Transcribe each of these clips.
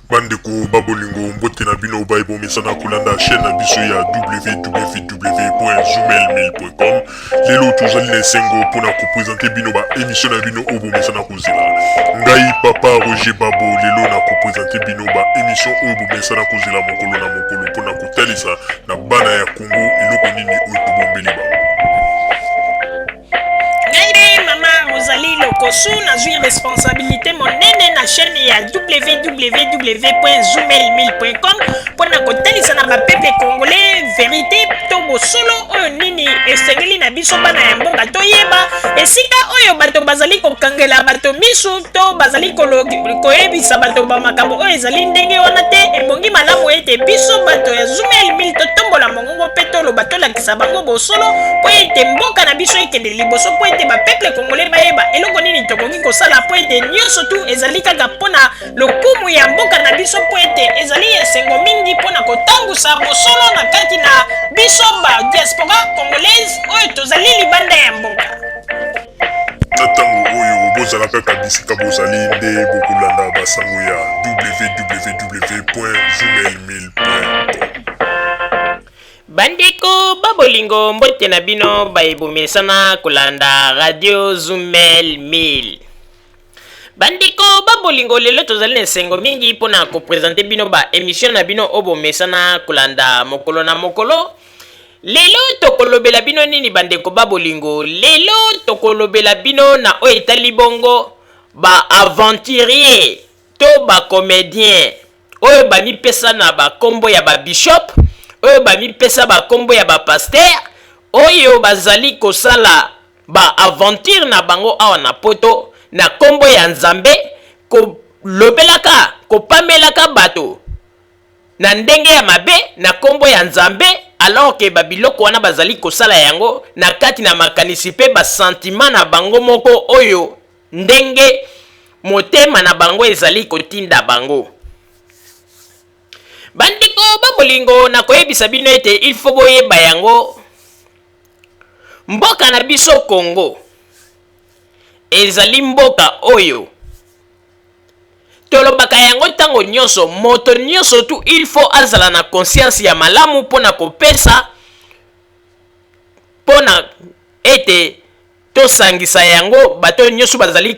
Bandeko ba bolingo, mbote na bino baye bomesana kolanda chaîne na biso ya www.zoomail1000.com. Lelo tozali na esengo mpona kopresente bino ba émission na bino oyo bomesana kozela. Ngai papa Roger Babo, lelo na kopresente bino ba émission oyo bomesana kozela mokolo na mokolo mpona kotalisa na bana ya Congo eloko nini oyo tobombeli bango. Ngai nde mama Rosalie Lokosu, nazwi responsabilité monene na chaîne ya www.zoomail1000.com mpo na kotalisa na bapeuple congolais verité to bosolo oyo nini esengeli na biso bana ya mboka toyeba esika oyo bato bazali kokangela bato misu to bazali koyebisa bato bamakambo oyo ezali ndenge wana te. Ebongi malamu ete biso bato ya Zoomail 1000 totombola mongongo mpe toloba, tolakisa bango bosolo mpo ete mboka na biso ekende liboso, mpo ete bapeuple congolais bayeba eloko nini tokoki kosala, mpo ete nyonso tu ezali kaka mpo na lokumu ya mboka na biso, mpo ete ezali esengo mingi mpo na kotambusa bosolo na kati na biso ba diaspora congolaise oyo tozali libanda ya mboka. Na ntango oyo bozala kaka bisika bozali nde bokolanda basango ya www.zoomail1000.com. Bandeko ba bolingo, mbote na bino baye bomesana kolanda radio Zumel 1000. Bandeko ba bolingo, lelo tozali na esengo mingi mpona kopresente bino ba emission na bino oyo bomesana kolanda mokolo na mokolo. Lelo tokolobela bino nini bandeko ba bolingo? Lelo tokolobela bino na oyo etali bongo ba aventurier to ba comedien oyo bamipesa na bakombo ya ba bishop, oyo bamipesa bakombo ya ba pasteur, oyo bazali kosala ba aventure na bango awa na poto na kombo ya Nzambe, kolobelaka, kopamelaka bato na ndenge ya mabe na kombo ya Nzambe, alors que ba biloko wana bazali kosala yango na kati na makanisi pe ba sentiment na bango moko oyo ndenge motema na bango ezali kotinda bango. Bandeko ba bolingo, nakoyebisa bino ete il faut boyeba yango, mboka na biso Congo ezali mboka oyo tolobaka yango ntango nyonso, moto nyonso tu il faut azala na conscience ya malamu mpo na kopesa, mpo na ete tosangisa yango bato nyonso bazali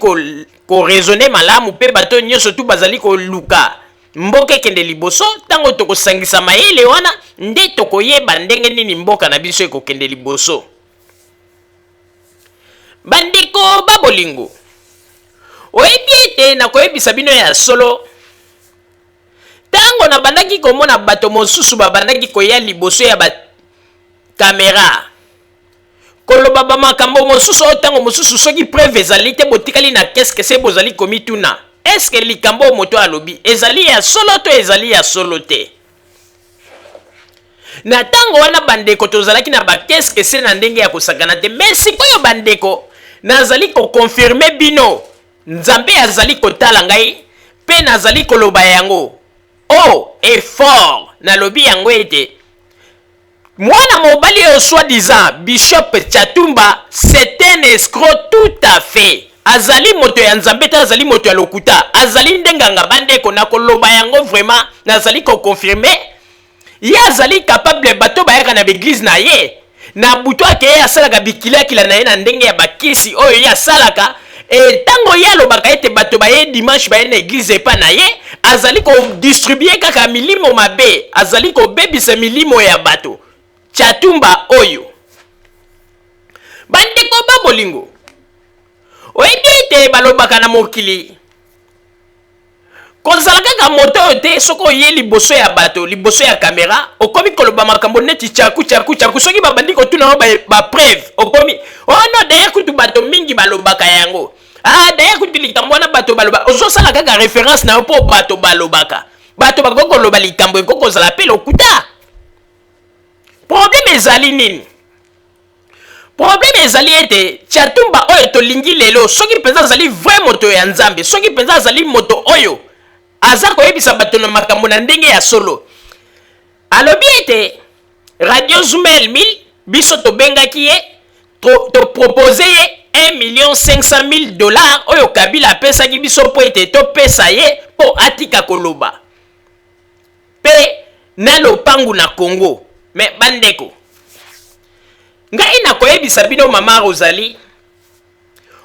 koraisonne malamu mpe bato nyonso tu bazali koluka mboka ekende liboso. Ntango tokosangisa mayele wana nde tokoyeba ndenge nini mboka na biso ekokende liboso. Bandeko ba bolingo, oyebi ete nakoyebisa bino ya solo, ntango nabandaki komona bato mosusu babandaki koya liboso ya bakamera koloba bamakambo mosusu oyo ntango mosusu soki preuve ezali te, botikali na keskese, bozali komituna eske likambo oyo moto alobi ezali ya solo to ezali ya solo te. Na ntango wana bandeko, tozalaki na bakeskese na ndenge ya kosakana te. Me sikoyo bandeko, nazali kokonfirme bino, Nzambe azali kotala ngai mpe nazali koloba yango haut et fort, nalobi yango ete mwana mobali oyo soi-disant Bishop Tshatumba, c'est un escroc tout à fait. Azali moto ya Nzambe te, azali moto ya lokuta, azali nde nganga. Bandeko, nakoloba yango vraiment, nazali koconfirme ye azali capable. Bato bayaka na baeglise na ye na butu, akeye asalaka bikilakila na ye na ndenge ya bakisi oyo ye asalaka. Ntango ye alobaka ete bato baye dimanche, baye na eglise epa na ye, azali kodistribue kaka milimo mabe, azali kobebisa milimo ya bato. Tshatumba oyo, bandeko ba bolingo, oyebi ete balobaka na mokili kozala kaka moto oyo te. Soki oye liboso ya bato, liboso ya kamera, okomi koloba makambo neti tchaku tchaku tchaku, soki babandi kotuna yo bapreuve, okomi oh non, d'ailleurs kutu bato mingi balobaka yango, ah d'ailleurs kutu likambo wana bato baloba. Ozosala kaka référence na yo mpo bato balobaka. Bato bakoki koloba likambo, ekoki kozala mpe lokuta. Problème ezali nini? Problème ezali ete Tshatumba oyo tolingi lelo, soki mpenza azali vrai moto ya Nzambe, soki mpenza azali moto oyo aza koyebisa bato na makambo na ndenge ya solo, alobi ete radio Zumel 1000, biso tobengaki ye, topropose ye 1 million 500 000 dollars oyo Kabila apesaki biso mpo ete topesa ye mpo atika koloba. na lopangu na Congo. Mais bandeko, ngai nakoyebisa bino mama Rosalie,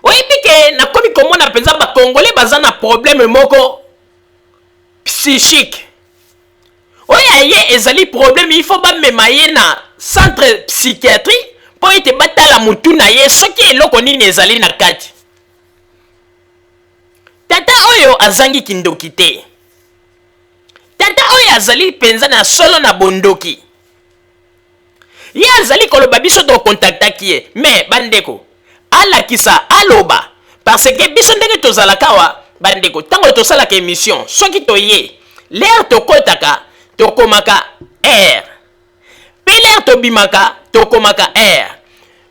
oyebi ke nakomi komona mpenza bakongole baza na problème moko psychique. Oyo aye ezali problème, il faut bamema ye na centre psychiatrie mpo ete batala mutu na ye soki eloko nini ezali na kati. Tata oyo azangi kindoki te. Tata oyo azali mpenza na solo na bondoki. Ye azali koloba biso tokontaktaki ye, mais bandeko alakisa aloba parce que biso ndenge tozalaka awa bandeko, ntango tosalaka émission soki toye l'heure tokotaka tokomaka heure mpe l'heure tobimaka tokomaka heure.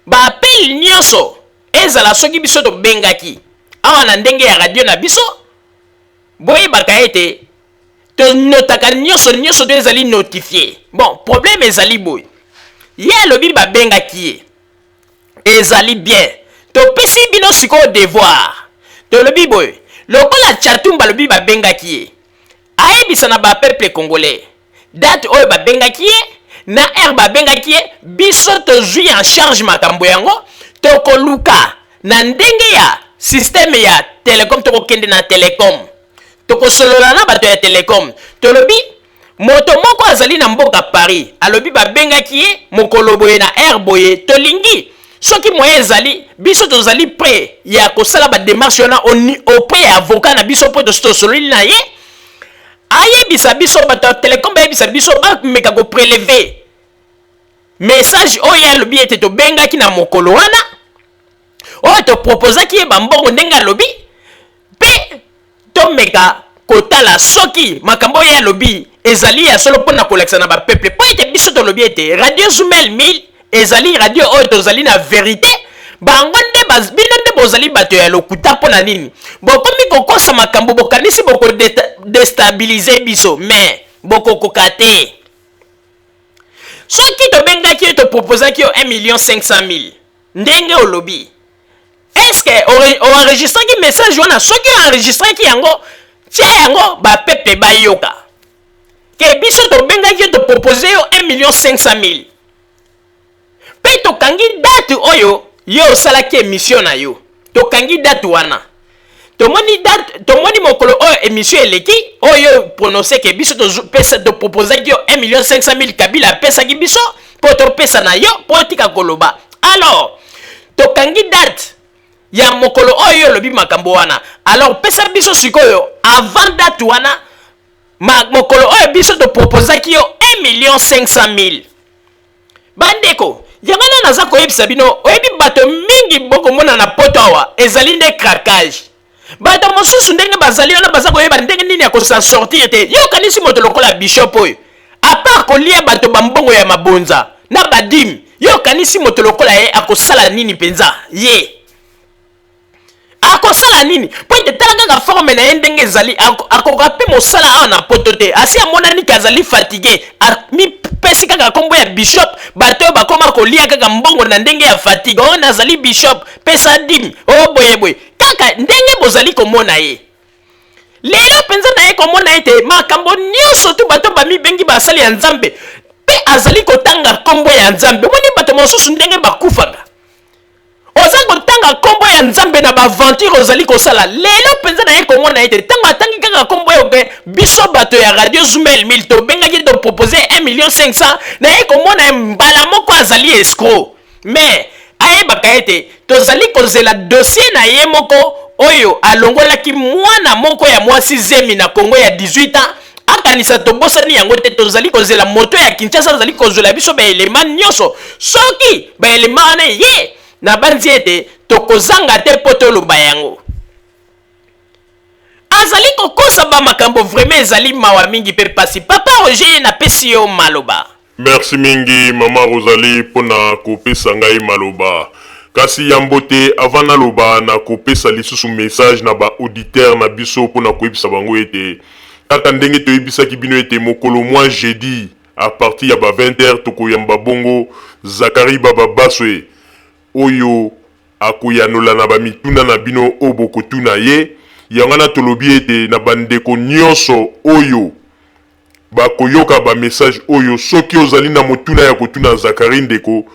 Baappel nyonso ezala soki biso tobengaki awa na ndenge ya radio na biso, boyebaka ete tonotaka nyonso nyonso to ezali notifie. Bon, problème ezali boye, ye alobi babengaki ye, ezali bien. Topesi bino sikoyo devoir, tolobi boye, lokola Chatumba alobi babengaki ye, ayebisa na bapeuple congolais date oyo babengaki ye na heure babengaki ye. Biso tozwi en charge makambo yango, tokoluka na ndenge ya système ya telecom, tokokende na telecom, tokosolola na bato ya telecom. Tolobi moto moko azali na mboka Paris alobi babengaki ye mokolo boye na heure boye. Tolingi soki moyen ezali, biso tozali prêt ya kosala badémarche wana auprès ya avocat na biso, mpo tosi tosololi na ye, ayebisa biso bato ya telecom bayebisa biso bameka koprélever message oyo alobi ete tobengaki na mokolo wana oyo toproposaki ye bambongo ndenge alobi, mpe tomeka kotala soki makambo oyo alobi ezali ya solo, mpona kolakisa na bapeuple, mpo ete biso tolobi ete radio Zumel 1000 ezali radio oyo tozali na vérité. Bango nde, bino nde bozali bato ya lokuta. Mpo na nini bokomi kokosa makambo? Bokanisi bokodéstabiliser biso, mais bokokoka te. Soki tobengaki yo, toproposaki yo 1 million 500 000 ndenge olobi, est-ce oenregistraki message wana? Soki oenregistraki yango, tia yango bapeuple bayoka ke biso tobengaki yo, topropose yo 1 million 500 000, mpe tokangi date oyo yo osalaki émission na yo. Tokangi date wana, tomoni date, tomoni mokolo oyo émission eleki, oyo prononce ke biso topesa, toproposaki yo 1 million 500 000, Kabila apesaki biso mpo topesa na yo mpo otika koloba. Alors tokangi date ya mokolo oyo olobi makambo wana. Alors pesa biso sikoyo avant date wana, mokolo oyo biso toproposaki yo 1 million 500 000. Bandeko, yango wana naza koyebisa bino, oyebi bato mingi bokomona na poto awa ezali nde craquage. Bato mosusu ndenge bazali wana, baza koyeba ndenge nini ya kosa sortir te. Yo okanisi moto lokola bishop oyo, à part kolia bato bambongo ya mabonza na badîmes, yo okanisi moto lokola ye akosala nini mpenza? Ye akosala nini? Mpo ete tala kaka forme na ye ndenge ezali, akoka mpe mosala awa na poto te. Asi amonani ke azali fatigue, mipesi kaka nkombo ya bishop. Bato oyo bakóma kolia kaka mbongo na ndenge ya fatigue. Oyo nazali bishop, pesa dîme, oyo boyeboye, kaka ndenge bozali komona ye lelo mpenza. Na ye komona ete makambo nyonso tu bato bamibengi basali ya Nzambe mpe azali kotanga nkombo ya Nzambe. Omoni bato mosusu ndenge bakufaka, oza kotanga nkombo ya Nzambe na baaventure ozali kosala. Lelo mpenza na ye komona ete ntango atangi kaka nkombo oyo ke biso bato ya radio Zumel 1000 tobengaki, topropose 1 million 500, na ye komona ye mbala moko azali escroc. Mais ayebaka ete tozali kozela dossier na ye moko oyo alongolaki mwana moko ya mwasi zemi na Kongo ya 18 ans. Akanisa tobosani yango te. Tozali kozela moto ya Kinshasa azali kozwela biso baelema nyonso. Soki baelema wana ye, nabanzi ete tokozanga te mpo toloba yango. Azali kokosa bamakambo, vraiment ezali mawa mingi mpe pasi. Papa Roger, napesi yo maloba. Merci mingi mama Rosalie mpona kopesa ngai maloba. Kasi yambo te, avant naloba, na kopesa lisusu message na baauditeur na biso mpona koyebisa bango ete kaka ndenge toyebisaki bino ete mokolo mwa jeudi à partir ya ba 20 heures tokoyamba bongo Zakari Bababaswe oyo akoyanola na bamituna na bino oyo bokotuna ye. Yango wana tolobi ete na bandeko nyonso oyo bakoyoka ba message oyo. Soki ozali na motuna ya kotuna Zacharie ndeko,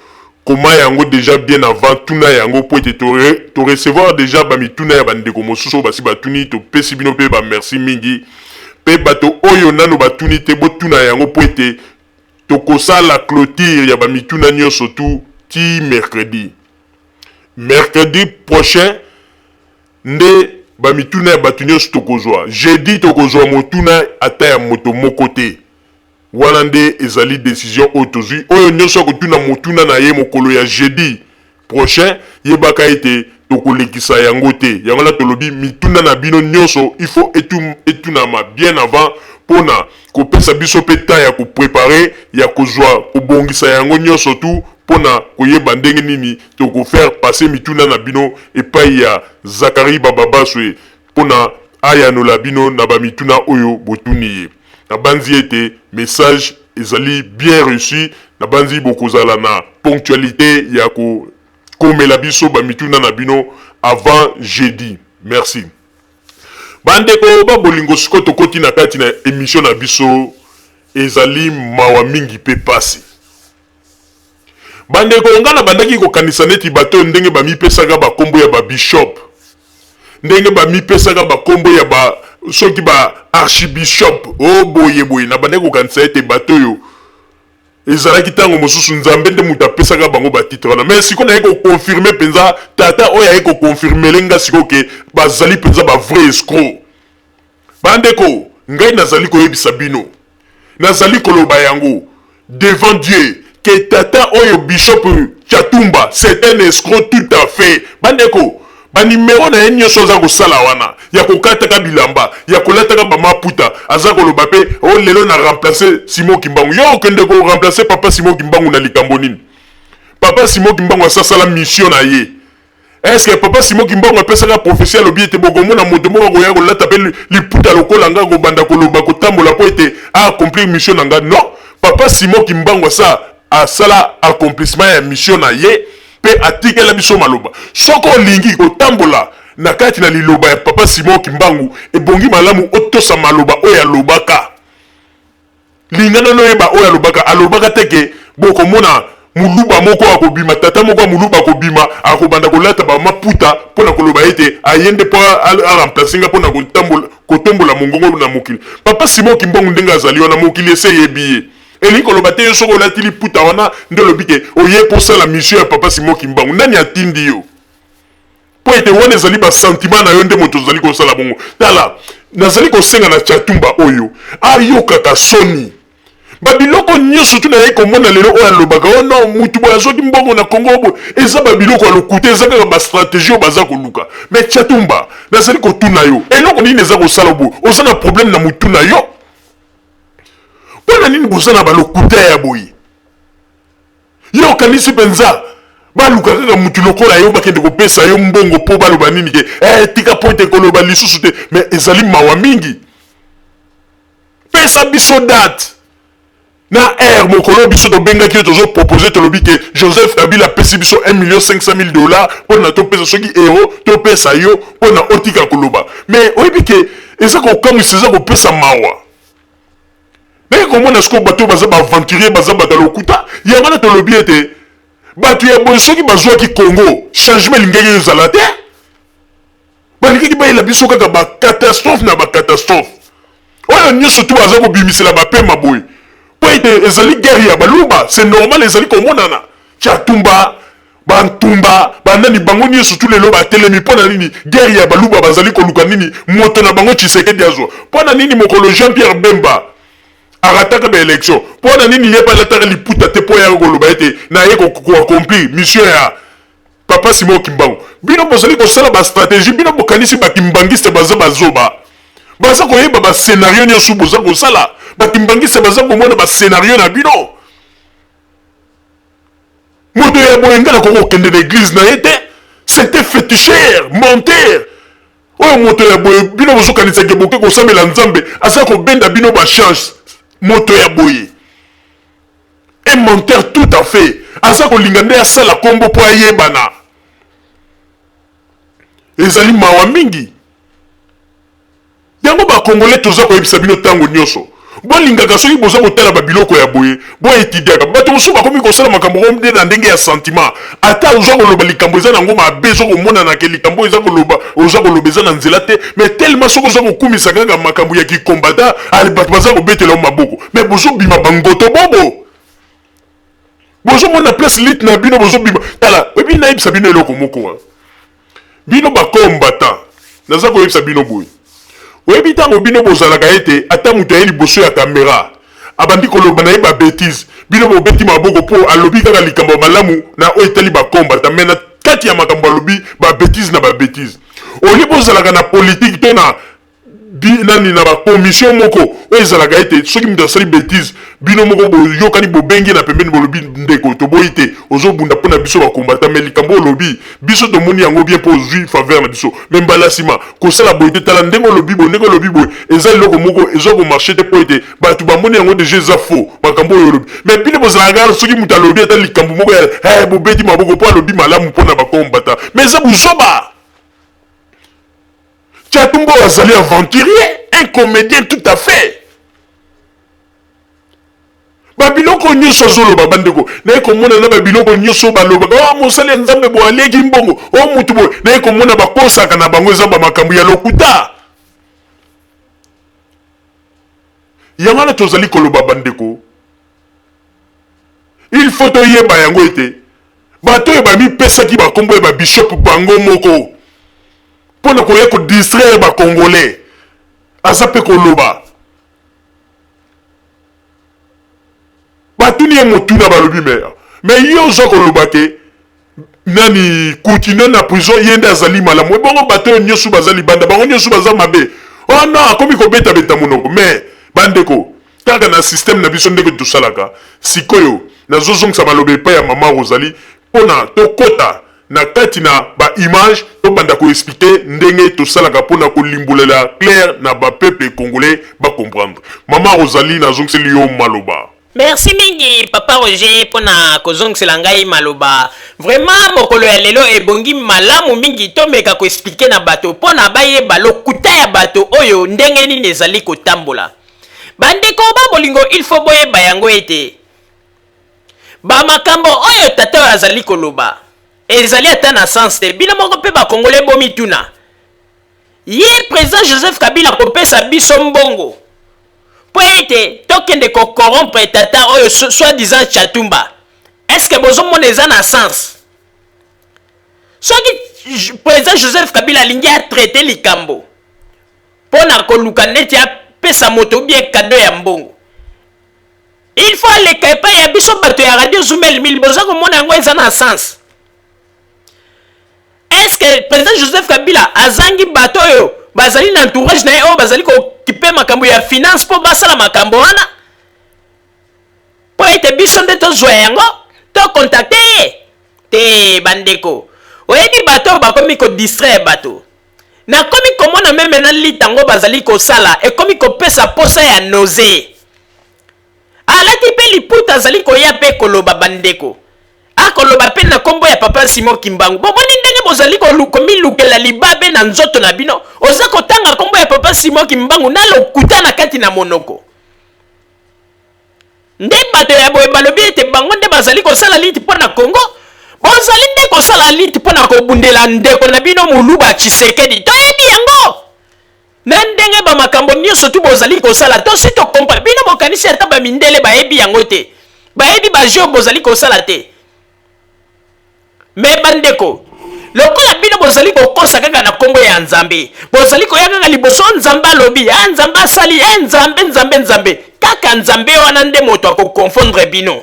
koma yango dejà bien avant, tuna yango mpo ete to recevoir dejà ba mituna ya ba ndeko mosusu oyo basi batuni. Topesi bino mpe ba merci mingi. Mpe bato oyo nanu batuni te, botuna yango mpo ete tokosala cloture ya ba mituna nionso tout tii mercredi. Mercredi prochain nde ba mituna ya bato nionso tokozwa. Jeudi tokozwa motuna ata ya moto moko te. Wana nde ezali decision oyo tozwi. Oyo nionso akotuna motuna na ye mokolo ya jeudi prochain, yebaka ete tokolekisa yango te. Yango wana tolobi mituna na bino nionso il faut etunama bien avant pona kopesa biso pe temps ya ko preparer, ya kozwa kobongisa yango nionso tout pona koyeba ndenge nini toko faire passer mituna na bino epayi ya Zacharie Bababaswe pona ayanola bino na ba mituna oyo botuni ye. Nabanzi ete message ezali bien reçu, nabanzi bokozala na ponctualite ya kokomela biso ba mituna na bino avant jeudi. Merci. Ba ndeko ba bolingo sikoyo tokoti na kati na emission na biso ezali mawa mingi pe pasi. Ba ndeko nga na bandaki kokanisa neti bato oyo ndenge ba mipesaka ba kombo ya ba bishop, ndenge ba mipesaka ba kombo ya ba soki ba archibishop oh boye boye, na bandaki kokanisa ete bato oyo ezalaki tango mosusu Nzambe nde moto apesaka bango ba titre wana. Mais sikoyo naye ko confirmer penza, tata oyo aye ko confirmele nga sikoyo ke bazali penza ba vrai escroc. Ba ndeko, ngai nazali koyebisa bino, nazali koloba yango devant Dieu que tata oyo Bishop Tshatumba c'est un escroc tout à fait. Ba ndeko, ba numero na ye nioso aza kosala wana ya kokataka bilamba, ya kolataka ba maputa, aza koloba pe oh lelo na remplacer Simon Kimbangu. Yo okende ko remplacer papa Simon Kimbangu na likambo nini? Papa Simon Kimbangu asi asala mission na ye. Est ce que papa Simon Kimbangu apesaka prophetie alobi ete bokomona moto moko akoya kolata pe liputa lokola nga akobanda koloba kotambola po ete a accomplir mission na nga? Non, papa Simon Kimbangu asa asala accomplissement ya mission na ye pe atikela biso maloba. Soki olingi kotambola na kati na liloba ya papa Simon Kimbangu ebongi malamu otosa maloba oyo alobaka. Linga nanu oyeba oyo alobaka, alobaka te ke bokomona muluba moko akobima, tata moko ya muluba akobima akobanda kolata ba maputa pona koloba ete aye nde po a remplacer nga pona kotombola mongongo na mokili. Papa Simon Kimbangu ndenge azali wana mokili esi eyebi ye. Elingi koloba te yo soki olati liputa wana nde olobi ke oye po osala mission ya papa Simon Kimbangu. Nani atindi yo? Mpo ete wana ezali ba sentiments na yo nde moto ozali kosala bongo. Tala, nazali kosenga na Tshatumba oyo ayokaka soni. Ba biloko nionso tout nayaki komona lelo oyo alobaka oh non mutu boye azwaki mbongo na Congo boye, eza ba biloko ya lokuta, eza kaka ba strategie oyo baza koluka. Mais Tshatumba, nazali kotuna yo, eloko nini eza kosala yo boye? Oza na problème na mutu na yo? Mpo na nini boza na ba lokuta ya boye? Yo okanisi penza baluka kaka mutu lokola yo bakende kopesa yo mbongo po baloba nini ke eh, tika po ete koloba lisusu te mais ezali mawa mingi. Pesa biso date na heure mokolo biso tobengaki yo tozo proposer tolobi ke Joseph Kabila apesi biso 1 million 500 mille dollars pona topesa soki euro topesa yo pona otika koloba mais oyebi ke eza kokamwisa eza kopesa mawa. Naye komona sikoyo bato oyo baza ba aventurier, baza bato ya lokuta. Yango wana tolobi ete bato ya boye soki bazwaki Congo, changement elingaki ezala te. Balingaki bayela biso kaka ba catastrophe na ba catastrophe. Oyo nyonso tu baza kobimisela ba pema boye. Po ete ezali guerre ya baluba, c'est normal ezali komonana. Tshatumba, Ba ntumba ba nani bango nioso tu lelo ba telemi pona nini guerre ya baluba bazali koluka nini moto na bango tshisekedi azwa pona nini mokolo jean pierre bemba arataka ba election pona nini ye pe alataka liputa te po ayaka koloba ete naye ko accomplir mission ya papa simon kimbangu bino bozali kosala ba strategie bino bokanisi ba kimbanguiste baza ba zoba baza koyeba ba scenario nioso boza kosala ba kimbanguiste baza komona ba scenario na bino. Moto ya boye nga nakoki kokende na eglise na ye te. C'est un feticheur, menteur. Oyo moto ya boye bino bozokanisa ke boke kosambela Nzambe aza kobenda bino ba chance. Moto ya boye un menteur tout à fait. Aza kolinga nde asala kombo po ayebana. Ezali mawa mingi. Yango ba congolais toza koyebisa bino tango nioso. Bolingaka soki boza kotala ba biloko ya boye, bo etudiaka. Bato mosusu bakomi kosala makambo yango nde na ndenge ya sentiment. Ata oza koloba likambo eza nango mabe, eza komonana ke likambo oyo eza koloba, oza koloba eza na nzela te, mais tellement soki oza kokumisa kaka makambo ya ki combattant, allez bato baza kobetela yo maboko. Mais bozo bima ba ngoto bobo. Bozo mona place lutte na bino bozo bima. Tala, oyebi nayebisa bino eloko moko hein. Bino ba combattants, naza koyebisa bino boye. Oyebi tango bino bozalaka ete ata moto aye liboso ya camera abandi koloba na ye ba betises, bino bobeti maboko po alobi kaka likambo ya malamu na oyo etali ba combattants, mais na kati ya makambo alobi ba betises na ba betises. Au lieu bozalaka na politique to na bi nani na ba commission moko oyo ezalaka ete soki moto asali betise bino moko boyokani bobengi na pembeni bolobi ndeko toboyi te ozobunda mpo na biso ba combattant mais likambo olobi biso tomoni yango bien mpo ozwi faveur na biso mais mbala nsima kosala boye te tala ndenge olobi boye ndenge olobi boye eza eloko moko eza komarche te mpo ete bato bamoni yango deja eza faux makambo oyo olobi mais bino bozalaka kaka soki moto alobi ata likambo moko ya hey, bobeti maboko mpo alobi malamu mpo na ba combattant mais eza buzoba. Tshatumba oyo azali aventurier, un comedien tout à fait. Ba biloko nyonso azoloba bandeko, naye komona na ba biloko nyonso balobaka, oh mosali ya Nzambe boye aliaki mbongo, oh mutu boye, naye komona bakosaka na bango eza ba makambo ya lokuta. Yango wana tozali koloba bandeko, il faut toyeba yango ete bato oyo bamipesaki bakombo ya ba bishop bango moko mpo na koya ko distraire ba congolais aza mpe koloba batuni ye motuna balobi me me ye oza koloba te nani kutino na prison ye nde azali malamu ebongo bato oyo nyonso baza libanda bango nyonso baza mabe oh non akomi kobetabeta monoko me bandeko kaka na système na biso ndenge tosalaka sikoyo nazozongisa maloba epai ya mama Rosalie mpona tokota na kati na ba images tobanda ko expliquer ndenge tosalaka pona kolimbolela clair na ba peuple congolais ba comprendre. Maman Rosalie nazongiseli yo maloba. Merci mingi papa Roger pona kozongisela ngai maloba. Vraiment mokolo ya lelo ebongi malamu mingi tomeka ko expliquer na bato pona bayeba lokuta ya bato oyo ndenge nini ezali kotambola. Bandeko ba bolingo il faut boyeba yango ete Ba makambo oyo tata oyo azali koloba ezali ata na sens te. Bino moko pe ba congolais bomituna. Ye president Joseph Kabila akopesa biso mbongo po ete tokende ko corrompre tata oyo soit disant Tshatumba. Est-ce que bozomona eza na sens? Soki president Joseph Kabila alingi a traiter likambo po na koluka neti apesa moto ou bien cadeau ya mbongo, Il faut aleka epai ya biso bato ya radio Zumel 1000 boza komona yango eza na sens. Est-ce que président Joseph Kabila azangi bato oyo bazali na entourage na ye oyo bazali kokipe makambo ya finance mpo basala makambo wana mpo ete biso nde tozwa yango to contacte ye te? Bandeko, oyebi bato oyo bakomi kodistraire bato. Nakomi komona meme na lita yango bazali kosala ekomi kopesa posa ya nausee. Alati pe liputa azali koya pe koloba bandeko. Akoloba pe na kombo ya papa Simon Kimbangu. Bomoni ndenge bozali komilukela libabe na nzoto na bino? Oza kotanga kombo ya papa Simon Kimbangu na lokuta na kati na monoko. Nde bato ya boye balobi ete bango nde bazali kosala liti mpo na Congo. Bozali nde kosala liti mpo na kobundela ndeko na bino Muluba Tshisekedi. Toyebi yango na ndenge ba makambo nyonso tu bozali kosala, tosi tokompa bino. Bokanisi ata ba mindele bayebi yango te, bayebi ba jeu bozali kosala te. Me bandeko, lokola bino bozali kokosa kaka na nkombo ya Nzambe, bozali koya kaka liboso Nzambe alobi, ah, Nzambe asali, eh, Nzambe, Nzambe, Nzambe. Kaka Nzambe wana nde moto akokonfondre bino.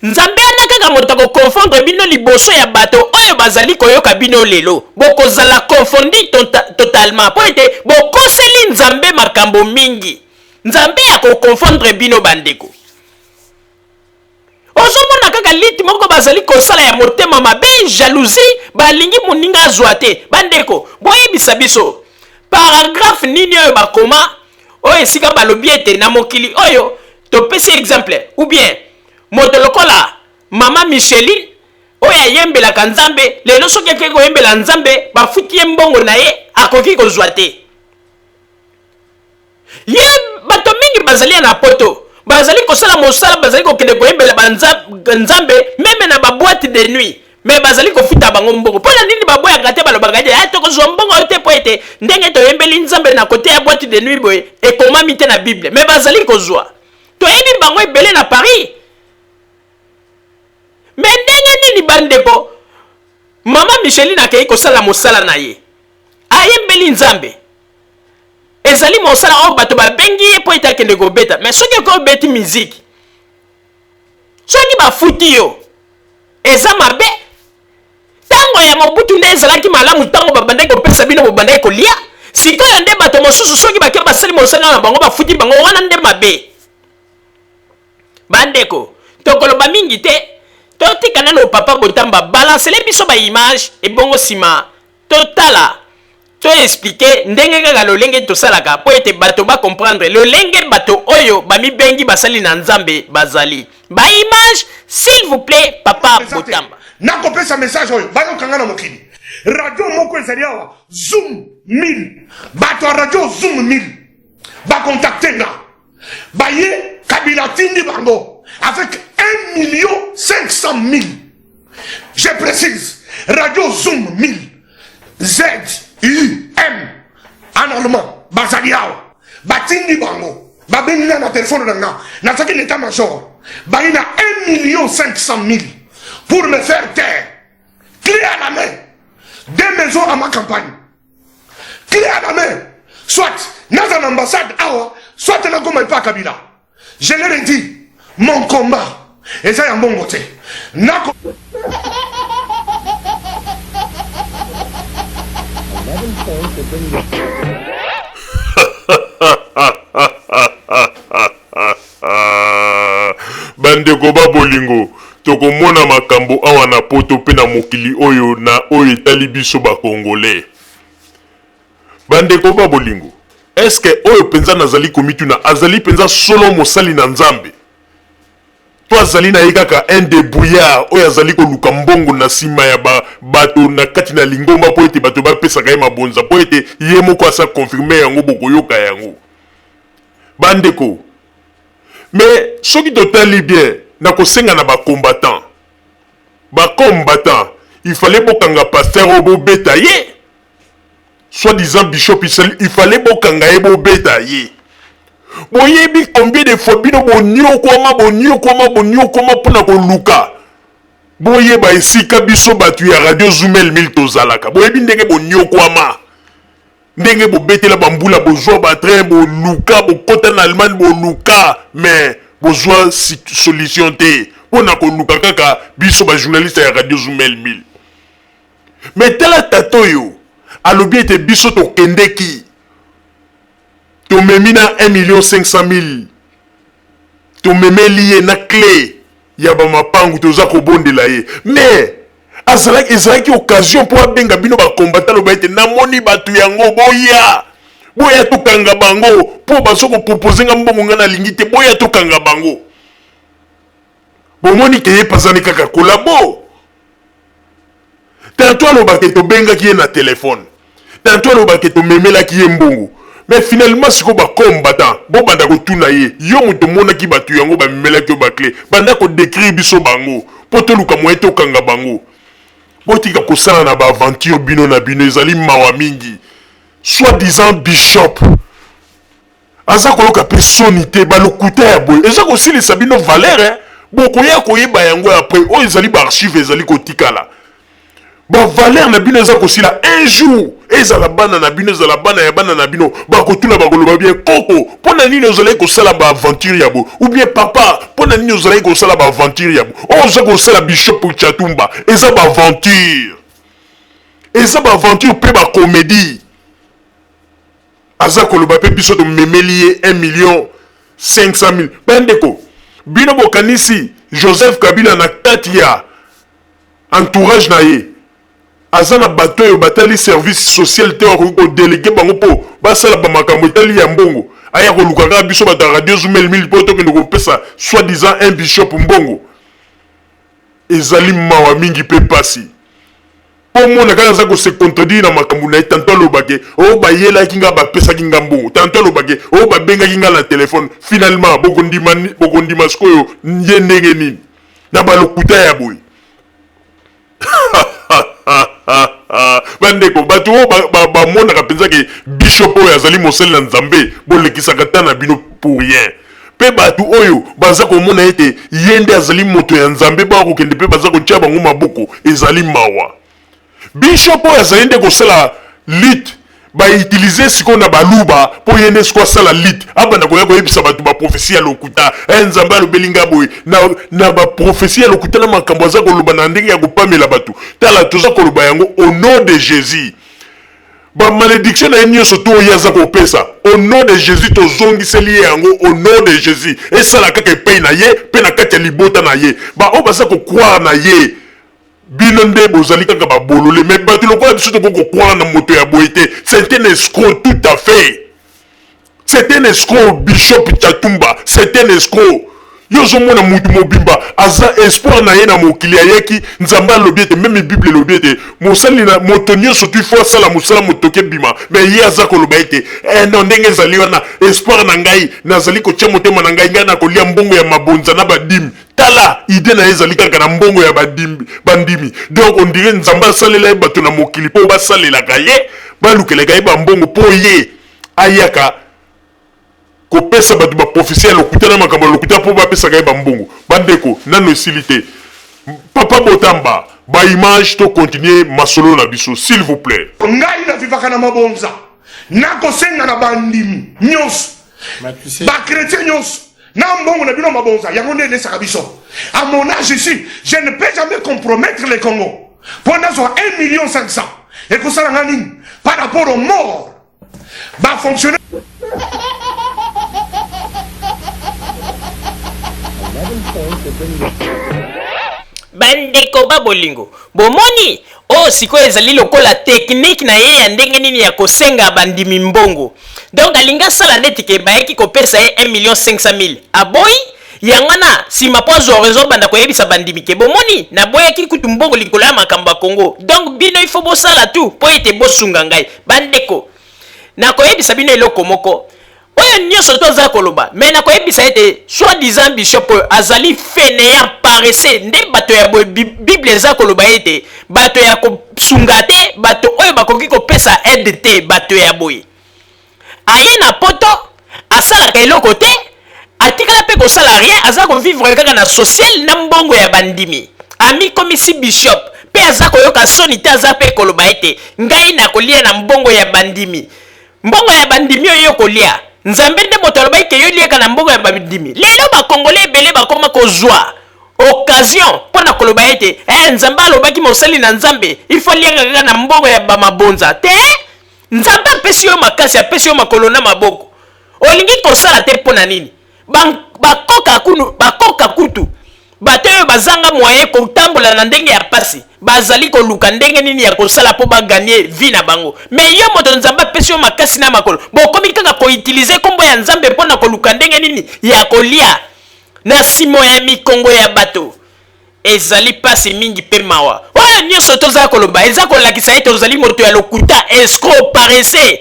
Nzambe wana kaka moto akokonfondre bino liboso ya bato oyo bazali koyoka bino lelo. Bokozala confondi totalement mpo ete bokoseli Nzambe makambo mingi. Nzambe akokonfondre bino bandeko. Ozomona kaka lite moko bazali kosala ya motema mabe, jalousie, balingi moninga azwa te. Bandeko, boyebisa biso paragraphe nini oyo bakoma oyo esika balobi ete na mokili oyo topesi exemple ou bien moto lokola mama Micheline oyo ayembelaka Nzambe lelo, soki akei koyembela Nzambe bafuti ye mbongo na ye akoki kozwa te. Ye bazali ya na poto bazali kosala mosala, bazali kokende koyembela banzambe meme na baboite de nuit, me bazali kofuta bango mbongo. Mpo na nini baboyaka te? Balobaka ete ah, tokozwa mbongo oyo te mpo ete ndenge toyembeli nzambe na kote ya boite de nuit boye ekomami te na Bible. Me bazali kozwa. Toyebi bango ebele na Paris. Me ndenge nini bandeko, mama Micheline akei kosala mosala na ye, ayembeli nzambe, ezali mosala oyo bato babengi ye mpo ete akende kobeta. Me soki okoki obeti miziki, soki bafuti yo, eza mabe. Ntango ya Mobutu nde ezalaki malamu, ntango babandaki kopesa bino, bobandaki kolia. Sikoyo nde bato mosusu soki bake basali mosala na bango, bafuti bango, wana nde mabe. Bandeko, tokoloba mingi te, totika nano papa Botamba balancele biso ba image, ebongo nsima totala, to explike ndenge kaka lolenge tosalaka mpo ete bato ba comprendre lolenge bato oyo bamibengi basali na Nzambe bazali. Ba image, s'il vous plaît, papa Botamba. Nakopesa message oyo bayokanga na mokili. Radio moko ezali awa, Zoom 1000. Bato ya radio Zoom 1000 bakontakte nga, baye Kabila atindi bango avec 1 million 500 000. Je précise, radio Zoom 1000, Z U M en allemand, bazali awa, batindi bango, babengi nga na telefone na nga, nazalaki na état major, baye na 1 million 500 000 pour me faire taire. Clé à la main, deux maisons à ma campagne, clé à la main, soit naza na ambassade awa, soit nakoma epa Kabila. Je leur ai dit, mon combat eza ya mbongo te. Nako Bandeko ba bolingo, tokomona makambo awa na poto pe na mokili oyo na oyo etali biso ba congolais. Bandeko ba bolingo, est-ce que oyo penza nazali komituna azali penza solo mosali na Nzambe? To azali na ye kaka un debrouillard oyo azali koluka mbongo na sima ya ba bato na kati na lingomba mpo ete bato bapesaka ye mabonza mpo ete ye moko asa confirme yango, bokoyoka yango. Bandeko, mais soki totali bien, nakosenga na ba combattants, ba combattants, il fallait bokanga pasteur oyo bobeta ye. Soit disant bishop, il fallait bokanga ye bobeta ye. Boyebi combien de fois bino boniokwama, boniokwama, boniokwama mpona koluka boyeba esika biso bato ya radio Zumel 1000 tozalaka. Boyebi ndenge boniokwama, ndenge bobetela bambula, bozwa batrain, boluka, bokota na Allemagne, boluka, mais bozwa solution te mpona koluka kaka biso ba journaliste ya radio Zumel 1000. Mais tala tata oyo alobi ete biso tokendeki tomemi na 1 million 500 mille, tomemeli ye na clé ya bamapangu, toza kobondela ye. Mais azalaki, ezalaki occasion mpo abenga bino bakombata, aloba ete namoni bato yango, boya, boya tokanga bango mpo bazo kopropose nga mbongo, nga nalingi te, boya tokanga bango. Bomoni ke ye pazani kaka kolabo. Tantôt alobaka tobengaki ye na telefone, tantôt alobaka tomemelaki ye mbongo, mais finalement sikoyo ba combattant bobanda kotuna ye, yo moto omonaki bato yango bamemelaki yo ba clé, banda kodécrire biso bango mpo toluka moyen tokanga bango. Botika kosala na ba aventure bino na bino, ezali mawa mingi. Soit disant bishop aza koyoka mpe soni te, balokuta ya boye eza kosilisa bino valeur, eh? Bokoya koyeba yango après, oyo ezali ba archive ezali kotikala. Ba valeur na bino eza kosila un jour, ezala bana na bino, ezala bana ya bana na bino, bakotuna, bakoloba bien koko, mpo na nini ozalaki kosala ba aventure ya boye? Ou bien papa, mpo na nini ozalaki kosala ba aventure ya boye? Oyo oza kosala bishop Tshatumba eza ba aventure, eza ba aventure mpe ba comédie. Aza koloba mpe biso tomemeli ye 1 million 500 mille. Bandeko, bino bokanisi Joseph Kabila na kati ya entourage na ye aza na bato oyo batali service social te, akoki kodelege bango mpo basala bamakambo etali ya mbongo? Aya koluka kaka biso bato ya radio Zumel 1000 mpo tokende kopesa soi disant un bishop mbongo. Ezali mawa mingi mpe pasi. Mpo omona kaka aza ko se contredire na makambo na ye, tantot aloba ke oh bayelaki nga bapesaki nga mbongo, tantot aloba ke oh babengaki nga na telephone, finalement bokondima bokondima sikoyo ye ndenge nini na ba lokuta ya boye? Bandeko, bato oyo bamonaka mpenza ke bishop oyo azali mosali na Nzambe, bolekisaka temps na bino pour rien. Mpe bato oyo baza komona ete ye nde azali moto ya Nzambe, bakokende mpe baza kotia bango maboko, ezali mawa. Bishop oyo azali nde kosala lutte, ba utiliser sikoyo na baluba mpo ye nde sikoyo asala lutte, abanda koya koyebisa bato ba prophetie ya lokuta. Eh, Nzambe alobeli nga boye na, na ba prophetie ya lokuta na makambo aza koloba na ndenge ya kopamela bato. Tala, toza koloba yango au nom de Jesus. Ba malediction na ye nionso to ye aza kopesa au nom de Jesus tozongiseli ye yango au nom de Jesus esala kaka epai na ye pe na kati ya libota na ye ba oyo baza ko croire na ye bino nde bozali kaka ba bolole mais bato lokola biso tokoki ko croire na moto ya boye te c'est un escroc tout à fait. C'est un escroc bishop Tshatumba, c'est un escroc. Yo ozomona mutu mobimba aza espoir na ye na mokili ayaki Nzambe alobi ete meme Bible elobi ete mosali na moto nyonso tu faut asala mosala motoki ebima mais ye aza koloba ete eh non ndenge ezali wana espoir na ngai nazali kotia motema na ngai ngai nakolia mbongo ya mabonza na badime tala idee na ye ezali kaka na mbongo ya bandimi donc on dirait Nzambe asalela ye bato na mokili mpo basalelaka ye balukelaka ye bambongo mpo ye ayaka kopesa bato ba prophetie ya lokuta na makambo ya lokuta mpo bapesaka ye bambongo. Bandeko, nano esili te. Papa Botamba, ba image to continuer masolo na biso s'il vous plait. Ngai na vivaka na mabonza nakosenga na bandimi nyonso ba chretien nyonso na mbongo na bino mabonza yango nde elesaka biso. À mon âge ici, je ne peux jamais compromettre le Congo mpo nazwa 1 million 500 ekosala nga nini par rapport aux morts ba fonctionnaire. Bandeko ba bolingo, bomoni oyo sikoyo ezali lokola technique na ye ya ndenge nini ya kosenga bandimi mbongo. Donc alingi asala neti ke bayaki kopesa ye 1 million 500 mille, aboyi yango wana sima po azwa raison abanda koyebisa bandimi ke bomoni naboyaki kutu mbongo likolo ya makambo ya Congo, donc bino il faut bosala tout po ete bosunga ngai. Bandeko, nakoyebisa bino eloko moko, oyo nyonso to aza koloba, mais nakoyebisa ete soit disant bishop oyo azali fainéant, paresseux. Nde bato ya boye Bible eza koloba ete bato ya kosunga te, bato oyo bakoki kopesa aide te, bato ya boye. Aye na poto asalaka eloko te, atikala pe kosala rien, aza ko vivre kaka na social na mbongo ya bandimi. Amikomisi bishop pe aza koyoka soni te, aza pe koloba ete ngai nakolia na mbongo ya bandimi. Mbongo ya bandimi oyo yo okolia, Nzambe nde moto alobaki ke yo liaka na mbongo ya bandimi. Lelo ba congolais ebele bakoma kozua occasion pona koloba ete eh, Nzambe alobaki mosali na Nzambe il faut aliaka kaka na mbongo ya ba mabonza te. Nzambe apesi yo makasi, apesi yo makolo na maboko, olingi kosala te mpo na nini? Bakoka kunu, bakoka kutu bato oyo bazanga moyen kotambola na ndenge ya pasi bazali koluka ndenge nini ya kosala mpo ba gagner vie na bango. Mais yo moto Nzambe apesi yo makasi na makolo, bokomi kaka ko utiliser kombo ya Nzambe mpo na koluka ndenge nini ya kolia na simo ya mikongo ya bato. Ezali pasi mingi pe mawa. Oyo nioso toza koloba eza kolakisa ete ozali moto ya lokuta, escroc, paresseux.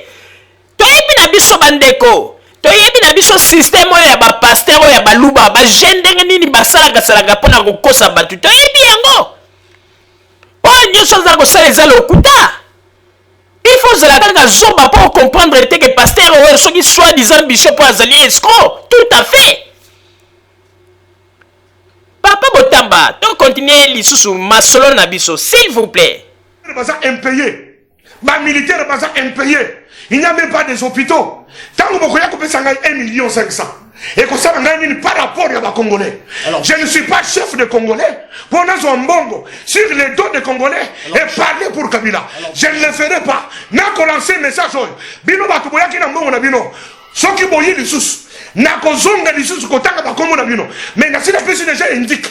Toyebi na biso ba ndeko, toyebi na biso système oyo ya ba pasteurs oyo ya baluba, ba jeunes ndenge nini basalaka salaka pona kokosa batu. Toyebi yango. Oyo nioso aza kosala eza lokuta. Il faut ozala kaka zoba po o comprendre te que pasteur oyo soki soit disant bishop oyo azali escroc. Tout à fait. Papa Botamba, to continuer lisusu masolo na biso s'il vous plait. Baza impaye, ba militaires baza impaye, il n'y a même pas des hôpitaux. Tango bokoya kopesa ngai 1 million 500 ekosala ngai nini par rapport ya ba congolais? Alors, je ne suis pas chef de congolais pour nazwa mbongo sur les dos des congolais alors, et parler pour Kabila. Alors, je ne le ferai pas. Nako lancer message oyo. Bino bato boyaki na mbongo na bino. Soki boyi lisusu, nakozonga lisusu kotanga bakombo na bino. Mais nasi napesi deja indique.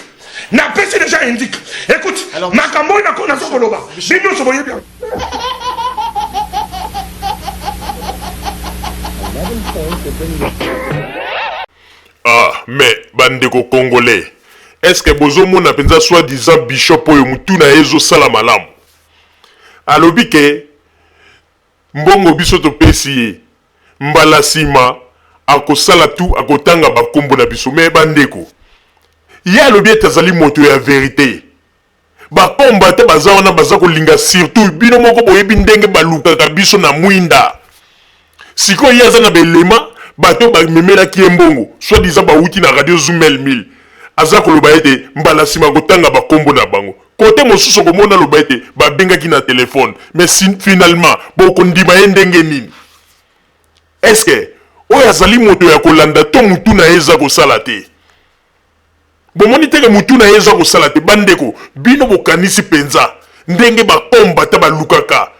Napesi deja indique. Écoute, makambo oyo nako nazo koloba, bino nyonso boyebi yango. Ah mais ba ndeko congolais est ce que bozo mona penza soit disant bishop oyo mutu na ye ezo sala malamu? Alobi ke mbongo biso topesi ye, mbala sima akosala tout akotanga ba kombo na biso. Mais ba ndeko, ye alobi ete azali moto ya verite. Ba combattants baza wana baza kolinga surtout bino moko boyebi ndenge balukaka biso na mwinda. Sikoyo ye aza na ba elements bato oyo bamemelaki ye mbongo soit disant bawuti na radio Zumel 1000 aza koloba ete mbala sima akotanga ba kombo na bango. Cote mosusu okomona aloba ete babengaki na telephone mais finalement bokondima ye ndenge nini? Est-ce que oyo azali moto ya kolanda to mutu na ye eza kosala te? Bomoni te ke mutu na ye eza kosala te? Bandeko, bino bokanisi penza ndenge ba combattants balukaka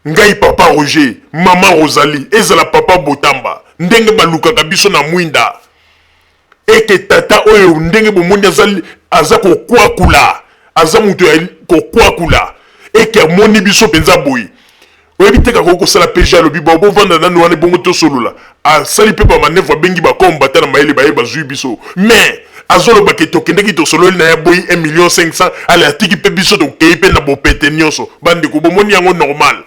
ngai papa Roger, maman Rosalie, ezala papa Botamba, ndenge balukaka biso na mwinda et que tata oyo ndenge bomoni aza, aza kokwakula, aza moto ya kokwakula et que amoni biso penza boye. Oyebi te akoki kosala PG alobi bon bovanda nanu wana ebongo tosolola. Asali pe ba manevre abengi ba combattants na mayele baye bazui biso. Mais azoloba ke tokendeki tosololi naye aboyi 1.500.000 ale atiki pe biso tokeyi pe na bopete nionso. Bandeko bomoni yango normal?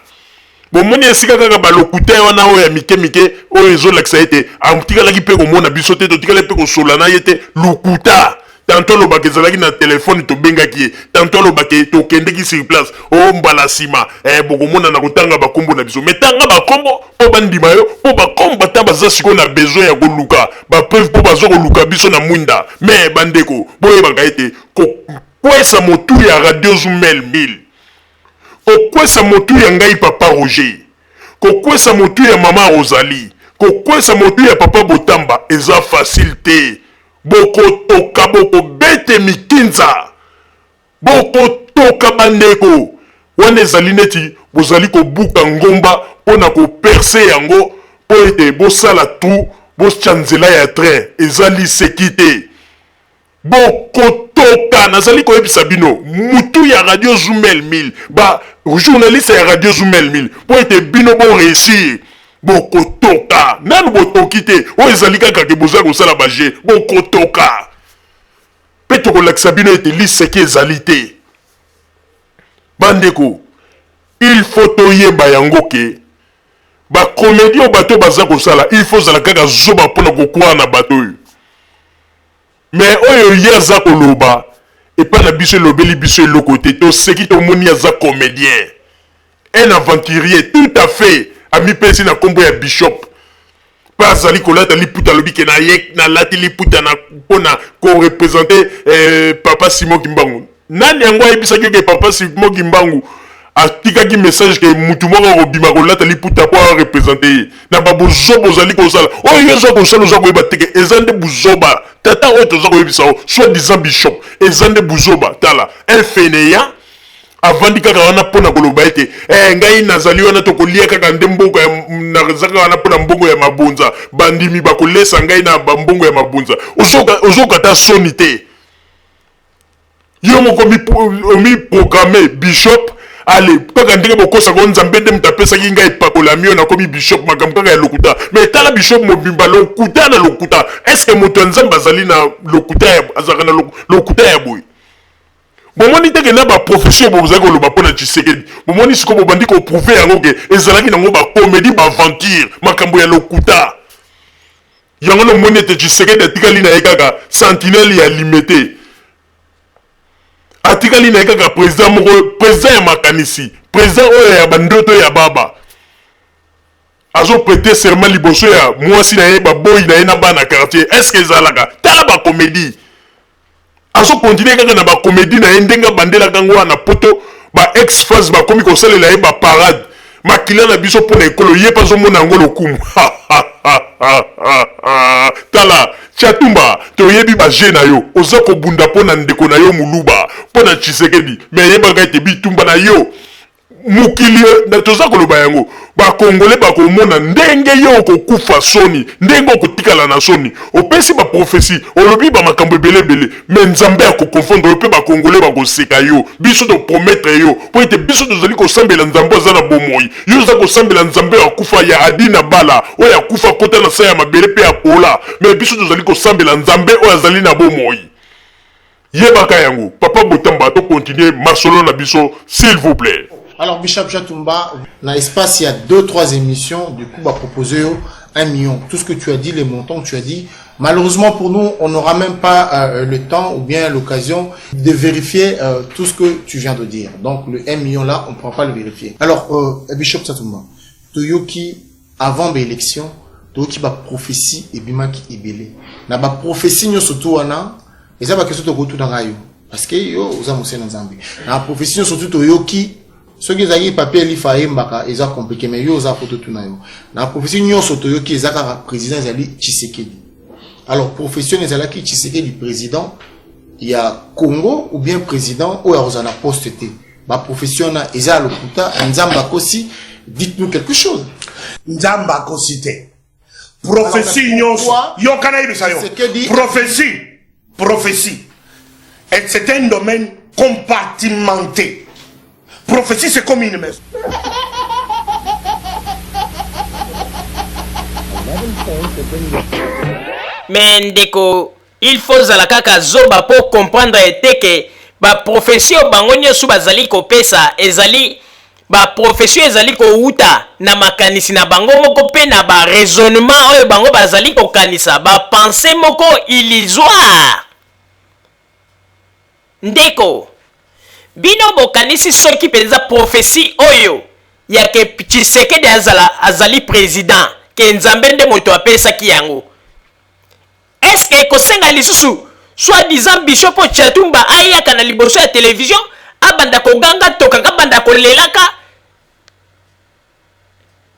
Bomoni esika kaka ba lokuta wana oyo ya mike mike oyo ezolakisa ete atikalaki pe komona biso te, totikalaki pe kosolola na ye te, lokuta. Tantot alobaka ezalaki na telephone tobengaki ye, tantot aloba ke tokendeki sur place, oh mbala sima eh bokomona nakotanga ba kombo na biso. Mais tanga ba kombo po bandima yo, po ba combattants baza sikoyo na besoin ya koluka ba preuves po bazo koluka biso na mwinda. Mais bandeko boyebaka ete kokwesa motu ya radio Zumel 1000, kokwesa motu ya ngai papa Roger, kokwesa motu ya mama Rosalie, kokwesa motu ya papa Botamba eza facile te. Bokotoka bokobete mikinza bokotoka bandeko wana ezali neti bozali kobuka ngomba mpo na ko percer yango mpo ete bosala trou botya nzela ya train eza liseki te bokotoka nazali koyebisa bino mutu ya radio Zumel 1000 ba journaliste ya radio Zumel 1000 mpo ete bino bo reussir Bokotoka nanu botoki te oyo ezali kaka ke boza kosala ba jeux bokotoka pe tokolakisa bino ete liseki ezali te bandeko il faut toyeba yango ke ba comedie oyo bato baza kosala il faut ozala kaka zoba mpona kokwaa na bato oyo mais oyo ye aza koloba epai na biso elobeli biso eloko te toseki tomoni aza comedien Un aventurier tout à fait amipesi na kombo ya bishop pe azali kolata liputa alobi ke naye nalati liputa na pona ko representer eh, papa Simon Kimbangu. Nani yango ayebisaki yo ke papa Simon Kimbangu atikaki message ke mutu moko akobima kolata liputa po a representer ye? Na ba buzoba ozali kosala oyo yo oza kosala oza koyeba te ke eza nde buzoba tata oyo toza koyebisa yo soit disant bishop eza nde buzoba tala un fainéant Avandi kaka wana mpo na koloba ete, Ee, ngai nazali wana, tokolia kaka nde mbongo ya, naza kaka wana mpo na mbongo ya mabonza. Bandimi bakolesa ngai na bambongo ya mabonza. Ozoka, ozoka ata soni te. Yo moko omiprograme bishop, ale kaka ndenge bokosaka o Nzambe nde moto apesaki ngai epakolami oyo nakomi bishop, makambo kaka ya lokuta. Mais tala bishop mobimba lokuta na lokuta. Est-ce que moto ya Nzambe azali na lokuta ya, azalaka na lokuta ya boye? Bomoni te ke na ba prophetie oyo bozali koloba mpo na Tshisekedi, bomoni sikoyo bobandi ko prouver yango ke ezalaki nango ba comedie, ba aventure, makambo ya lokuta. Yango wana omoni ete Tshisekedi atikali na ye kaka sentinelle ya Limete. Atikali na ye kaka president moko, president ya makanisi, president oyo ya ba ndoto ya baba. Azo preter serment liboso ya mwasi na ye, ba boyi na ye na bana quartier. Est-ce que ezalaka? Tala ba comedie. Azo continuer kaka na ba comedie na ye ndenge abandelaka yango wana na poto ba ex faz bakomi kosalela ye ba parade makila na biso mpo na ekolo ye mpe azomona yango lokumu tala Tshatumba toyebi ba jeux na yo oza kobunda mpo na ndeko na yo muluba mpo na Tshisekedi mais yebaka ete bitumba na yo Mokili toza koloba yango ba congolais bakomona ndenge yo okokufa soni ndenge okotikala na soni opesi ba prophetie olobi ba makambo ebele ebele mais nzambe ako confondre yo pe ba congolais bakoseka yo biso to promettre yo po ete biso tozali kosambela nzambe aza na bomoi yo oza kosambela nzambe oyo akufa ya adina bala oyo akufa akota na sa ya mabele pe apola mais biso tozali kosambela nzambe oyo azali na bomoi Yebaka yango papa Botamba to continuer masolo na biso s'il vous plait. Alors, Bishop Tshatumba, dans l'espace, il y a deux, trois émissions. Du coup, va proposer 1 million. Tout ce que tu as dit, les montants que tu as dit, malheureusement pour nous, on n'aura même pas le temps ou bien l'occasion de vérifier tout ce que tu viens de dire. Donc, le 1 million là, on ne pourra pas le vérifier. Alors, Bishop Tshatumba, toyoki, avant l'élection, toyoki ba prophétie ebimaki ebele. Na ba prophétie nyonso tu wana, eza ba question tokotunaka yo. Parce que yo oza mosali na Nzambe. Na prophétie nyonso tu toyoki, soki ezalaki papier elifa ayembaka, eza compliqué, mais yo oza po totuna yo. Na prophétie nyonso toyoki, eza kaka président ezali Tshisekedi. Alors, prophétie wana ezalaki Tshisekedi président ya Congo ou bien président oyo akozala na poste te? Baprophétie wana eza ya lokuta? Nzambe akosi? Dites-nous quelque chose. Nzambe akosi te. Prophétie nyonso, yoka, nayebisa yo, prophétie, et c'est un domaine compartimenté. Prophétie, c'est comme une maison. Mais ndeko, il faut ozala kaka zoba mpo comprendre ete ke baprophétie oyo bango nyonso bazali kopesa ezali baprophétie ezali kowuta na makanisi na bango moko mpe na baraisonnement oyo bango bazali kokanisa, bapensées moko illusoire. Ndeko, bino bokanisi soki mpenza prophétie oyo ya ke Tshisekedi azala azali président, ke Nzambe nde moto apesaki yango, est-ce ekosenga lisusu soi-disant bishop Tshatumba ayaka na liboso ya télévision, abanda koganga, tokanga, abanda kolelaka?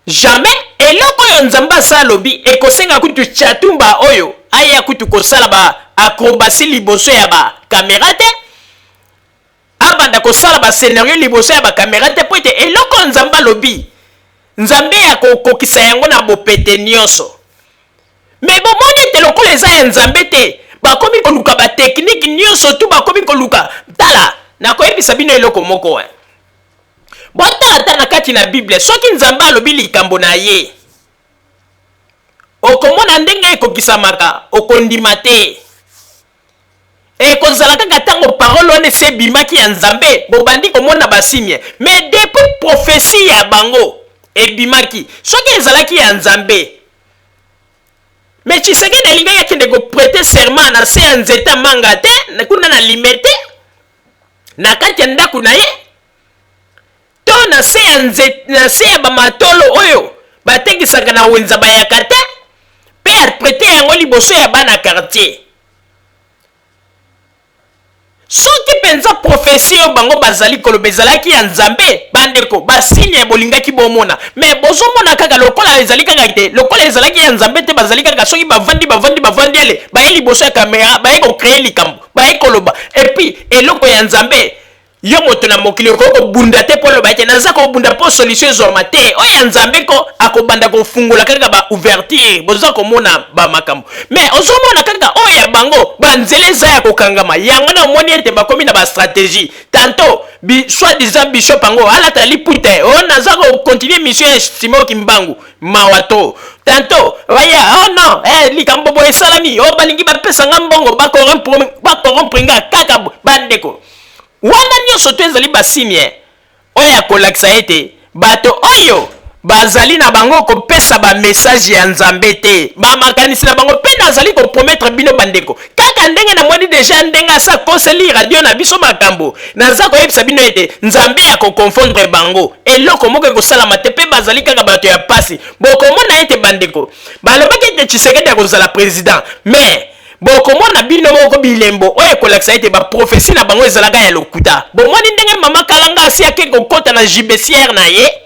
Jamais. Eloko oyo Nzambe asa alobi, ekosenga kutu Tshatumba oyo aya kutu kosala ba acrobatie liboso ya bacaméra te, abanda kosala bascénario liboso ya bacaméra te, mpo ete eloko Nzambe alobi, Nzambe ya kokokisa yango na bopete nyonso. Mais bomoni ete lokola eza ya Nzambe te, bakomi koluka batechnique nyonso tu, bakomi koluka. Tala, nakoyebisa bino eloko moko. Botala ata na kati na Bible, soki Nzambe alobi likambo na ye, okomona ndenge ekokisamaka, okondima te. Ekozala kaka ntango parole wana esi ebimaki ya Nzambe, bobandi komona basigne. Mais depuis prophétie ya bango ebimaki, soki ezalaki ya Nzambe, mais Tshisekedi alingaki akende koprêter serment na se ya nzete manga te, kuna na Limete, na kati ya ndako na ye, to na se ya nzete, na se ya bamatolo oyo batekisaka na wenza bayaka te, mpe aprêter yango liboso ya bana quartier. Soki mpenza prophétie oyo bango bazali koloba ezalaki ya Nzambe, bandeko, basigne ya bolingaki bomona. Mais bozomona kaka lokola ezali kaka te, lokola ezalaki ya Nzambe te, bazali kaka soki bavandi, bavandi, bavandi, ale baye liboso ya caméra, baye kocréer likambo, baye koloba. Et puis eloko ya Nzambe, yo moto na mokili okoki kobunda te mpo oloba ete naza kobunda mpo solution ezwama te. Oyo ya Nzambe ko akobanda kofungola kaka baouverture, boza komona bamakambo. Mais ozomona kaka oyo ya bango, banzela eza ya kokangama. Yango na omoni ete bakomi na bastratégie. Tantôt bi, soi disant bishop yango alata liputa oyo, naza kocontinuer mission ya Simon Kimbangu, mawa to. Tantôt baya, oh non, likambo boye esalami, oyo balingi bapesa nga mbongo, bacorrompre nga kaka. Bandeko, wana nyonso to ezali basigne oyo ya kolakisa ete bato oyo bazali na bango kopesa bamessage ya Nzambe te, bamakanisi na bango. Mpe nazali kopromettre bino, bandeko, kaka ndenge namoni déjà ndenge asa koseli radio na biso makambo, naza koyebisa bino ete Nzambe ya koconfondre bango, eloko moko ekosalama te. Mpe bazali kaka bato ya pasi. Bokomona ete bandeko balobaki ete Tshisekedi akozala président, mais bokomona bino moko bilembo oyo ekolakisa ete baprophétie na bango ezalaka ya lokuta. Bomoni ndenge mama Kalanga asi ake kokɔta na gibecière na ye,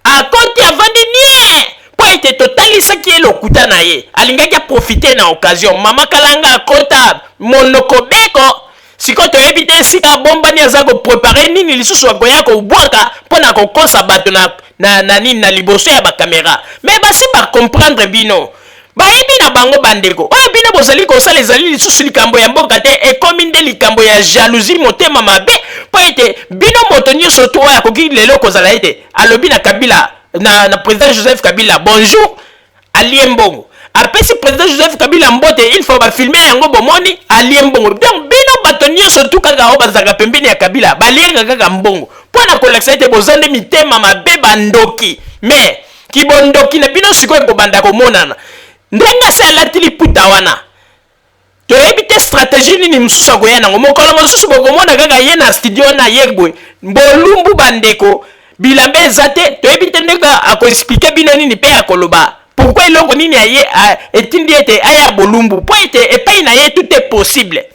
akoti, avandi nie, mpo ete totalisaki ye lokuta na ye. Alingaki aprofiter na occasion. Mama Kalanga akota monoko beko. Sikoyo toyebi te esika abombani, aza kopréparer nini lisusu akoya kobwaka mpo na kokosa bato na nini, na liboso ya bacaméra. Mais basi bacomprendre bino, bayebi na bango. Bandeko, oyo bino bozali kosala ezali lisusu likambo ya mboka te, ekomi nde likambo ya jalousie, motema mabe, mpo ete bino moto nyonso to oyo akoki lelo kozala ete alobi na Kabila, na président Joseph Kabila bonjour, alie mbongo. Apesi président Joseph Kabila mbote, il faut bafilmer yango, bomoni alie mbongo. Donc bino bato bato nyonso tu kaka oyo bazalaka pembeni ya Kabila baliaka kaka mbongo mpo na kolakisa ete boza nde mitema mabe, bandoki. Mais kibondoki na bino sikoyo ekobanda komonana ndenge asi alati liputa wana. Toyebi te strategie nini mosusu akoya nango. Mokolo mosusu bokomona kaka ye na studio na ye boye bolumbu, bandeko, bilamba eza te. Toyebi te ndenge akoexpliquer bino nini mpe akoloba pourquoi, eloko nini aye etindi ete aya bolumbu, mpo ete epai na ye tout est possible.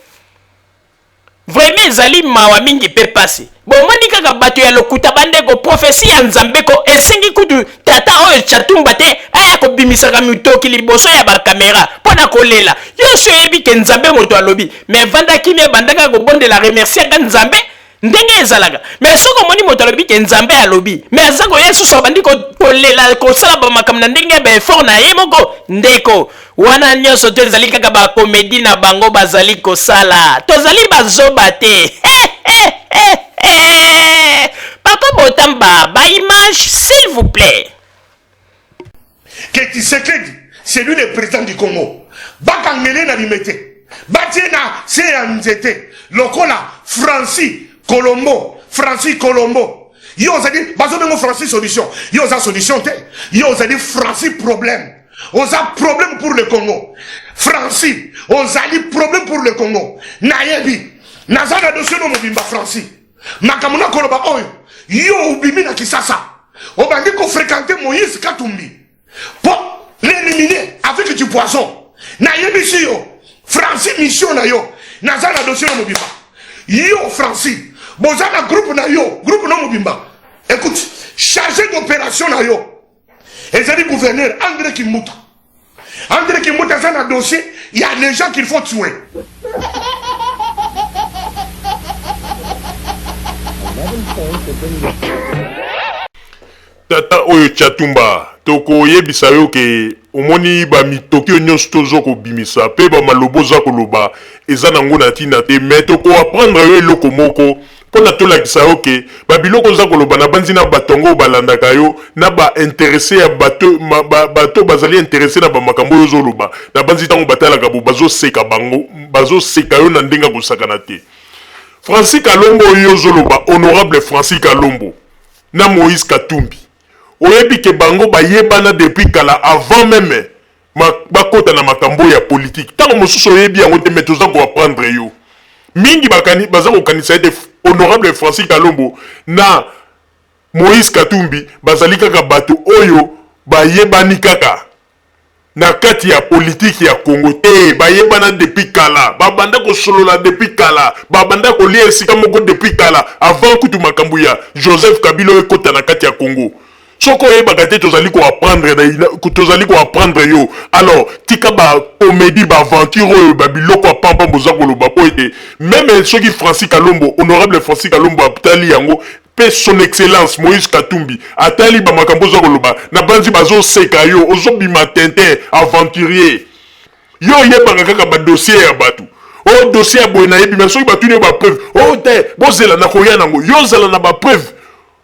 Vraiment ezali mawa mingi mpe pasi. Bomoni kaka bato ya lokuta, bandeko. Prophétie ya Nzambe ko esengi kutu tata oyo Tshatumba te aya kobimisaka mitoki liboso ya bakamera mpo na kolela. Yo so oyebi ke Nzambe moto alobi, mais vanda kimia, bandaka kobondela, remerciaka Nzambe ndenge ezalaka. Mais soki omoni moto alobi ke Nzambe alobi, mais aza koya lisusu abandi kolela, kosala bamakambo na ndenge ya baeffort na ye moko, ndeko, wana nyonso to ezali kaka bacomédie na bango bazali kosala. Tozali bazoba te. Papa Botamba, baimage s'il vous plaît. Que Tshisekedi, c'est lui le président du Congo, bakangele na Limete, batie na se ya nzete lokola Francis Colombo. Francis Colombo, yo ozali, bazobengo Francis solution, yo oza solution te, yo ozali Francis problème. Oza problème pour le Congo. Francis, ozali problème pour le Congo. Nayebi, naza na dossier no mobimba. Francis, makambo nakoloba oyo, yo obimi na Kisasa, obandi kofréquenter Moïse Katumbi mpo l'éliminer avec du poison. Nayebisi yo, Francis, mission na yo, naza na dossier no mobimba. Yo Francis, boza na groupe na yo, groupe no mobimba. Écoute, chargé d'opération na yo ezali gouverneur André Kimbuta. André Kimbuta aza na dossier ya les gens qu'il faut tuer. Tata oyo Tshatumba, tokoyebisa yo ke omoni bamitoki oyo nyonso tozo kobimisa mpe bamaloba oza koloba eza nango na ntina te. Mais tokoapprendre yo eloko moko mpona tolakisa yo ke babiloko oza koloba na banzi na bato yango oyo balandaka yo na baintéressé ya bato ma, ba, bato bazali intéressé na bamakambo oyo ozoloba na banzi, ntango batalaka bo bazoseka bango, bazoseka yo na ndenge akosakana te. Francis Kalombo oyo ozoloba, honorable Francis Kalombo na Moïse Katumbi, oyebi ke bango bayebana depuis kala, avant même bakota na makambo ya politique. Ntango mosusu oyebi yango te, mais toza koapprendre yo. Mingi bakani, baza kokanisa ete honorable Francis Kalombo na Moïse Katumbi bazali kaka bato oyo bayebani kaka na kati ya politike ya Congo te. Bayebana depuis kala, babanda kosolola depuis kala, babanda kolia esika moko depuis kala, avant kutu makambo ya Joseph Kabila oyo ekota na kati ya Congo. Soki oyebaka te, tozali koapprendre, tozali koapprendre yo. Alors tika bacomédie, baaventure oyo, babiloko ya pampa boza koloba, po ete même soki Francis Kalombo, honorable Francis Kalombo atali yango mpe son excellence Moïse Katumbi atali bamakambo oza koloba na banzi, bazoseka yo. Ozobima tintin, aventurier. Yo oyebaka kaka badossier ya bato o dossier ya boye nayebi, mais soki batuni yo bapreuve, o te, bozela na koya nango. Yo ozala na bapreuve?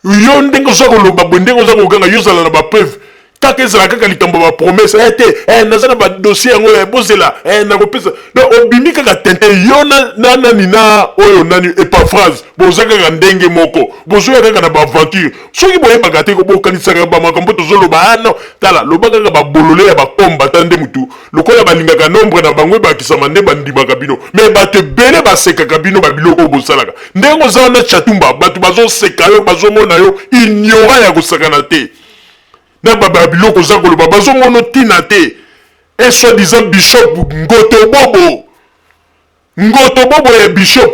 Yo ndenge oza koloba boye, ndenge oza koganga, yo ozala na bapreuve? Kaka ezala kaka likambo ya bapromesse te, naza na badossier yango, bozela, nakopesa. Donc obimi kaka tintin. Yo na nani, na oyo nani, Epaphrase, boza kaka ndenge moko, bozoya kaka na baaventure. Soki boyebaka te, bokanisaka bamakambo tozoloba. Ah non, tala, loba kaka babolole ya bakomba ta nde mutu lokola balingaka nombre na bango ebakisama nde bandimaka bino. Mais bato ebele basekaka bino babiloko oyo bosalaka. Ndenge oza wana, Tshatumba, bato bazoseka yo, bazomona yo ignorant ya kosakana te na babiloko oza koloba, bazomona ntina te. Un soi-disant bishop Ngoto Bobo, Ngoto Bobo ya bishop,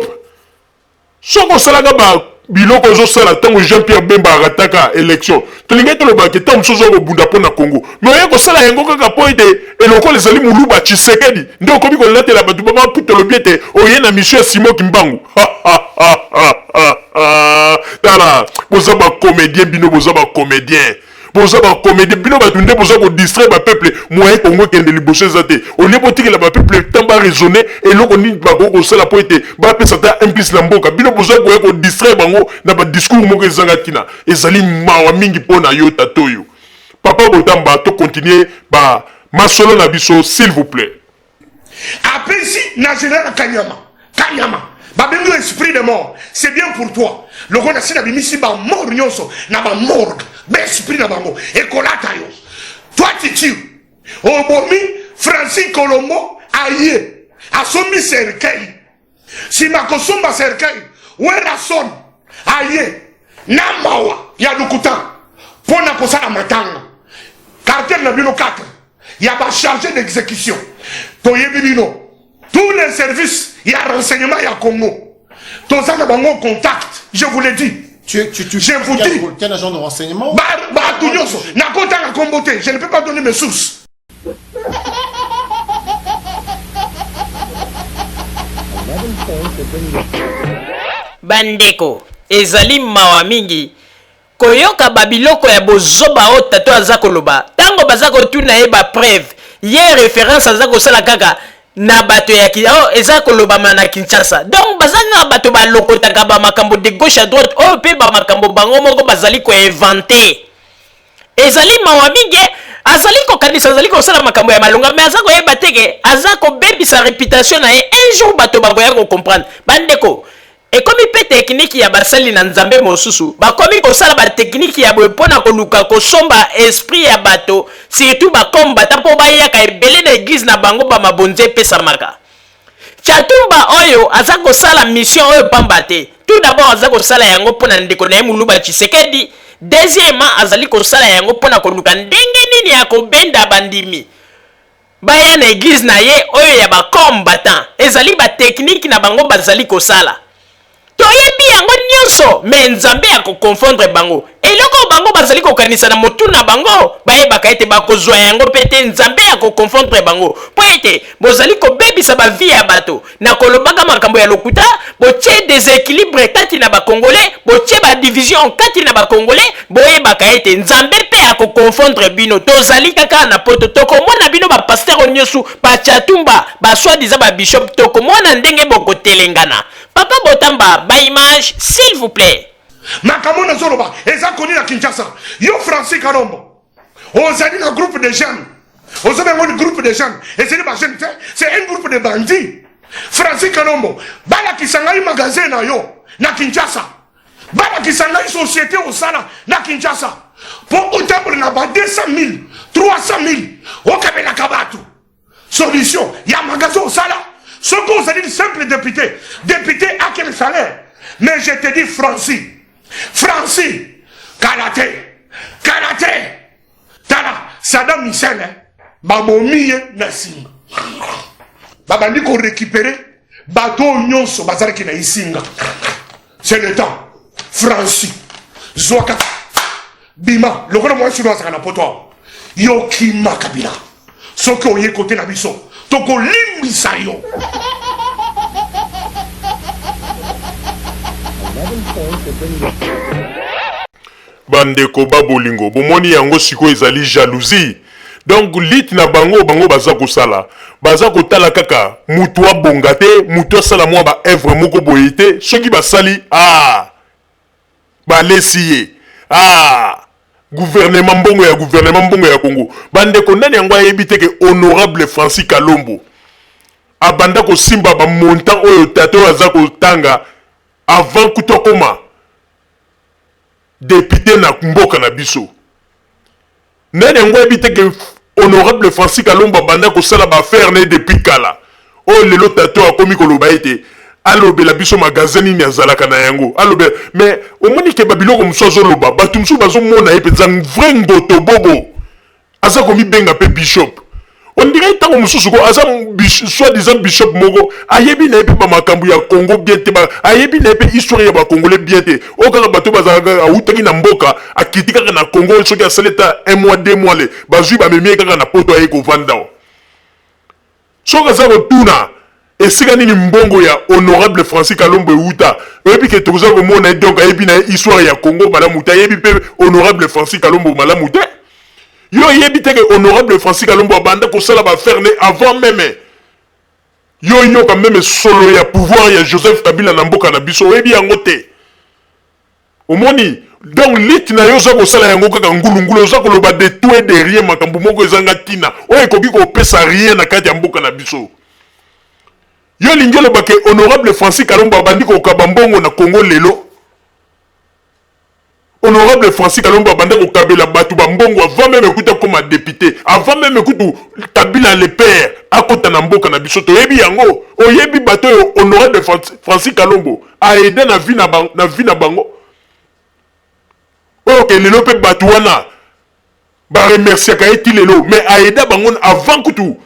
soki osalaka ba biloko ozosala ntango Jean Pierre Bemba arataka élection, tolingai tolobaka ntango mosusu oza kobunda mpo na Congo. Mais oye kosala yango kaka mpo ete elokolo ezali moluba Tshisekedi nde okomi kolatela bato bamaputa. Tolobi ete oye na mission ya Simon Kimbangu. Tala, boza bacomédien bino, boza bacomédien, boza bacomédien bino. Bato nde boza kodistraire bapeuple. Moyen Congo ekende liboso eza te. Olie botikela bapeuple ntan baraisonner eloko nini bakoki kosala mpo ete bapesa ata implice na mboka. Bino boza koya kodistraire bango na badiscours moko ezanga ntina. Ezali mawa mingi mpo na yo, tata oyo. Papa Botamba, tocontinue ba masolo na biso, s'il vous plaît. Apesi na général Kanyama. Kanyama. Babengi yo esprit de mort, c'est bien pour toi. Lokola nasi nabimisi ba mort nyonso na ba morgue, ba esprit na bango ekolata yo. Toi tu tues. Obomi Francis Colombo aye asombi cercueil. Sima kosomba cercueil, Werrason aye na mawa ya lokuta mpo na kosala matanga. Cartel na bino 4 ya ba charge d'exécution toyebi bino tous les services ya renseignement ya Congo toza na bango contact je vous le dis Tu, tu, tu, je vous dis tu es un agent de renseignement bato nyonso nakotanga kombo te je ne peux pas donner mes sources Bandeko, ezali mawa mingi koyoka ba biloko ya bozoba oyo tata aza koloba. Tango baza kotuna ye ba preuve, ye reference aza kosala kaka na bato ya oh, eza kolobama na Kinshasa. Donc baza kaka bato balokotaka ba makambo de gauche à droite oyo mpe ba makambo bango moko bazali ko inventer. Ezali mawa mingi, azali kokanisa azali kosala makambo ya malonga mais aza koyeba te ke aza kobebisa reputation na ye. Un jour bato bakoya ko comprendre. Bandeko, ekomi mpe tekiniki ya basali na Nzambe mosusu bakomi kosala ba tekiniki ya boye mpo na koluka kosomba esprit ya bato, surtout ba combattant mpo bayaka ebele na eglise na bango ba mabonza epesamaka. Tshatumba oyo aza kosala mission oyo pamba te. Tout d'abord aza kosala yango mpo na ndeko na ye Muluba Tshisekedi. Deuxièmement azali kosala yango mpo na koluka ndenge nini ya kobenda bandimi baya na eglise na ye oyo ya ba combattants. Ezali ba technique na bango bazali kosala. Toyebi yango nionso mais Nzambe ako confondre bango. Eloko oyo bango bazali kokanisa na motu na bango, bayebaka ete bakozua yango pe te. Nzambe ako confondre bango po ete bozali kobebisa ba vie ya bato na kolobaka makambo ya lokuta, botie desequilibre kati na ba congolais, botie ba division kati na ba congolais. Boyebaka ete Nzambe pe ako confondre bino. Tozali kaka na poto, tokomona bino ba pasteur oyo nioso, ba Tshatumba, ba soit disant ba bishop, tokomona ndenge bokotelengana. Papa Botamba ba image s'il vous plait. Makambo nazoloba eza koni na Kinshasa. Yo Francis Kalombo ozali na groupe de jeunes, ozobenga ngo groupe de jeunes, ezali ba jeunes te, c'est un groupe de bandits. Francis Kalombo, balakisa ngai magasin na yo na Kinshasa, balakisa ngai société osala na Kinshasa mpo otambola na ba 200 000 300 000 okabelaka bato. Solution ya magasin osala soki ozali simple député, député a quel salaire? Mais je te dis Francis, Francis kala te, kala te, tala Saddam Hussein babomi ye na nsima babandi ko récupérer bato oyo nyonso bazalaki na isinga. C'est le temps. Francis zwaka bima lokola mwasi oyo azalaka na poto awa yo kima Kabila soki oye kote na biso tokolimbisa yo. Bandeko ba bolingo bomoni yango sikoyo ezali jalousie donc lutte na bango bango baza kosala baza kotala kaka mutu abonga te mutu asala mwa ba oeuvre moko boye te soki basali ah balesi ye ah gouvernement mbongo ya gouvernement mbongo ya Congo bandeko nani yango ayebi te ke honorable Francis Kalombo abanda kosimba ba montant oyo tata oyo aza kotanga avant kutu akoma depute na mboka na biso nani yango ayebi te ke honorable Francis Kalombo abanda kosala ba affaire na ye depuis kala oyo lelo tata oyo akomi koloba ete alobela biso magasin nini azalaka na yango alobela mais omoni ke ba biloko mosusu azoloba bato mosusu bazomona ye mpenza vrai ngoto bobo aza komibenga mpe bishop on dirait ntango mosusu ko aza soit disant bishop moko ayebi na ye mpe bamakambo ya Congo bien te, ayebi na ye mpe histoire ya bacongolais bien te. Oyo kaka bato bazalaka awutaki na mboka akiti kaka na Congo, soki asali ata un mois deux mois le bazwi bamemi ye kaka na poto aye kovanda. Soki aza kotuna esika nini mbongo ya honorable Francis Kalombo ewuta, oyebi ke toza komona ye donc ayebi na ye histoire ya Congo malamu te, ayebi mpe honorable Francis Kalombo malamu te. Yo oyebi te ke honorable Francis Kalombo abanda kosala ba affaire ne avant meme yo oyoka meme solo ya pouvoir ya Joseph Kabila na mboka na biso, oyebi yango te. Omoni donc lutte na yo oza kosala yango kaka ngulu ngulu, oza koloba de tout et de rien, makambo moko ezanga tina oyo ekoki kopesa rien na kati ya mboka na biso. Yo olingi oloba ke honorable Francis Kalombo abandi kokaba mbongo na Congo lelo? Honorable Francis Kalombo abanda kokabela bato ba mbongo avant meme kutu akoma depute, avant meme kutu Kabila le père akota na mboka na biso, toyebi yango. Oyebi bato oyo honorable Francis Kalombo a aide na vie na bango, na vie na bango oyo ke lelo mpe bato wana ba remerciaka ye ti lelo, mais a aida bango avant kutu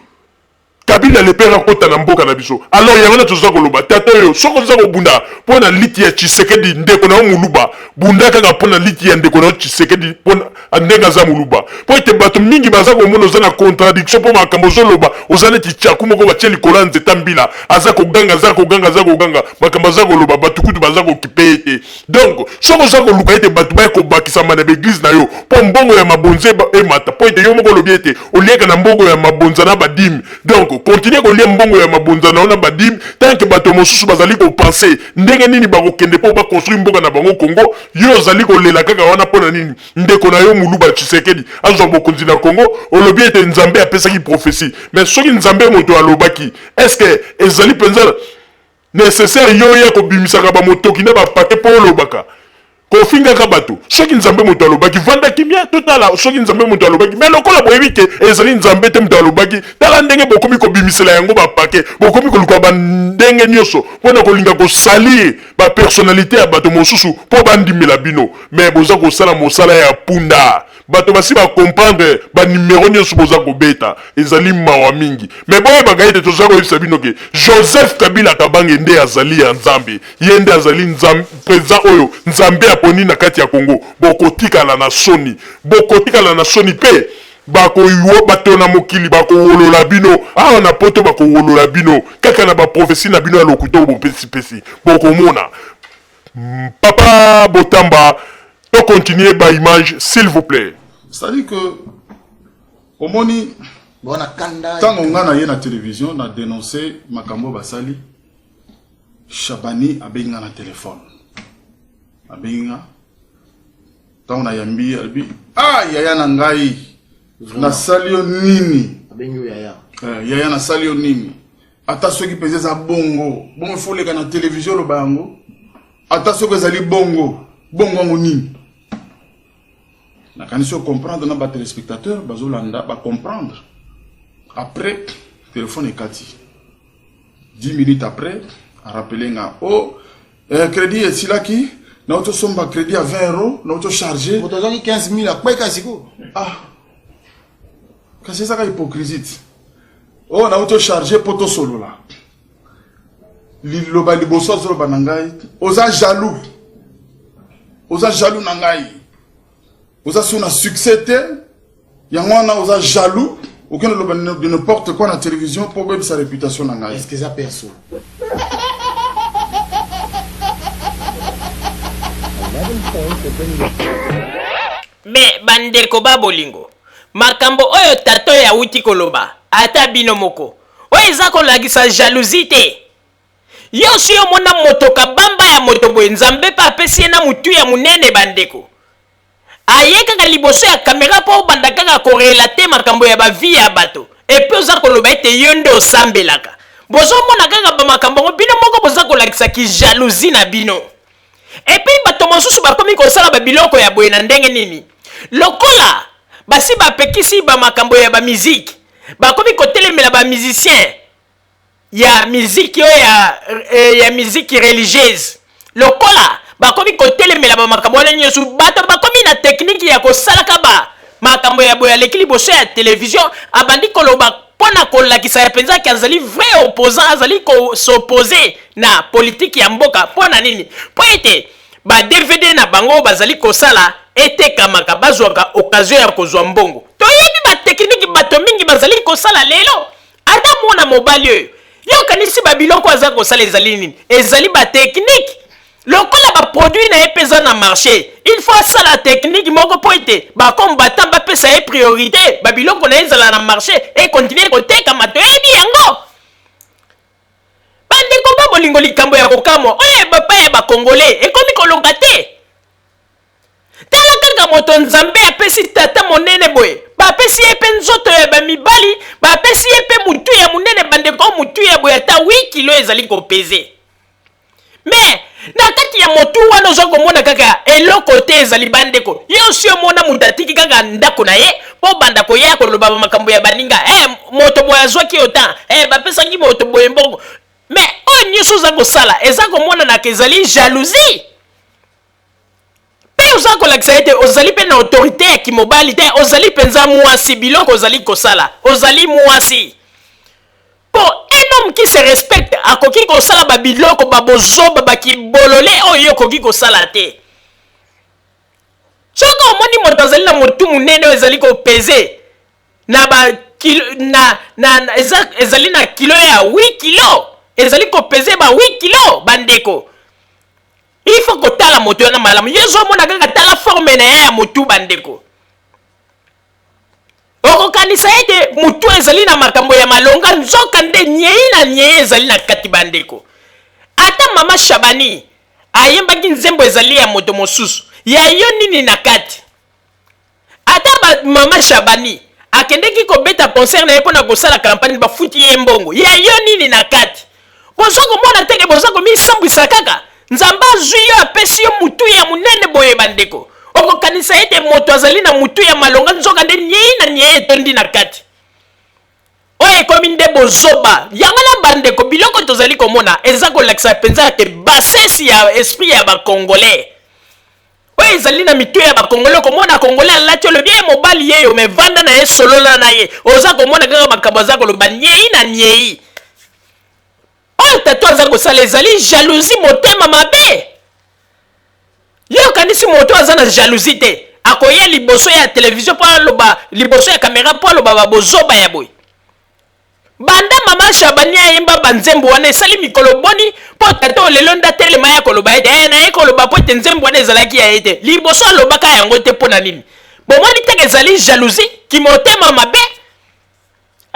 Kabila le père akota na mboka na biso. Alors yango wana toza koloba tata oyo soki oza kobunda mpo na liti ya Tshisekedi ndeko na yo muluba, bunda kaka mpo na liti ya ndeko na yo Tshisekedi mpo na ndenge aza muluba, mpo ete bato mingi baza komona oza na contradiction mpo makambo ozoloba oza neti tshaku moko batie likolo ya nzeta mbila, aza koganga aza koganga aza koganga makambo aza koloba bato kutu baza kokipe ye te. Donc soki oza koluka ete bato baya kobakisama na baeglise na yo mpo mbongo ya mabonza emata, mpo ete yo moko olobi ete oliaka na mbongo ya mabonza na badime, donc continue kolia mbongo ya mabonza na yo na badime tant que bato mosusu bazali kopense ndenge nini bakokende mpo baconstruire mboka na bango Congo. Yo ozali kolela kaka wana mpo na nini? Ndeko na yo Muluba Tshisekedi azwa bokonzi na Congo, olobi ete Nzambe apesaki prophetie, mais soki Nzambe moto alobaki, est-ce que ezali mpenza Necessaire yo oya kobimisaka ba motoki na ba pate po olobaka kofingaka bato soki nzambe moto alobaki vanda kimia totala soki nzambe moto alobaki mais lokola boyebi ke ezali nzambe te moto alobaki tala ndenge bokomi kobimisela yango ba pake bokomi koluka ba ndenge nyonso mpo na kolinga kosalir ba personnalite ya bato mosusu mpo bandimela bino mais boza kosala mosala ya punda Bato basi ba comprendre ba numero nionso boza kobeta ezali mawa mingi mais boyebaka ete toza koyebisa bino ke Joseph Kabila Kabange nde azali ya Nzambe ye nde azali Nzambe president oyo Nzambe aponi na kati ya Congo bokotikala na soni bokotikala na soni pe bakoyua bato na mokili bakowolola bino awa na poto bakowolola bino kaka na ba prophetie na bino ya lokuta oyo bopesi pesi bokomona Papa Botamba to continuer ba image s'il vous plaît. C'est à dire que omoni ntango nga na ye na télévision na dénoncer makambo basali Shabani abengi nga na téléphone abengi nga ntango nayambi ye alobi ah yaya na ngai nasali yo nini yaya eh, yaya nasali yo nini Ata soki mpenza eza bongo, bongo ifo oleka na televizio oloba yango. Ata soki ezali bongo, bongo yango nini? Nakanisi ocomprendre na ba telespectateurs bazolanda ba comprendre. Après telefone ekati. 10 minutes après, arapele nga oh eh, crédit esilaki nauti osomba crédit ya 20 euros nauti ocharge moto azwaki 15 000 akweka sikoyo ah kasi ezaka hypocrisie ti oyo oh, nauti ocharge mpo tosolola liloba liboso azoloba na ngai oza jaloux oza jaloux na ngai oza su na succès te yango wana oza jaloux okende loba de n'importe quoi na télévision mpo obebisa réputation na ngai est-ce que eza perso Mais bandeko ba bolingo, makambo oyo tata oyo awuti koloba, ata bino moko, oyo eza kolakisa jalousie te? Yo osi omona moto kabamba ya moto boye Nzambe pe apesi ye na mutu ya munene bandeko. Aye kaka liboso ya camera po obanda kaka ko relater makambo ya ba vie ya bato et puis oza koloba ete yo nde osambelaka. Bozo mona kaka ba makambo yango bino moko boza kolakisa ki jalousie na bino. Et puis bato mosusu bakomi kosala ba biloko ya boye na ndenge nini? Lokola basi bapekisi ba makambo ya ba musique, bakomi kotelemela ba musiciens ya musique oyo ya, eh, ya musique religieuse. Lokola bakomi kotelemela ba makambo wana nyonso, bato bakomi na technique ya kosalaka ba makambo ya boye. Aleki liboso ya television abandi koloba mpo na kolakisa ya mpenza ke azali vrai opposant, azali ko s'opposer na politiki ya mboka. Mpo na nini? Mpo ete ba DVD na bango bazali kosala etekamaka, bazwaka occasion ya kozwa mbongo. Toyebi ba technique bato mingi bazali kosala lelo. Ata mwana mobali oyo, yo okanisi ba biloko aza kosala ezali nini? Ezali ba technique. Lokola ba produit na ye mpe eza na marché, il faut asala technique moko mpo ete ba combattant bapesa ye priorite, ba biloko na ye ezala na marché e continuer kotekama. Toyebi yango. Bandeko ba bolingo, likambo ya kokamwa oyo epai ya ba Congolais ekomi koloka te. Tala kaka. kaka moto Nzambe apesi tata monene boye, bapesi ye mpe nzoto ya bamibali, bapesi ye mpe mutu ya monene bandeko, mutu ya boye ata 8 kilo ezali kopeze. Mais na kati ya motu wana oza komona kaka eloko te ezali bandeko. Yo osi omona moto atiki kaka ndako na ye mpo banda koya koloba makambo ya baninga, eh, moto boye azwaki otan, eh, bapesaki moto boye mbongo. Mais oyo nyonso oza kosala eza komonanaka ezali jalousie. Mpe oza kolakisa ete ozali mpe na autorite ya kimobali te, ozali mpenza mwasi, biloko ozali kosala, ozali mwasi. Mpo un homme qui se respecte akoki kosala ba biloko ba bozoba ba kibolole oyo yo okoki kosala te. Soki omoni moto azali na motu monene oyo ezali kopeze na ba kilo, na, na, na, eza, ezali na kilo ya 8 kilo, ezali kopeze ba 8 kilo bandeko. Il faut kotala moto wana malamu. Yo ozomona kaka tala forme na ye ya motu bandeko. Okokanisa ete motu ezali na makambo ya malonga, nzoka nde nyei na nyei ezali na kati bandeko. Ata mama Shabani ayembaki nzembo ezali ya moto mosusu, ya yo nini na kati? Ata ba mama Shabani akendeki kobeta concert na ye mpo na kosala campagne, bafuti ye mbongo, ya yo nini na kati? Boza komona te ke boza komisambwisa kaka? Nzambe azwi yo apesi yo mutu ya monene boye bandeko, okokanisa ete moto azali na mutu ya malonga, nzoka nde nyei na nyei etondi na kati. Oyo ekomi nde bozoba. Yango na bandeko, biloko tozali komona eza kolakisa mpenza te bassesse ya esprit ya ba Congolais. Oyo ezali na mitu ya ba Congolais, okomona Congolais alati olobi ye mobali yeyo, mais vanda na ye, solola na ye, oza komona kaka makambo aza koloba nyei na nyei. Oyo tata aza kosala ezali jalousie, motema mabe. Yo okanisi moto aza na jalousie te akoya liboso ya television mpo aloba, liboso ya kamera mpo aloba ba bozoba ya boye? Banda mama Shabani ayemba ba nzembo wana esali mikolo boni mpo tata oyo lelo nde atelema ya koloba ete eh, naye koloba mpo ete nzembo wana ezalaki ya ye te. Liboso alobaka yango te mpo na nini? Bomoni teke ezali jalousie, kimotema mabe.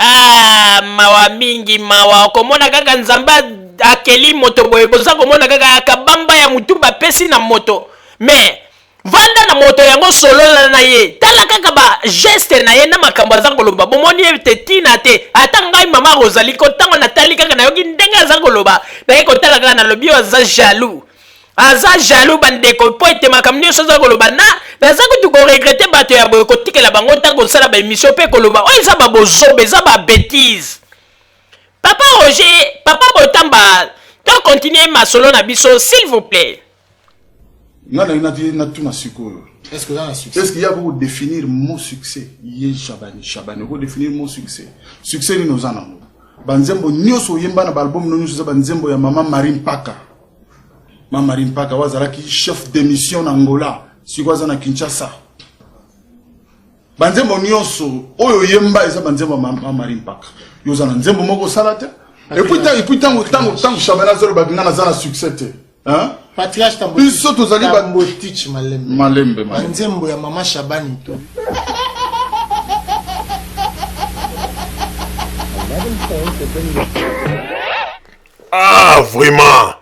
Ah, mawa mingi mawa, okomona kaka Nzambe akeli moto boye, boza komona kaka kabamba ya mutu bapesi na moto, mais vanda na moto yango, solola na ye, tala kaka ba geste na ye na makambo aza koloba, bomoni ete tina te. Ata ngai mama Rosalie ko ntango natali kaka nayoki ndenge aza koloba, naye kotala kaka nalobi oyo aza jaloux, aza jaloux bandeko, mpo ete makambo nyonso aza koloba na naza kutu koregrete bato ya boye kotikela bango ntango kosala ba emission mpe koloba oyo eza ba bozoba, eza ba betise. Papa Roger, papa Botamba, to continuer masolo na biso s'il vous plaît. Nga nalingi natuna sikoyo, Est-ce que oza na succès? Est-ce que ya ko définir mot succès? Ye Shabani, Shabani oko définir mot succès? Succès nini oza nango? Banzembo nyonso oyemba na baalbum no nyonso eza banzembo ya mama Marie Mpaka. Mama Marie Mpaka oyo azalaki chef d'émission na Angola, sikoyo aza na Kinshasa. Banzembo nyonso oyo oyemba eza banzembo ya mama Marie Mpaka. Yo oza na nzembo moko osala te. Et puis et puis tango tango tango Shabani azoloba nga naza na succès te. Hein? Patriarche Tambo. Biso tozali ba Tambo Teach Malembe. Malembe, malembe. Nzembo ya mama Shabani to. Ah vraiment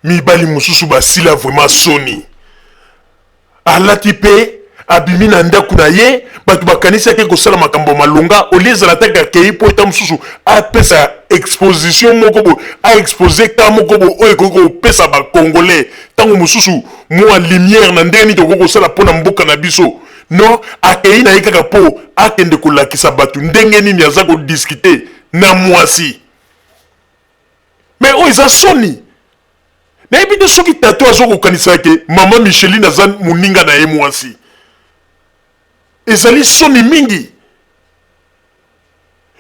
mibali mosusu basila vraiment soni. Alati pe abimi na ndako na ye, bato bakanisaki kosala makambo malonga, olie ezala ata akei mpo eta mosusu apesa exposition moko boye, aexpose ka moko boye oyo ekoki kopesa ba Congolais ntango mosusu mwa lumière na ndenge nini tokoki kosala mpo na mboka na biso. Non, akei na ye kaka mpo akende kolakisa bato ndenge nini aza kodiscute na mwasi. Mais oyo eza soni. Nayebi te soki tata azo kokanisa ke mama Micheline aza moninga na ye mwasi. Ezali soni mingi.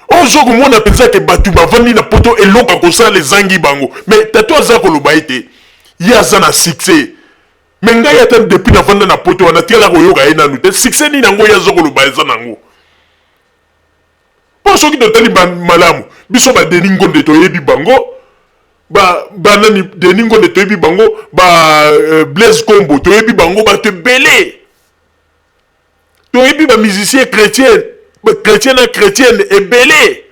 Ozo komona mpenza ke bato bavandi na poto eloko ya kosala ezangi bango. Mais tata aza koloba ete ye aza na succès. Mais ngai ata depuis navanda na poto wana tikala koyoka ye nanu te. Succès nini yango ye azo koloba eza nango? Mpo soki totali malamu, biso ba Denis Ngonde toyebi bango, ba banani Denis Ngonde toyebi bango, ba euh, Blaise Kombo toyebi bango, bato ebele toyebi ba musiciens chrétien, chrétien na chrétienne ebele.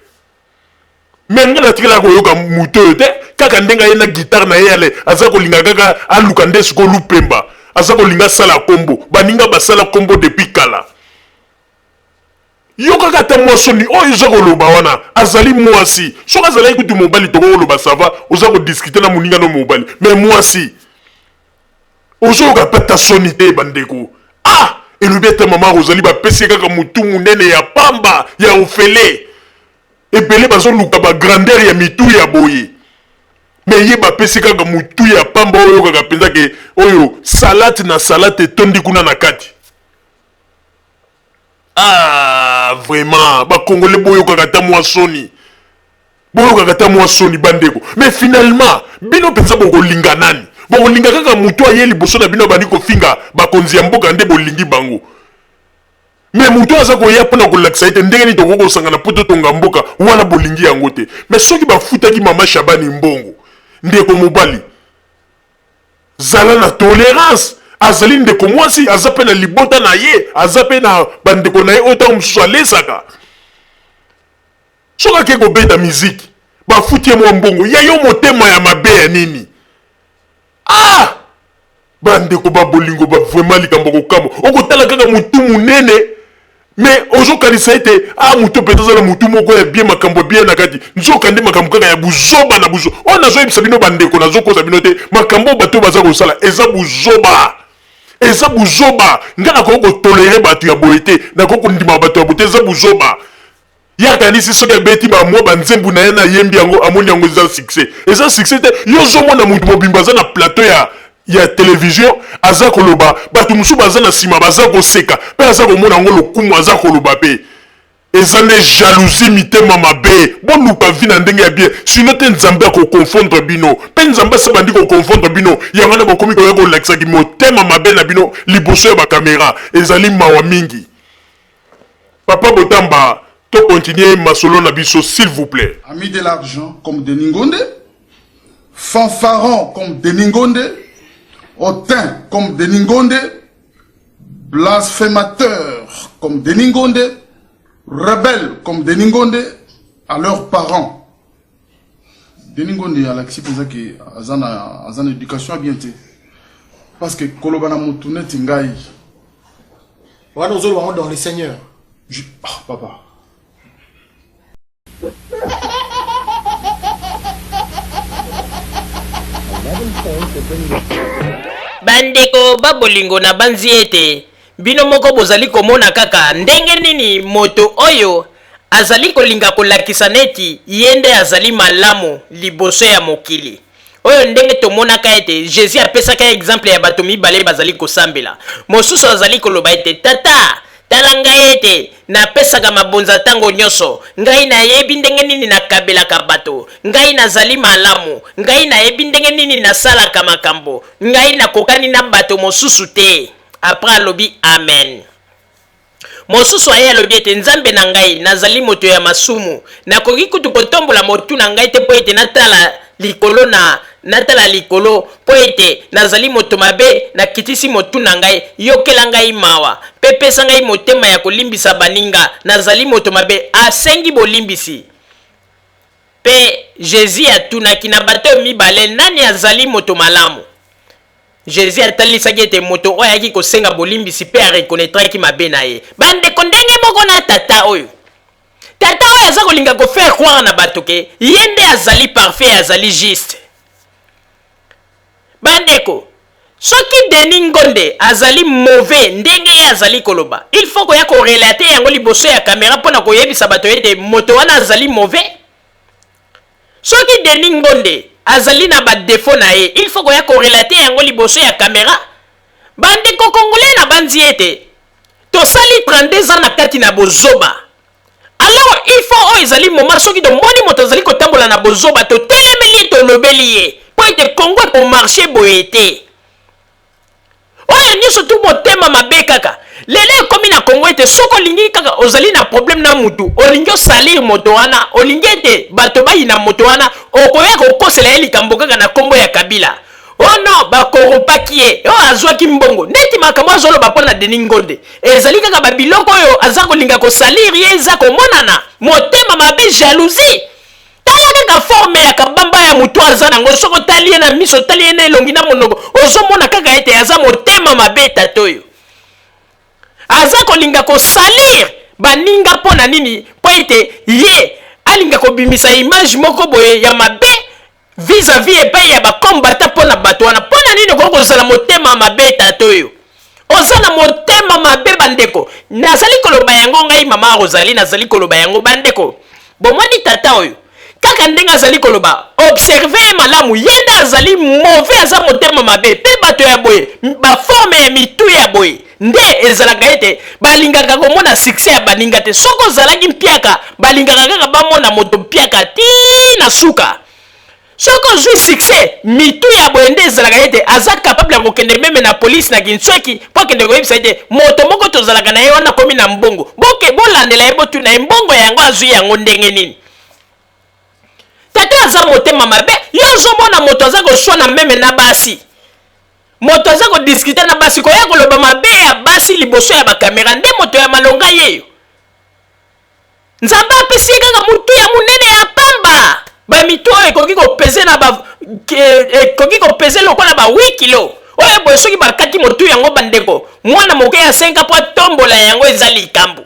Mais nga natikala koyoka moto oyo te, kaka ndenge aye na guitare na ye ale aza kolinga kaka aluka nde sikoyo lupemba. Aza kolinga asala kombo. Baninga basala kombo depuis kala. Yo kaka ata mwa soni oyo oza koloba wana azali mwasi. Soki azalaki kutu mobali tokoki koloba ça va, oza ko discuter na moninga no mobali. Mais mwasi ozoyoka pe ata soni te bandeko. Ah! Elobi ata mama Rosalie bapesi ye kaka mutu munene ya pamba ya ofele. Ebele bazoluka ba grandeur ya mitu ya boye. Mais ye bapesi kaka mutu ya pamba oyo oyokaka penza ke oyo salade na salade etondi kuna na kati. Ah vraiment ba congolais boyokaka ata mwa soni. Boyokaka ata mwa soni bandeko. Mais finalement bino penza bokolinga nani? Bokolinga kaka mutu aye liboso na bino abandi kofinga bakonzi ya mboka nde bolingi bango. Mais mutu aza koya pona kolakisa ete ndenge nini tokoki kosangana po totonga mboka wana bolingi yango te. Mais soki bafutaki mama Shabani mbongo ndeko mobali Zala na tolerance. Azali ndeko mwasi, aza pe na libota na ye, aza pe na bandeko na ye oyo ntango mosusu alesaka. Soki ake kobeta miziki, bafuti ye mwa mbongo, ya yo motema ya mabe ya nini? Ah! Bandeko ba bolingo ba vraiment likambo kokamwa. Okotala kaka motu monene Mais ozo kanisa ete ah moto mpenza aza na motu moko ya bien makambo ya bien na kati nzoka nde makambo kaka ya buzoba na buzoba oyo nazoyebisa bino bandeko nazokosa bino te makambo oyo bato baza kosala eza buzoba eza buzoba ngai nakoki kotolere bato ya boye te nakoki kondima bato ya boye te eza buzoba Ye akanisi soki abeti ba mwa ba nzembu na ye na ayembi yango amoni yango eza succès. Eza succès te. Yo ozo mona mutu mobimba aza na plateau ya ya television aza koloba batu mosusu baza na sima baza koseka pe aza komona yango lokumu aza koloba pe eza nde jalousie mitema mabe boluka vie na ndenge ya bien sinon te nzambe ako confondre bino pe nzambe asi abandi ko confondre bino yango wana bokomi koya kolakisa ki motema mabe na bino liboso ya ba camera ezali mawa mingi. Papa Botamba to continuer masolo na biso s'il vous plait. Ami de l'argent comme Denis Ngonde, fanfaron comme Denis Ngonde, hautain comme Denis Ngonde, blasphémateur comme Denis Ngonde, rebelle comme Denis Ngonde, à leurs parents. Denis Ngonde alakisi mpenza ke aza na, aza na éducation ya bien te parce que koloba na motu neti ngai wana ozoloba yango dans le Seigneur. Je... Ah, papa. Bandeko ba bolingo nabanzi ete bino moko bozali komona kaka ndenge nini moto oyo azali kolinga kolakisa neti ye nde azali malamu liboso ya mokili. Oyo ndenge tomonaka ete Jesus apesaka exemple ya bato mibale bazali kosambela. Mosusu azali koloba ete, Tata, tala ngai ete napesaka mabonza ntango nyonso. Ngai nayebi ndenge nini nakabelaka bato. Ngai nazali malamu. Ngai nayebi ndenge nini nasalaka makambo. Ngai nakokani na bato mosusu te. Après alobi amen. Mosusu aye alobi ete, Nzambe na ngai, nazali moto ya masumu. Nakoki kutu kotombola motu na ngai te mpo ete natala likolo na, natala likolo, mpo ete nazali moto mabe, nakitisi motu na ngai. Yokela ngai mawa, mpe pesa ngai motema ya kolimbisa baninga. Nazali moto mabe. Asengi bolimbisi. Mpe Jesus atunaki, na bato oyo mibale, nani azali moto malamu? Jesus atalisaki ete moto oyo ayaki kosenga bolimbisi mpe a reconnaîtraki mabe na ye. Bandeko, ndenge moko na tata oyo. Tata oyo aza kolinga ko faire croire na bato ke ye nde azali parfait, azali juste. Bandeko, soki Denis Ngonde azali mauvais ndenge ye azali koloba, il faut koya ko relater yango liboso ya camera mpo na koyebisa bato ete moto wana azali mauvais. Soki Denis Ngonde azali na ba defauts na ye, il faut koya ko relater yango liboso ya camera? Ba ndeko congolais na banzi ete tosali 32 ans na kati na bozoba. Alors il faut oyo ezali moment soki tomoni moto azali kotambola na bozoba totelemeli ye tolobeli ye mpo ete Congo eko marcher boye te. Oyo nioso tout motema mabe kaka. Lelo ekomi na Congo ete soki olingi kaka ozali na problème na mutu, olingi osalir moto wana, olingi ete bato bayina moto wana, okoya kokosela ye likambo kaka na kombo ya Kabila. Oh non, ba corrompaki ye, oh azwaki mbongo. Neti makambo azoloba mpo na Denis Ngonde, ezali kaka ba biloko oyo aza kolinga kosalir ye eza komonana. Motema mabe, jalousie. Tala kaka forme ya kabamba. ya motu aza nango, soki otali ye na miso, otali ye na elongi na monoko, ozomona kaka ete aza motema mabe. Tata oyo aza kolinga kosalir baninga mpo na nini? Mpo ete ye alinga kobimisa image moko boye ya mabe vis-à-vis epai ya bakombata mpo na bato wana. Mpo na nini okoki kozala motema mabe? Tata oyo oza na motema mabe. Bandeko, nazali koloba yango, ngai mama Rosalie nazali koloba yango. Bandeko, bomoni tata oyo kaka ndenge azali koloba, observe ye malamu, ye nde azali mauvais, aza motema mabe. Mpe bato ya boye, baforme ya mitu ya boye nde ezalaka ete balingaka komona succès ya baninga te. Soki ozalaki mpiaka, balingaka kaka bamona moto mpiaka ti na suka. Soki ozwi succès, mitu ya boye nde ezalaka ete aza capable ya kokende meme na polise na Kinsweki mpo akende koyebisa ete moto moko tozalaka na ye wana akomi na mbongo, boke bolandela ye, botuna ye mbongo yango azwi yango ndenge nini. Tata aza motema mabe. Yo ozomona moto aza koswana meme na basi, moto aza kodiskute na basi, koya koloba mabe ya basi liboso ya bakamera, nde moto ya malonga yeyo. Nzambe apesi ye kaka motu ya monene ya pamba, bamitu oyo ekoki kopese na ba ekoki kopese lokola ba 8 kilo oyo boye. Soki bakati motu yango, bandeko, mwana moke ya 5 mpo atombola yango eza likambo,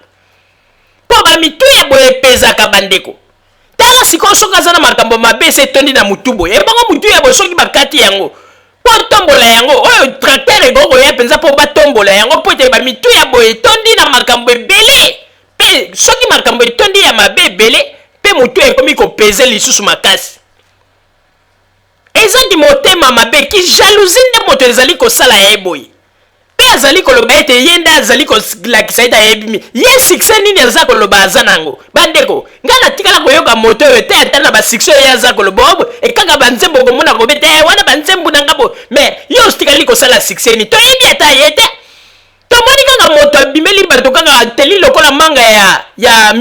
mpo bamitu ya boye epezaka. Bandeko, tala sikoyo, soki aza na makambo mabe ese etondi na motu boye, ebongo motu ya boye soki bakati yango mpo tombola yango, oyo tracteur ekoki koya mpenza mpo batombola yango, mpo ete bamitu ya boye etondi na makambo ebele. Mpe soki makambo etondi ya mabe ebele, mpe motu ekomi kopeze lisusu makasi, ezaki motema mabe, ki jalousie nde moto ezali kosala ye boye. Mpe azali koloba ete ye nde azali kolakisa ete ayebi mi ye. Succès nini aza koloba aza nango? Bandeko, ngai natikala koyoka moto oyo te, ata na basuccès oyo ye aza koloba oyo ekaka banzembo, okomona kobeta wana banzembo na nga bo, mais yo otikali kosala succès nini? Toyebi ata ye te. Tomoni kaka moto abimeli bato kaka ateli lokola manga ya, ya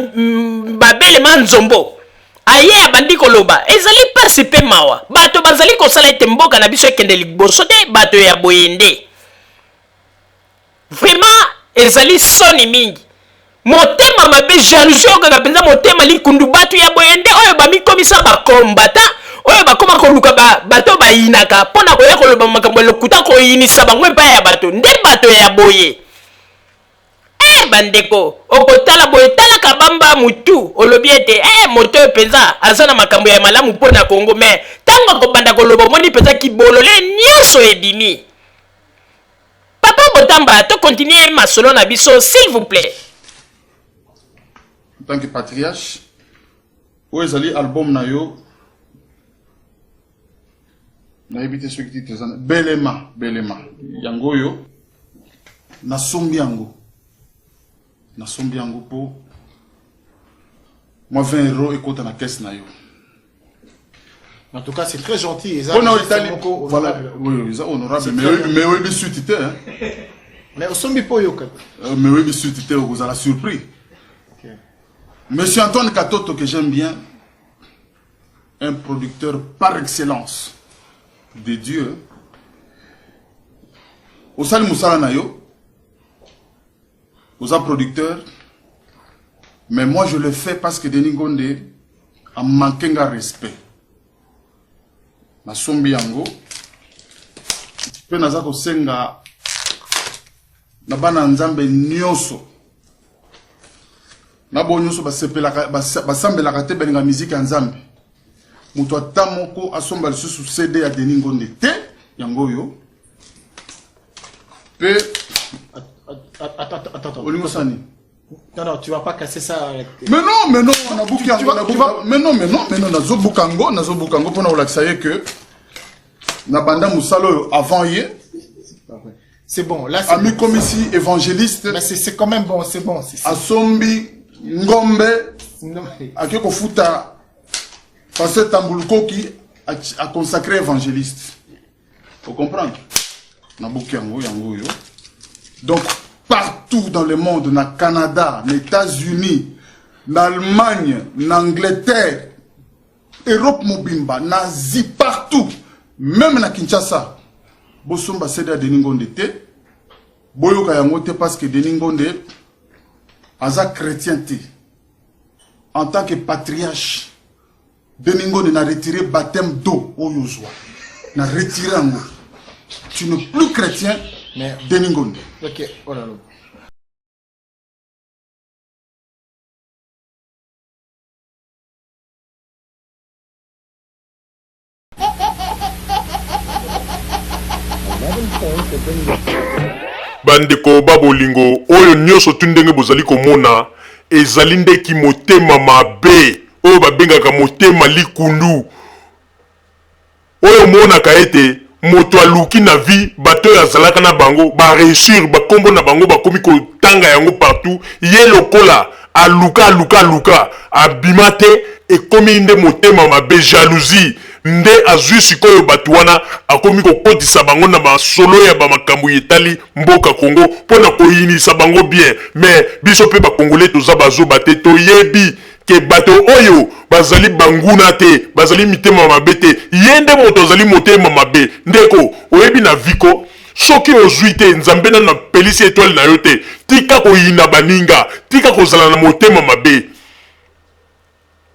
babele ma nzombo, aye abandi koloba. Ezali mpasi mpe mawa. Bato bazali kosala ete mboka na biso ekende liboso te, bato ya boye nde vraiment ezali soni mingi. Motema mabe, jalousie oyo kaka mpenza motema likundu. Bato ya boye nde oyo bamikomisa bakombata, oyo bakoma koluka ba, bato bayinaka mpo na koya koloba makambo ya lokuta, koyinisa bango epai ya bato. Nde bato ya boye. Eh, bandeko, okotala boye, tala kabamba mutu, olobi ete eh, moto oyo mpenza aza na makambo ya malamu mpo na Kongo, me ntango akobanda koloba, omoni mpenza kibolole nyonso ebimi. Papa Botamba, to continuer masolo na biso, s'il vous plaît. En tant que patriarche, oyo ezali album na yo, nayebi te soki titre eza belema belema. Yango oyo nasombi yango, nasombi yango mpo mwa 20 euro ekota na caisse na yo. En tout cas, c'est très gentil. Mpona oyo etali, voilà, oui, eza honorable, mais oyebi suite te, hein. Mais osombi mpo oyoka. Mais oyebi suite te, okozala surpris. Monsieur Antoine Katoto, que j'aime bien, un producteur par excellence de Dieu, osali mosala na yo, oza producteur, mais moi je le fais parce que Denis Ngonde a manqué nga respect. Nasombi yango mpe naza kosenga na bana Nzambe nyonso, na bo nyonso basepelaka, basambelaka te, balinga miziki ya Nzambe, moto ata moko asomba lisusu CD ya Denis Ngonde te. Yango oyo mpe olingi osala nini? Non, non, tu vas pas casser ça. Mais non, mais non, nabuki yango, mais non, mais non, mais non, nazobuka yango, nazobuka yango mpona kolakisa ye que nabanda mosala oyo avant ye. C'est bon, là c'est Amikomisi bon. Évangéliste. Mais c'est quand même bon, c'est bon. Asombi ngombe, ake kofuta pasteur Tambulukoki, a consacré évangéliste. Faut comprendre. Nabuki yango, yango yo. Donc partout dans le monde, na Canada, na États-Unis, na Allemagne, na Angleterre, Europe mobimba, na Asie, partout, même na Kinshasa, bosomba CD ya Denis Ngonde te, boyoka yango te, parce que Denis Ngonde aza chrétien te. En tant que patriarche. Denis Ngonde na retire baptême d'eau oyo ozwa. Na retire yango. Tu n'es plus chrétien, Mais Denis Ngonde. Ok, oh là là. Bandeko ba bolingo, oyo nionso tu ndenge bozali komona ezali nde kimotema mabe oyo babengaka motema likundu. Oyo omonaka ete moto aluki na vie bato oyo azalaka na bango ba reussir ba kombo na bango bakomi kotanga yango partout ye lokola aluka aluka aluka abima te ekomi nde motema mabe jalousie nde azui sikoyo batu wana akomi kokotisa bango na masolo ya ba makambo etali mboka Congo pona koyinisa bango bien mais biso pe ba congolais toza ba zoba te toyebi ke bato oyo bazali banguna te bazali mitema mabe te ye nde moto azali motema mabe ndeko oyebi na vie ko soki ozui te nzambe nanu apelisi etoile na yo te tika koyina baninga tika kozala na motema mabe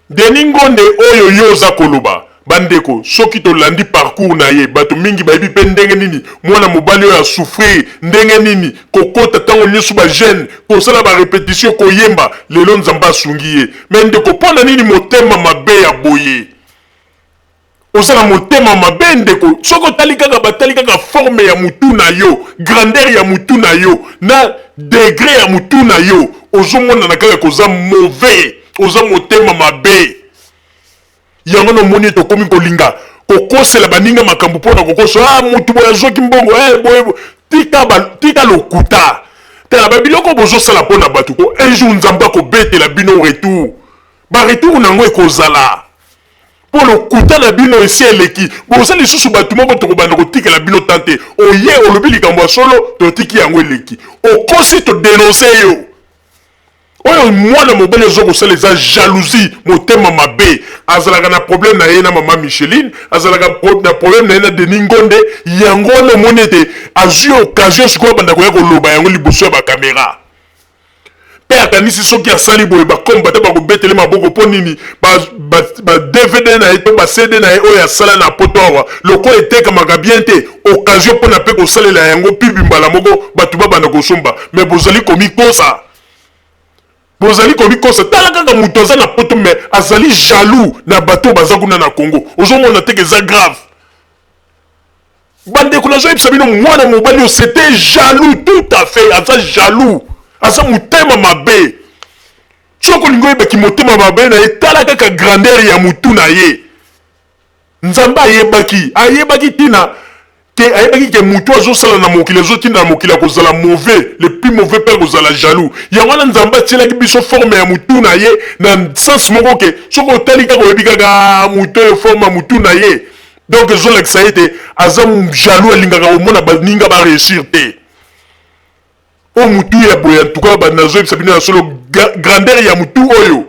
Denis Ngonde oyo yo oza koloba ba ndeko soki tolandi parcours na ye bato mingi bayebi pe ndenge nini mwana mobali oyo a souffrir ndenge nini kokota tango nioso ba jeune kosala ba repetition koyemba lelo Nzambe asungi ye mais ndeko pona nini motema mabe ya boye oza na motema mabe ndeko soki otali kaka batali kaka forme ya mutu na yo grandeur ya mutu na yo na degre ya mutu na yo ozomonana kaka koza mauvais oza motema mabe yango na omoni ete okomi kolinga kokosela baninga makambo mpo na kokosa ah motu boye azwaki mbongo eh, boye tika, ba, tika lokuta tala babiloko bozosala mpo na bato ko un jour nzambe akobetela bino retour baretour na yango ekozala mpo lokuta na bino esi eleki boza lisusu bato moko tokobanda kotikela bino tan te oye olobi likambo ya solo totiki yango eleki okosi todenonse yo oyo mwana mobali ozo kosala eza jalousie motema mabe azalaka na problème na ye na mama Micheline azalaka na problème na ye na Denis Ngonde yango wana omoni ete azwi occasion sikoyo abanda koya koloba yango liboso ya bakamera mpe akanisi soki asali boye bakombata bakobetele maboko mpo nini ba, ba, ba dvd na ye to ba cd na ye oyo asala na poto awa lokola etekamaka bien te occasion mpo na mpe kosalela yango pibi mbala moko bato babanda kosomba me bozali komikosa bozali komikosa tala kaka moto aza na poto me azali jaloux na bato baza kuna na congo ozomona teke eza grave Bandeko nazoyebisa bino mwana mobali oyo c'était jaloux tout à fait aza jaloux aza motema mabe soki olingi oyeba kimotema mabe na ye tala kaka grandeur ya mutu na ye nzambe ayebaki ayebaki ntina ke ayebaki ke mutu azosala na mokili azotinda na mokili akozala mauvais le plus mauvais mpe akozala jaloux yango wana nzambe atielaki biso forme ya mutu na ye na sens moko ke soki otali kaka oyebi kaka mutu oyo forme ya mutu na ye Donc ezolakisa ete aza jaloux alingaka komona baninga ba réussir te. Oyo mutu ya boye en tout cas ba nazoyebisa bino ya solo grandeur ya mutu oyo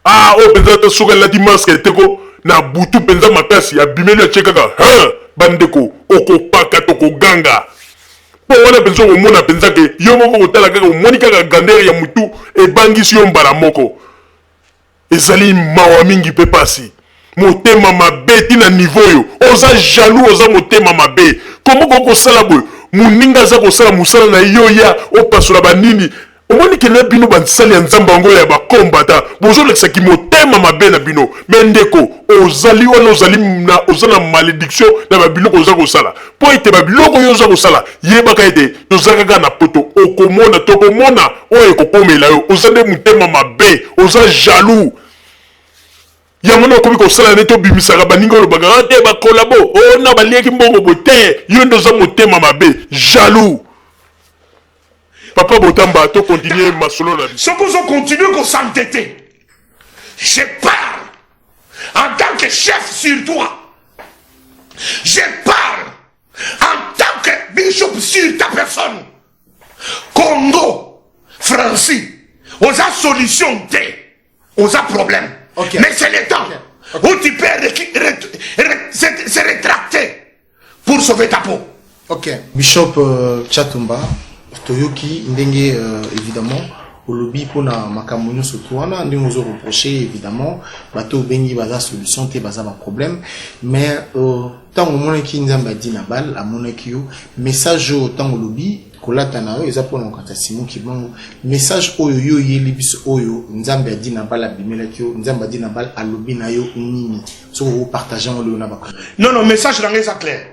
ah oyo mpenza ata soki alati masque te ko na butu mpenza makasi abimeli atie kaka hein bandeko okopaka tokoganga mpo wana mpenza okomona mpenza ke yo moko kotala kaka omoni kaka grandeur ya mutu ebangisi yo mbala moko Ezali mawa mingi pe pasi. Motema mabe ti na niveau oyo. Oza jaloux oza motema mabe. Comment okoki kosala boye? Muninga aza kosala musala na ye yo oya opasola ba nini? Omoni ke na bino basali ya Nzambe yango ya ba combattants bozolakisa kimotema mabe na bino. Mais ndeko ozali wana ozali na oza na malediction na ba biloko oza kosala. Po ete ba biloko yo oza kosala yebaka ete toza kaka na poto okomona tokomona oyo ekokomela yo oza nde motema mabe oza jaloux yango nde okomi kosala neti obimisaka baninga olobaka ah, te bakolabo o oh, na baliaki mbongo boye te yo nde oza motema mabe jaloux papa botamba to continue masolo na biso soki ozo continue kosantete je parle en tant que chef sur toi je parle en tant que bishop sur ta personne Congo Francis oza solution te oza problème okay. mais c'est le temps okay. où tu peux se, se rétracter pour sauver ta peau ok bishop euh, Tshatumba toyoki ndenge euh, évidemment Olobi pona makambo nyonso tout wana ndenge ozo reprocher, évidemment bato obengi baza solution te, baza ba problème. Mais ntango omonaki Nzambe adi na bal amonaki yo, message oyo ntango olobi kolata na yo eza mpona kokata Simon Kimbangu, message oyo yo oyeli biso, oyo Nzambe adi na bal abimelaki yo, Nzambe adi na bal alobi na yo nini? Soki okopartage yango lelo na bakongo. Non, message na ngai eza clair: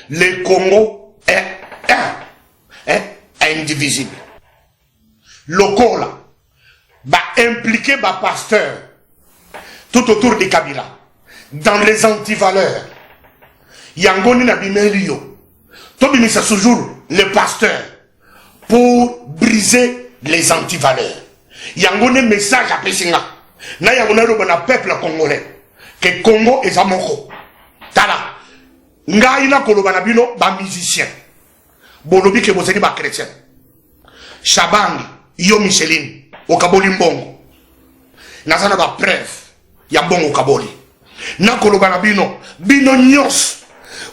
le Congo est un, est indivisible. Lokola baimpliqué bapasteur tout autour de Kabila dans les antivaleurs, yango nini abimeli yo, tobimisa toujours le pasteur pour briser les antivaleurs. Yango nde message apesi nga na yango naloba na peuple congolais ke Congo eza moko. Tala, ngai nakoloba na bino bamusicien, bolobi ke bozali bachrétien. Shabangi, yo Micheline, okaboli mbongo, naza na bapreuve ya mbongo okaboli. Nakoloba na bino, bino nyonso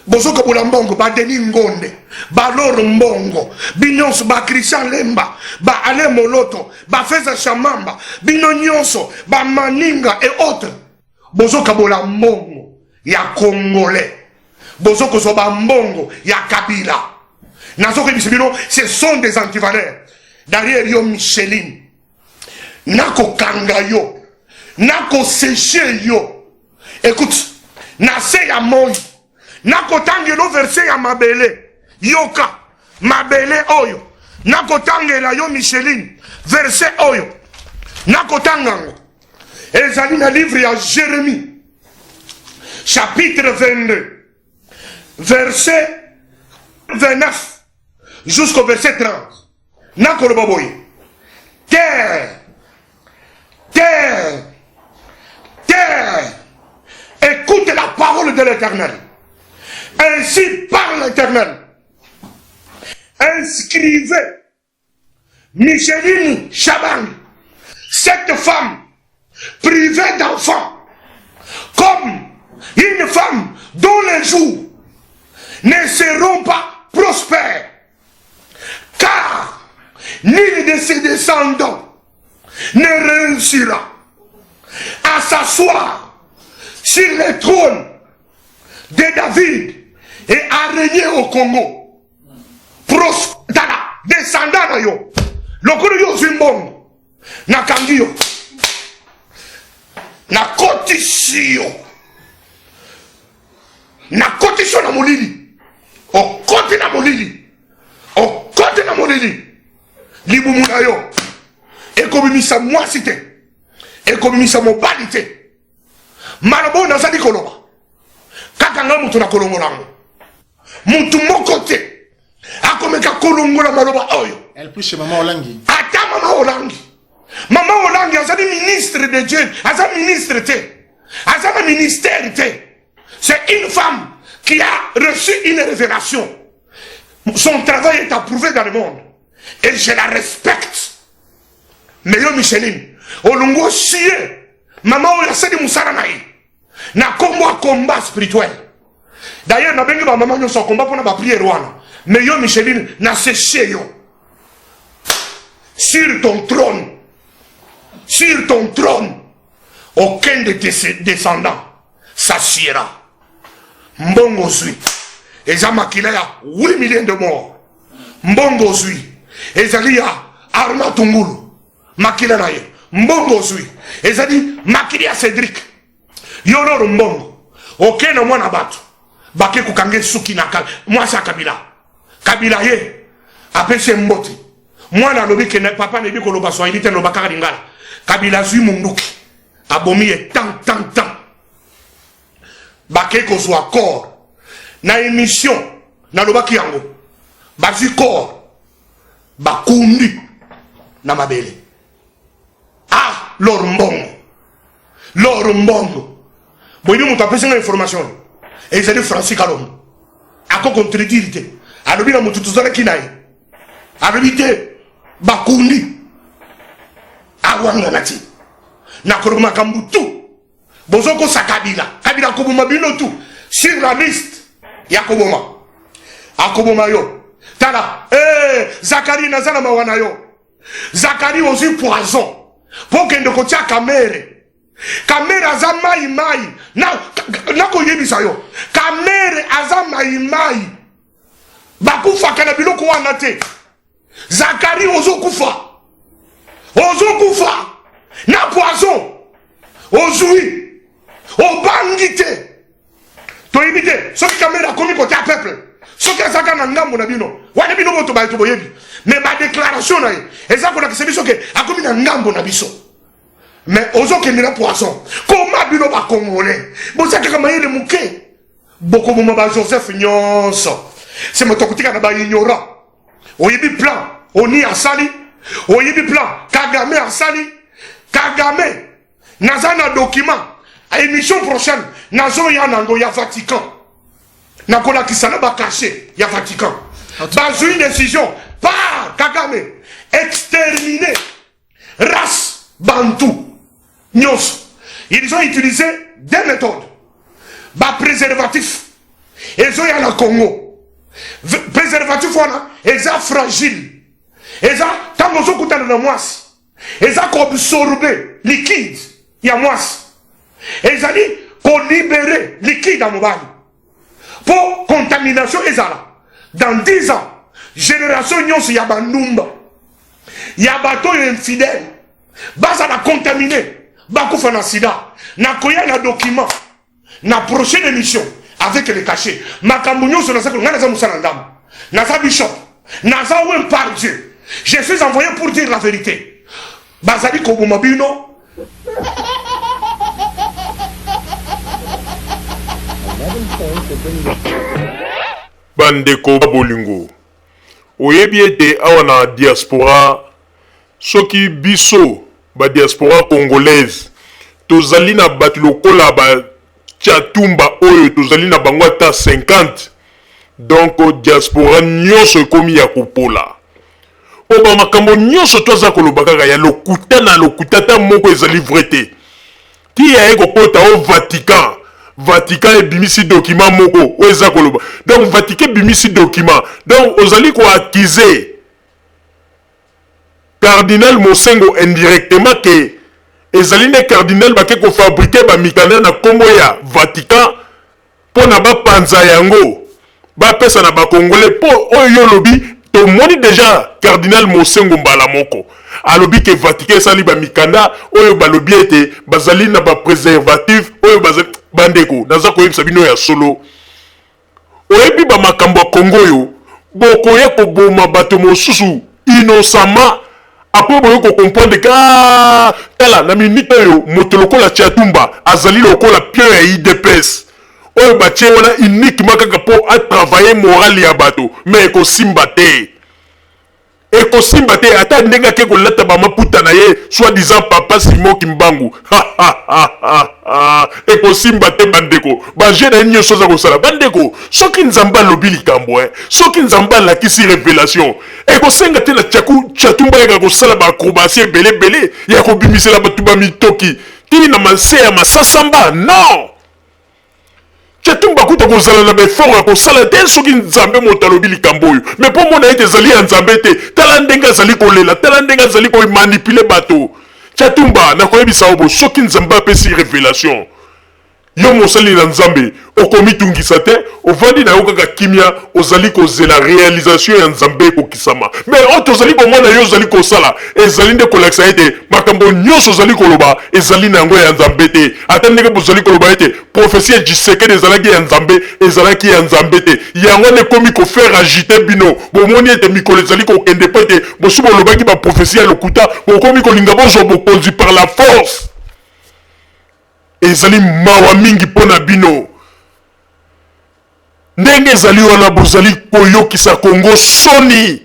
bozokabola mbongo, badeni Ngonde, balor mbongo, bino nyonso, baChristian Lemba, baale Moloto, bafeza Shamamba, bino nyonso, bamaninga et autres, bozokabola mbongo ya Congolais, bozokozwa bambongo ya Kabila. Nazokoyebisa bino, ce sont des antivaleurs derrière yo. Micheline, nakokanga yo, nakosécher yo. Écoute, na se ya moi nakotangela verset ya mabele. Yoka mabele oyo nakotangela yo, Micheline. Verset oyo nakotanga yango ezali na livre ya Jérémie, chapitre 22, verset 29 jusqu'au verset 30. Nakoloba boye: Terre, terre, terre, écoute la parole de l'Éternel. Ainsi parle l'Éternel: inscrivez Micheline Chabang, cette femme privée d'enfants, comme une femme dont les jours ne seront pas prospères, car nul de ses descendants ne réussira à s'asseoir sur le trône de David et à régner au Congo. Tala, descendant na yo, lokolo yo ozwi mbongo, nakangi yo, nakotisi yo, nakotisi yo na molili. Okoti na molili, okoti na molili. Libumu na yo ekobimisa mwasi te, ekobimisa mobali te. Maloba oyo nazali koloba, kaka ngai moto nakolongola yango, motu moko te akomeka kolongola maloba oyo. Elle prie chez Mama Olangi. Ata Mama Olangi. Mama Olangi azali ministre de Dieu, aza ministre te, aza na ministère te. C'est une femme qui a reçu une révélation. Son travail est approuvé dans le monde et je la respecte. Mais yo Micheline, olongo osie mama oyo asali mosala na ye na nkombo ya combat spirituel. D'ailleurs, nabengi bamama nyonso ya combat mpona baprière wana. Mais yo Micheline, nasécher yo sur ton trône, sur ton trône, aucun de tes descendants s'assiera. Mbongo ozwi eza makila ya 8 millions de morts. Mbongo ozwi ezali ya Armand Tungulu, makila na ye. Mbongo ozwi ezali makili ya Cédrik. Yo loro mbongo, okei na mwana bato, bake kokanga suki na mwasi ya Kabila. Kabila ye apesi ye mbote. Mwana alobi ke papa nayebi koloba swahili te, loba kaka lingala. Kabila azwi munduki, abomi ye tan tan tan. Bakei kozwa corps. Na émission nalobaki yango, bazwi corps, bakundi na mabele. Ah, lor mbongo, lor mbongo. Boyebi moto apesi nga information ezali Francis Kalombo. Ako contredire te, alobi na motu tozalaki na ye, alobi te bakundi. Awangana ti nakoloba makambo tu bozokosa Kabila. Kabila akoboma bino tu sur la liste ya koboma, akoboma yo. Tala, hey, Zakari, naza na mawa na yo. Zakari ozwi poison mpo okende kotia Kamere. Kamere aza mai mai nakoyebisa na yo Kamere aza mai mai, bakufaka na biloko wana te. Zakari ozokufa, ozokufa na poison ozwi, obangi te. Toyebi te soki Kamere akomi kotia peuple, soki azaka na ngambo na bino wana, bino boto bato boyebi, me badéclaration na ye eza kolakisa biso ke akomi na ngambo na biso. Me ozokende na poison. Koma bino bacongolais boza kaka mayele moke, bokoboma ba Joseph nyonso, se moto akotika na baignorant. Oyebi plan oni asali, oyebi plan Kagame asali. Kagame naza na document, émission prochaine nazoya nango ya Vatican, nakolakisa na bacachet ya Vatican. Bazwi décision par Kagame, exterminer race bantu nyonso. Ils ont utilisé deux méthodes. Bapréservatif ezoya na Congo, préservatif wana eza fragile, eza ntango ozokutana na mwasi eza koabsorber liquide ya mwasi, ezali kolibérer liquide ya mobali mpo contamination ezala. Dans 10 ans, génération nyonso ya bandumba, ya bato oyo infidèle, bazala contaminé, bakufa na sida. Nakoya na document na prochaine émission avec le cachet. Makambo nyonso naza, ngai naza mosala ndambo, naza bishop, naza oint par Dieu, je suis envoyé pour dire la vérité. Bazali koboma bino. Bandeko bolingo, oyebi ete awa na diaspora, soki biso badiaspora congolaise tozali na bato lokola baTshatumba oyo tozali na bango ata 50, donc diaspora nyonso ekomi ya kopola, mpo bamakambo nyonso to aza koloba kaka ya lokuta na lokuta, ata moko ezali vrai te. Ti aye kokota o Vatican, Vatican ebimisi document moko oyo eza koloba, donc Vatican ebimisi document, donc ozali koaccuser cardinal Mosengo indirectement ke ezali nde cardinal bake kofabriquer bamikanda na nkombo ya Vatican mpo na bapanza yango, bapesa na bakongole. Mpo oyo yo olobi, tomoni deja cardinal Mosengo mbala moko alobi ke Vatican esali bamikanda oyo balobi ete bazali na bapréservatif oyo bazali. Bandeko, naza koyebisa bino ya solo, oyebi bamakambo ya Kongo oyo, bokoya koboma bato mosusu innocemment, après boye kocomprendre ke ah, tala na minute oyo moto lokola Tshatumba azali lokola pion ya UDPS oyo batie wana uniquement kaka mpo atravailler morale ya bato. Mais ekosimba te, ekosimba te. Ata ndenge ake kolata bamaputa na ye, soi-disant papa Simon Kimbangu, ekosimba te. Bandeko, bajeu na ye nyonso aza kosala, bandeko, soki Nzambe alobi likambo, soki Nzambe alakisi révélation, ekosenga te na Tshatumba yaka kosala baacrobatie ebele ebele ya kobimisela bato bamitoki tini na mase ya masasamba. Non, Tshatumba kuta kozala na baeffort ya kosala te soki Nzambe moto alobi likambo oyo. Me mpo mona ete ezali ya Nzambe te, tala ndenge azali kolela, tala ndenge azali komanipuler bato. Tshatumba, nakoyebisa yo bo, soki Nzambe apesi révélation, yo mosali na Nzambe okomitungisa te, ovandi na yo kaka kimia, ozali kozela réalisation ya Nzambe ekokisama. Me oyo tozali komona yo ozali kosala ezali nde kolakisa ete makambo nyonso ozali koloba ezali na yango ya Nzambe te. Ata ndenge bozali koloba ete prophétie ya Tshisekedi ezalaki ya Nzambe, ezalaki ya Nzambe te. Yango nde ekomi kofaire agiter bino. Bomoni ete mikolo ezali kokende, mpo ete bosi bolobaki baprophétie ya lokuta, bokomi kolinga bozwa bokonzi par la force. Ezali mawa mingi mpo na bino ndenge ezali wana, bozali koyokisa Kongo soni.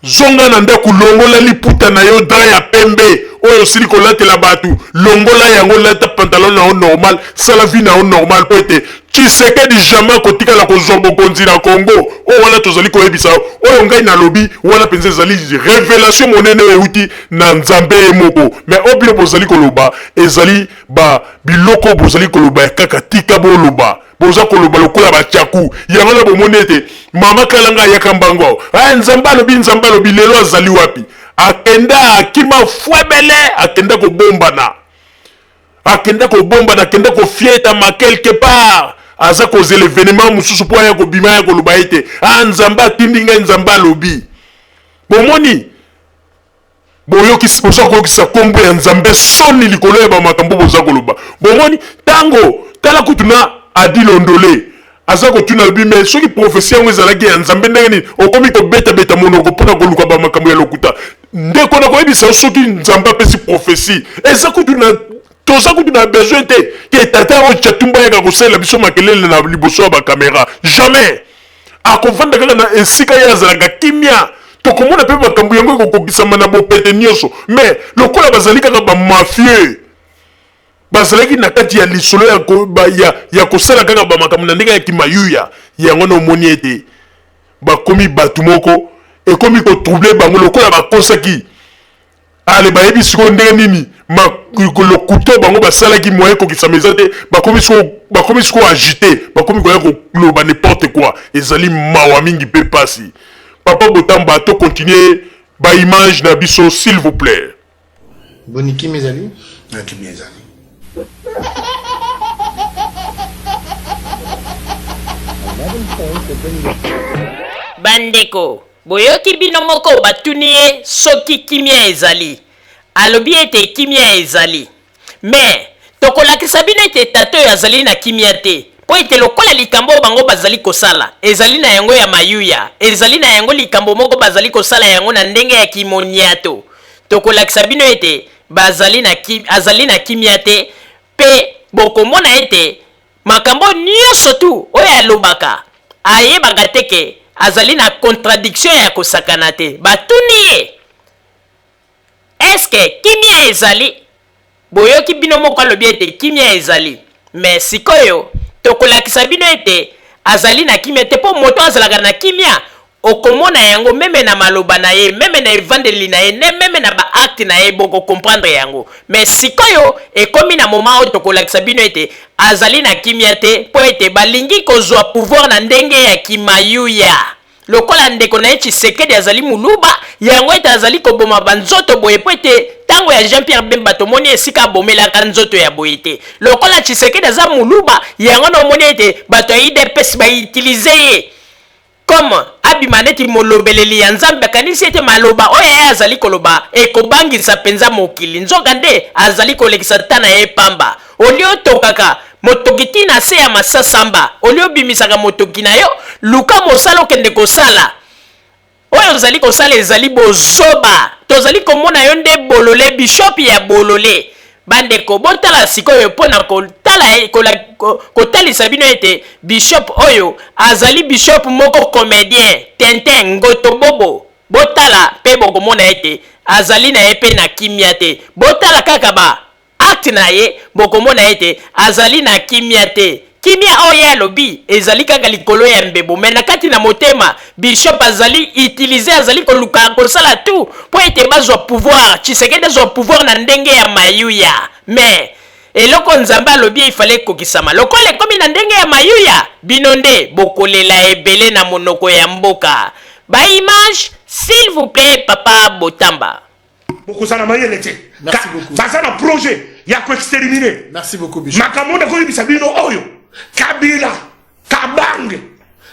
Zonga na ndako, longola liputa na yo, drap ya pembe oyo osili kolatela bato, longola yango, lata pantalon na yo normal, sala vie na yo normal, mpo ete Tshisekedi jamais akotikala kozwa bokonzi na Kongo. Oyo wana tozali koyebisa yo, oyo ngai nalobi wana mpenza ezali révélation monene oyo euti na Nzambe ye moko. Mais oyo bino bozali koloba ezali ba biloko bozali koloba ya kaka tika boloba, boza koloba lokola batyaku. Yango wana bomoni ete mama Kalanga ayaka mbango awa, ah, Nzambe alobi, Nzambe alobi. Lelo azali wapi? Akenda akima fwebele, akenda kobombana. Akenda kobombana, akenda kofietama quelque part. Aza kozela evenement mosusu mpo aya kobima aya koloba ete ah, Nzambe atindi ngai, Nzambe alobi. Bomoni, boyokisi, boza koyokisa nkombo ya Nzambe soni likolo ya bamakambo boza koloba. Bomoni, ntango tala kutu na Adi Londole aza kotuna alobi me soki prophetie yango ezalaki ya Nzambe ndenge nini okomi kobetabeta monoko mpo na koluka bamakambo ya lokuta? Ndeko, nakoyebisa yo soki Nzambe apesi prophetie eza kutu na toza kutu na besoin te ke tata oyo Tshatumba ayaka kosalela biso makelele na liboso ya bakamera. Jamais akovanda kaka na esika ye azalaka kimia, tokomona mpe makambo yango ekokokisama na bopete nyonso. Mais lokola bazali kaka bamafieux, bazalaki na kati ya lisolo ya, ko, ba, ya, ya kosala kaka bamakambo na ndenge ya kimayuya, yango na omoni ete bakomi bato moko ekomi kotrouble bango lokola bakosaki. Ale bayebi sikoyo ndenge nini lokuta bango basalaki moyen ekokisama eza te. Bakomi sikoyo agite, bakomi koya koloba n'importe quoi. Ezali mawa mingi mpe pasi. Papa Botamba, to continue ba image na biso s'il vous plaît. Boni kimia ezali? Na kimia ezali. Bandeko, boyoki bino moko batuni ye soki kimia ezali. Alobi ete kimia ezali. Mais tokolakisa bino ete tata oyo azali na kimia te, mpo ete lokola likambo oyo bango bazali kosala ezali na yango ya mayuya, ezali na yango likambo moko bazali kosala yango na ndenge ya kimoniato. Tokolakisa bino ete bazali na ki, azali na kimia te, mpe bokomona ete makambo nyonso tu oyo alobaka ayebaka te ke azali na contradiction ya kosakana te. Batuni ye eske kimia ezali? Boyoki bino moko alobi ete kimia ezali. Mais sikoyo tokolakisa bino ete azali na kimia te, mpo moto azalaka na kimia okomona yango meme na maloba na ye, meme na evandeli na ye, ne meme na ba acte na ye, boko comprendre yango. Mais sikoyo ekomi na moment oyo tokolakisa bino ete azali na kimia te, mpo ete balingi kozwa pouvoir na ndenge ya kimayuya. Lokola ndeko na ye Tshisekedi azali muluba, yango ete azali koboma ba nzoto boye, mpo ete tango ya Jean-Pierre Bemba tomoni esika abomelaka nzoto ya boye te. Lokola Tshisekedi aza muluba, yango na omoni ete bato ya UDPS ba utiliser ye comme abima neti molobeleli ya Nzambe, akanisi ete maloba oyo ye azali koloba ekobangisa mpenza mokili, nzokande azali kolekisa ta na ye pamba. Olie otokaka motoki ti na se ya masasamba, olie obimisaka motoki na yo, luka mosala okende kosala. Oyo ozali kosala ezali bozoba. Tozali komona yo nde bolole, bishop ya bolole. Bandeko, botala sikoyo mpo na kotala, kotalisa bino ete bishop oyo azali bishop moko comedien, tintin, ngotobobo. Botala mpe bokomona ete azali na ye mpe na kimia te. Botala kaka ba acte na ye, bokomona ete azali na kimia te. Kimia oyo ye alobi ezali kaka likolo ya mbebo, mais na kati na motema bishop azali utiliser, azali koluka kosala tout mpo ete bazwa pouvoir, Tshisekedi azwa pouvoir na ndenge ya mayuya. Mais eloko Nzambe alobi il fallait ekokisama. Lokola ekomi na ndenge ya mayuya, bino nde bokolela ebele na monoko ya mboka. Ba images s'il vous plait papa Botamba. Bokozala mayele te. Baza na projet ya koexterminer. Merci beaucoup Bishop. Makambo nakoyebisa bino oyo Kabila, Kabange,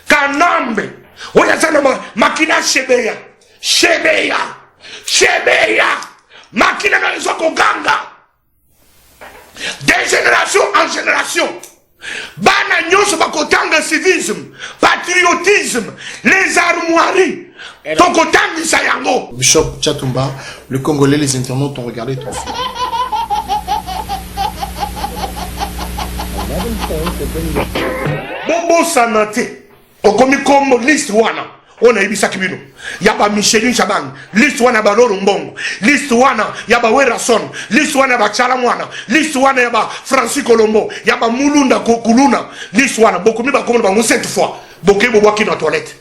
Kanambe oyo aza na makila Shebeya, Shebeya, Shebeya, makila na eza koganga de génération en génération. Bana nyonso bakotanga civisme, patriotisme, les armoiries tokotangisa yango. Bishop Tshatumba, le Congolais, les internautes ont regardé ton film. Bobosana te okomi kombo liste wana oyo nayebisaki bino ya ba Micheline Shaban, liste wana ya ba Lolo Mbongo, liste wana ya ba Werrason, liste wana ya ba Tshala Mwana, liste wana ya ba Francis Colombo, ya ba Mulunda Kuluna, liste wana bokomi bakombo na bango cette fois bokei bobwaki na toilette,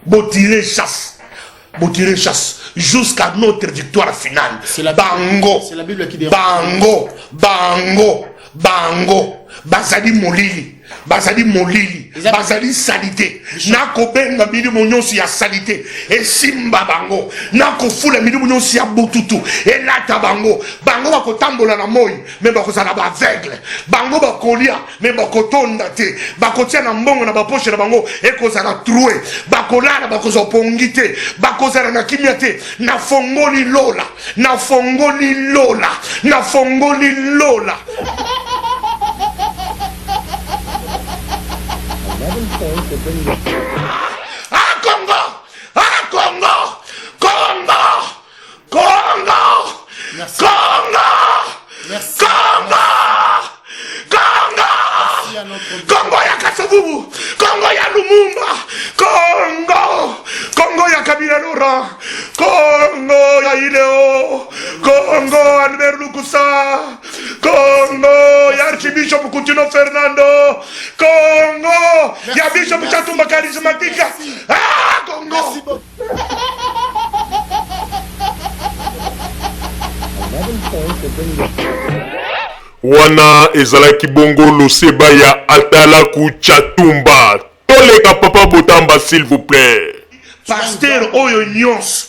botire chasse, botire chasse jusqu'à notre victoire finale. C'est la Bango, c'est la Bible qui dérange. bango, bango, bango bazali molili. Bazali molili, bazali salite. Nakobenga milimo nyonso ya salite esimba bango, nakofula milimo nyonso ya bututu elata bango. Bango bakotambola na moi, me bakozala ba aveugle. Bango bakolia, me bakotonda te. Bakotia na mbongo na baposhe na bango ekozala troue. Bakolala, bakozwa pongi te, bakozala na kimia te. Nafongoli lola, nafongoli lola, nafongoli lola. Ah Congo! Ah Congo! Congo! Congo! Merci. Congo! Merci. Congo! Congo! Merci à notre Congo ya Kasavubu, Congo ya Lumumba, Congo, Congo ya Kabila Laurent, Congo ya Ileo, Congo Albert Lukusa, Congo ya Archbishop Coutinho Fernando, Congo ya Merci, Bishop merci, Chatumba Charismatique. merci. Ah Congo! Merci beaucoup. Wana ezalaki bongo loseba ya atalaku Tshatumba. Toleka papa Botamba s'il vous plait. Pasteur oyo nyonso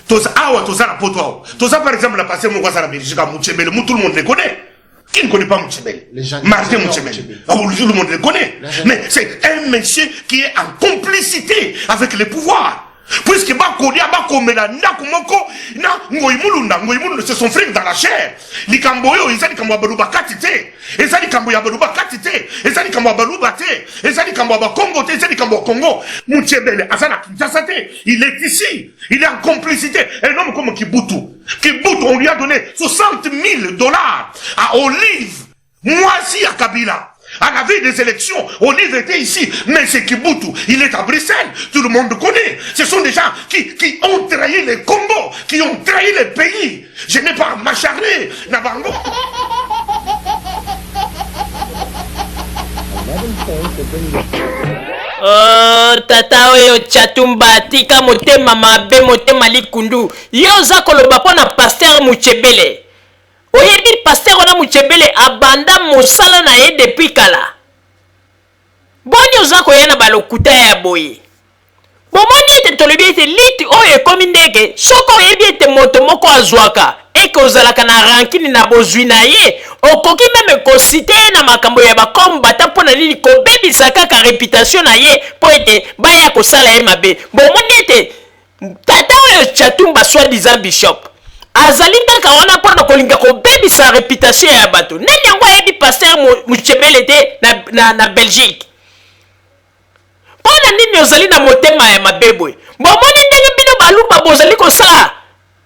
toza awa, toza na poto awa, toza par exemple na pasteur moko aza na Belgique, Mutshebele, tout le monde le connaît. Qui ne connaît pas Mutshebele? Les gens Martin connaissent Mutshebele. Mutshebele. Ah, tout le monde le connaît. Les gens- Mais c'est un monsieur qui est en complicité avec les pouvoirs. Puisque bakolia, bakomela ndako moko na Ngoyi Mulunda. Ngoyi Mulunda, c'est son frère dans la chair. Likambo oyo eza likambo ya baluba kati te, eza likambo ya baluba kati te, eza likambo ya baluba te, eza likambo ya bakongo te, eza likambo ya Congo. Mutshebele aza na Kinshasa te, il est ici, il est en complicité. Un homme comme Kibutu, Kibutu, on lui a donné 60 000 $ à Olive, mwasi ya Kabila. À la veille des élections, Olive était ici, mais c'est Kibutu, il est à Bruxelles, tout le monde le connaît. Ce sont des gens qui ont trahi les Congo, qui ont trahi les pays. Je n'ai pas m'acharner, na bango. Oh, tata oyo Tshatumba, tika motema mabe, motema likundu. Yo oza koloba mpo na pasteur Mutshebele. Oyebi pasteur wana Mutshebele abanda mosala na ye depuis kala. Boni oza koya na balokuta ya boye? Bomoni ete tolobi ete liti oyo ekomi ndeke, soki oyebi ete moto moko azwaka eke ozalaka na rankine na bozwi na ye, okoki meme kosite ye na makambo ya bakombata. Mpo na nini kobebisa kaka reputation na ye mpo ete baya kosala ye mabe? Bomoni ete tata oyo Tshatumba, soi-disant bishop, azali kaka wana mpona kolinga kobebisa reputation ya bato. Nani yango ayebi pasteur Mutshebele te na Belgique? Mpo na nini ozali na motema ya mabe boye? Bomoni ndenge bino baluba bozali kosala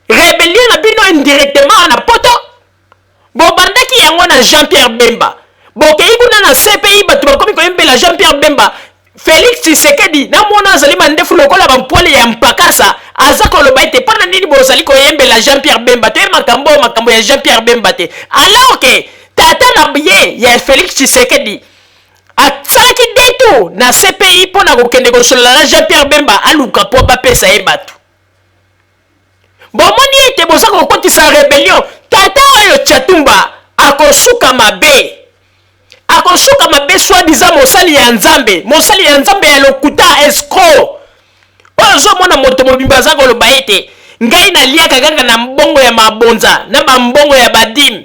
rébellion na bino indirectement na poto. Bobandaki yango na Jean Pierre Bemba, bokei kuna na CPI, bato bakomi koyembela Jean Pierre Bemba. Félix Tshisekedi na mwana azali mandefu lokola bampwale ya mpakasa, aza koloba ete mpo na nini bozali koyembela Jean Pierre Bemba, toye makambo oyo makambo ya Jean Pierre Bemba te, alors ke tata na ye ya Félix Tshisekedi asalaki détour na CPI mpo na kokende kosolola na Jean Pierre Bemba, aluka mpo bapesa ye bato. Bomoni ete boza kokotisa rébellion. Tata oyo Tshatumba akosuka mabe, akosuka mabe. Soi-disant mosali ya Nzambe, mosali ya Nzambe ya lokuta, escroc oyo. Ozomona moto mobimba aza koloba ete ngai naliaka kaka na mbongo ya mabonza na bambongo ya ba dîmes.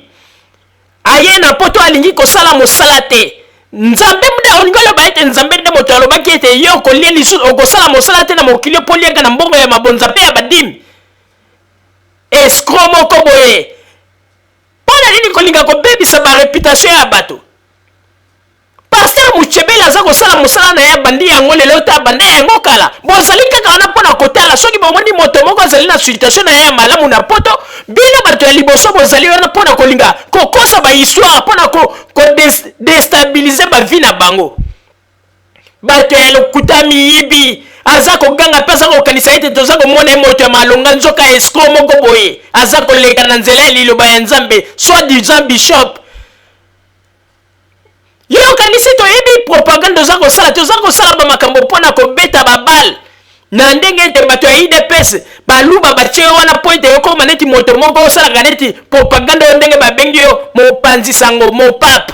Aye na poto, alingi kosala mosala te. Nzambe nde olingi oloba ete Nzambe nde moto alobaki ete yo okolia lisusu, okosala mosala te na mokili mpo oliaka na mbongo ya mabonza mpe ya ba dîmes? Escroc moko boye. Mpo na nini kolinga kobebisa ba réputation ya bato? Pasteur Mutshebele aza kosala mosala na ye, abandi yango lelo te, abanda yango kala. Bozali kaka wana mpo na kotala soki bomoni moto moko azali na situation na ye ya malamu na poto, bino bato ya liboso bozali wana mpo na kolinga kokosa ba histoire mpo na kodéstabiliser ba vie na bango. Bato ya lokuta, miyibi. Aza koganga mpe aza kokanisa ete toza komona ye moto ya malonga, nzoka escroc moko boye. Aza koleka na nzela ya liloba ya Nzambe, soi-disant bishop. Yo okanisi toyebi propagande oza kosala? Toza kosala bamakambo mpona kobeta babale na ndenge ete bato ya UDPS baluba batie yo wana mpo ete okoma neti moto moko osalaka neti propagande oyo ndenge babengi yo mopanzi sango, mopape.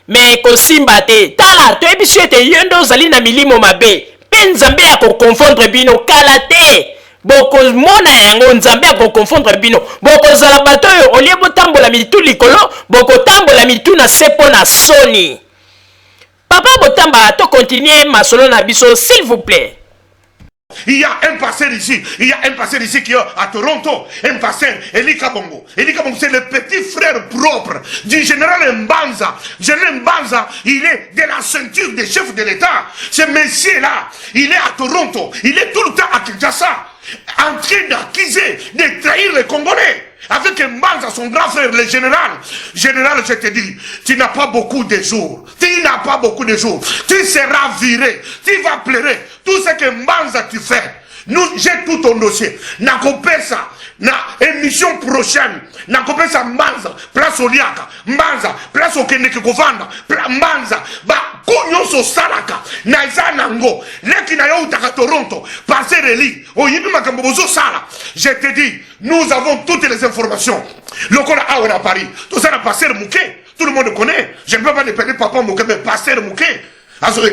Mais ekosimba te. Tala, toyebisi yo ete yo nde ozali na milimo mabe, mpe Nzambe akokonfondre bino kala te. Bokomona yango, Nzambe akokonfondre bino. Bokozala bato oyo olie botambola mitu likolo, bokotambola mitu na se mpo na soni. Papa Botamba, to continuer masolo na biso s'il vous plait. Il y a un pasteur ici, il y a un pasteur ici qui est à Toronto, un pasteur, Eli Kabongo. Eli Kabongo, c'est le petit frère propre du général Mbanza. Général Mbanza, il est de la ceinture des chefs de l'État. Ce monsieur-là, il est à Toronto, il est tout le temps à Kinshasa, en train d'accuser, de trahir les Congolais. Avec Mbanza, son grand frère, le général. Général, je te dis, tu n'as pas beaucoup de jours. Tu n'as pas beaucoup de jours. Tu seras viré. Tu vas pleurer. Tout ce que Mbanza tu fais. Nous, j'ai tout ton dossier. Nakopesa, na émission prochaine. Nakopesa Mbanza, place oliaka. Mbanza, place okendeke kovanda. Mbanza, ba nyonso osalaka. Na eza nango. Leki na yo utaka Toronto. Pasteur Eli, oyebi makambo bozosala. Je te dis, nous avons toutes les informations. Lokola awa na Paris. Tout ça na pasteur Mouké. Tout le monde connaît. Je ne peux pas l'appeler papa Mouké, mais pasteur Mouké.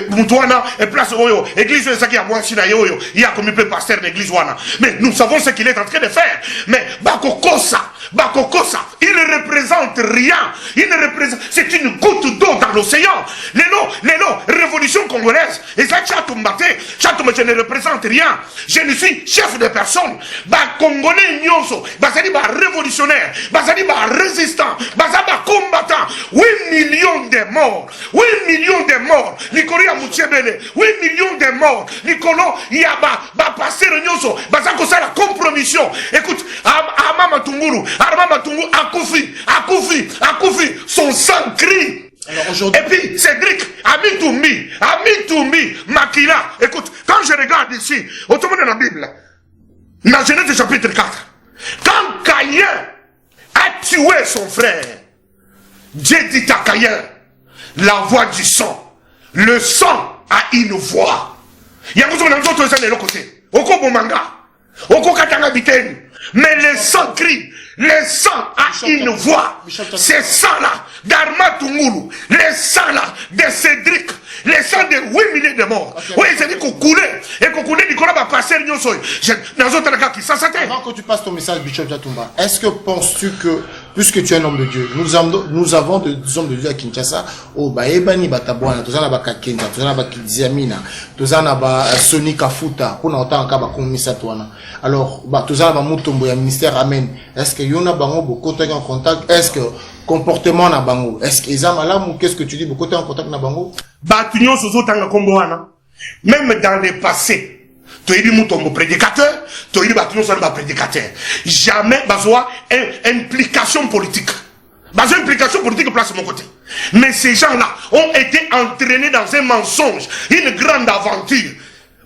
Mutu wana e place oyo église oyo ezaki ya mwasi na ye oyo ye akomi mpe pasteur na église wana, mais nous savons ce qu'il est en train de faire. Mais bakokosa, bakokosa, il ne représente rien, il ne représente, c'est une goutte d'eau dans l'océan. Lelo, lelo révolution congolaise eza Tshatumba te. Tshatumba, je ne représente rien, je ne suis chef de personne. Bacongolais nyonso bazali barévolutionnaire, bazali barésistant, baza bacombattant. 8 millions de morts, 8 millions de morts likolo ya Muchebele, 8 millions de morts likolo ya bapasteur nyonso baza kosala compromission. Écoute, Armand Matungulu, Armand Matungulu akufi, akufi, akufi, son sang crie. Alors, Et puis Cédric Amitumbi, Amitumbi Makila. Écoute, quand je regarde ici, autrement dans la Bible, dans Genèse chapitre 4, quand Caïn a tué son frère, Dieu dit à Caïn, la voix du sang, le sang a une voix. Yango ozomona nzoto eza na eloko te, okobomanga, okokatanga biteni, mais le sang crie, le sang a une voix. Ce sang-là d'Armand Tungulu, le sang-là de Cédric, le sang de 8 millions de morts oyo ezali kocouler, ekocouler likolo bapasteur nyonso oyo nazotala kaka Kinshasa te. Avant que tu passes ton message, Bishop Tshatumba, est-ce que penses-tu que, puisque tu es un homme de Dieu, nous avons des hommes de Dieu à Kinshasa, oh, bayebani batabwana, toza na ba Kakenza, toza na ba Kiziamina, toza na ba Sony Kafuta, pona otanga ba komisa wana. Alors, ba toza na ba Mutombo ya ministère Amen. Est-ce que yo na bango bokotaki en contact? Est-ce que comportement na bango, est-ce que eza malamu? Qu'est-ce que tu dis? Bokotaki en contact na bango? Bato nyonso ozotanga nkombo wana, même dans le passé, toyebi Mutombo prédicateur, toyebi bato nyonso wana baprédicateur, jamais bazwa implication politique, bazwa implication politique place moko te. Mais ces gens-là ont été entraînés dans un mensonge, une grande aventure.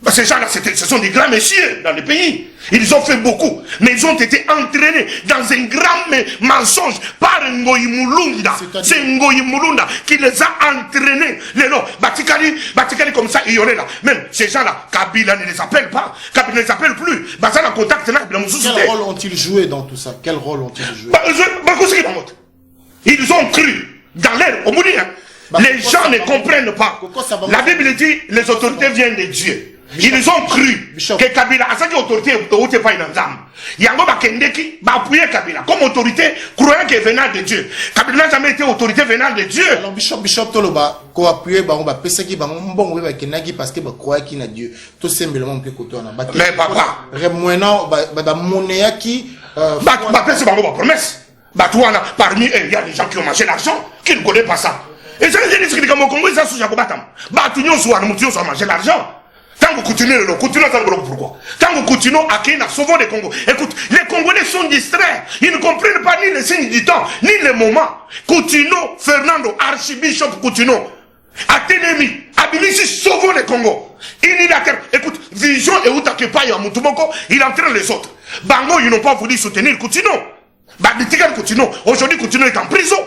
Bah, ces gens-là, ce sont des grands messieurs dans le pays. Ils ont fait beaucoup, mais ils ont été entraînés dans un grand mensonge par Ngoyi Mulunda. C'est Ngoyi Mulunda qui les a entraînés. Les noms, Batikali, Batikali comme ça, il y en a là. Même ces gens-là, Kabila ne les appelle pas. Kabila ne les appelle plus. Bah, ça, le contact, là, Kabila Quel rôle ont-ils joué dans tout ça? Quel rôle ont-ils joué? Bah, bah, ils ont cru dans l'air, au bout, hein. Bah, Les gens ne comprennent pas. La Bible dit, les autorités viennent de Dieu. Ils ont cru que Kabila azaki autorité euti epai na Nzambe. Yango bakendeki baappuyer Kabila comme autorité, croyant que venant de Dieu. Kabila n'a jamais été autorité venant de Dieu. Alors Bishop, Bishop, toloba koappuyer bango, bapesaki bango mbongo mpe bakendaki parce que bacroyaki na Dieu. Tosembelama mpe koto wana. Mais papa, maintenant bamoneyaki. Bapesi bango bapromesse. Bato wana, parmi eux, il y a des gens qui ont mangé l'argent, qui ne connaissent pas ça. Ezali likambo Kongo eza susu ya kobatama. Bato nyonso wana, moto nyonso amangé l'argent. Tango Kutino lelo, Kutino aza ngoloko pourquoi? Tango Kutino akei na Sauvons le Congo. Écoute, les Congolais sont distraits. Ils ne comprennent pas ni les signes du temps, ni les moments. Kutino Fernando, archibishop Kutino, atelemi, abimisi Sauvons le Congo. Unilatéral. Écoute, vision eutaki epai ya mutu moko, il entraîne les autres. Bango, ils n'ont pas voulu soutenir Kutino. Babitikali Kutino. Aujourd'hui, Kutino est en prison.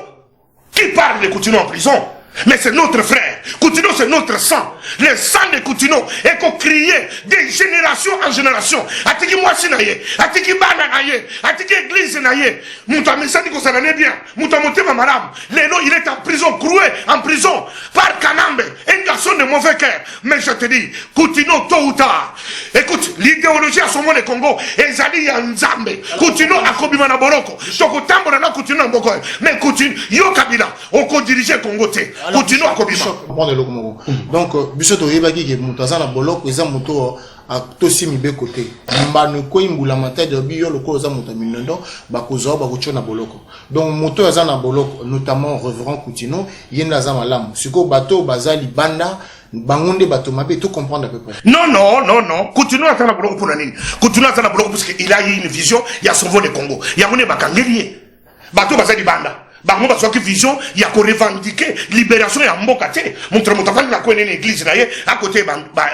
Qui parle de Kutino en prison? Mais c'est notre frère. Kutino, c'est notre sang. Le sang de Kutino eko crier de génération en génération. Atiki mwasi na ye, atiki bana na ye, atiki église na ye. Moto amesani kozala ne bien, moto ya motema malamu. Lelo il est en prison, cloué en prison par Kanambe, un garçon de mauvais cœur. Mais je te dis, Kutino, tôt ou tard, écoute, l'idéologie ya Sauvons le Congo ezali ya Nzambe. Kutino akobima na boloko, tokotambola na Kutino na mboka oyo. Mais Kutino, yo Kabila okodirige Congo te. Kutino akobima. Comprendre eloko moko. Donc biso toyebaki ke moto aza na boloko eza moto atosi mibeko te. Mbano ekwei, mbula matadi obi yo lokola oza moto ya mindondo, bakozwa yo, bakotia na boloko. Donc moto oyo aza na boloko, notamment révérend Kutino, ye nde aza malamu. Sikoyo bato oyo baza libanda, bango nde bato mabe? To comprendre à peu près? Non, non, non, non. Kutino aza na boloko mpona nini? Kutino aza na boloko parce qu'il a eu une vision ya Sauvons le Congo. Yango nde bakangeli ye. Bato baza libanda, bango bazwaki vision ya korevendiquer libération ya mboka te. Moto na moto afandi na kwenene église na ye, akote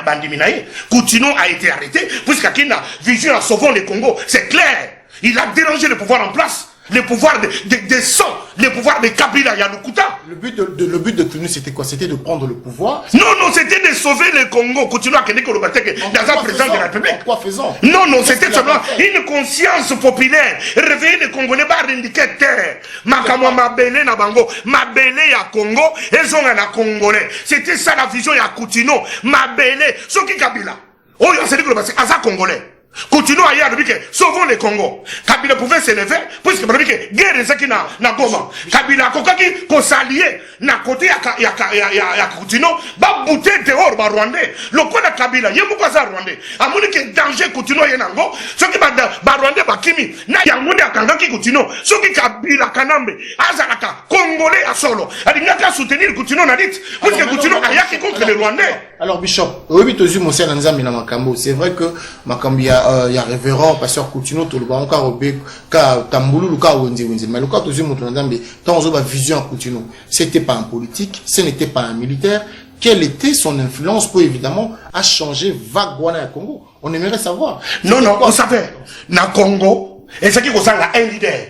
bandimi na ye. Kutino a été arrêté puisque akei na vision ya Sauvons le Congo. C'est clair, il a dérangé le pouvoir en place, le pouvoir de sang, le pouvoir de Kabila ya lokuta. Le but de Kutino, c'était quoi? C'était de prendre le pouvoir? Non, non, c'était de sauver le Congo. Kutino akende koloba te ke naza président de la République. En quoi faisant? Non, non, c'était seulement une conscience populaire. Réveiller les Congolais, barevendiquer terre. Makambo ya mabele na bango, mabele ya Congo, ezonga na Congolais. C'était ça la vision ya Kutino. Mabele, soki Kabila oyo azali koloba se aza Congolais. Kutino aye alobi ke sauvons le Congo. Kabila pouvait s'élever puisque balobi ke guerre ezaki na Goma. Kabila akokaki kosalie na côté ya Kutino, babouter dehors Barwandais. Lokola Kabila ye moko aza Rwandais, amoni ke danger Kutino ye nango soki Barwandais bakimi na yango nde akangaki Kutino. Soki Kabila Kanambe azalaka Congolais ya solo, alingaki asoutenir Kutino na lutte, puisque Kutino ayaki contre les Rwandais. Alors bishop, oyebi, tozwi mosala na Nzambe na makambo. C'est vrai que makambo ya révérend pasteur Kutino, toloba ngo kaka obe ka tambululu ka wenze wenze, mais lokola tozwi moto na Nzambe, ntango ozoba vision ya Kutino, c'était pas un politique, ce n'était pas un militaire. Quelle était son influence pour évidemment à changer vague wana ya Congo? On aimerait savoir. Non, non, on savait na Congo ezalaki kozanga un leader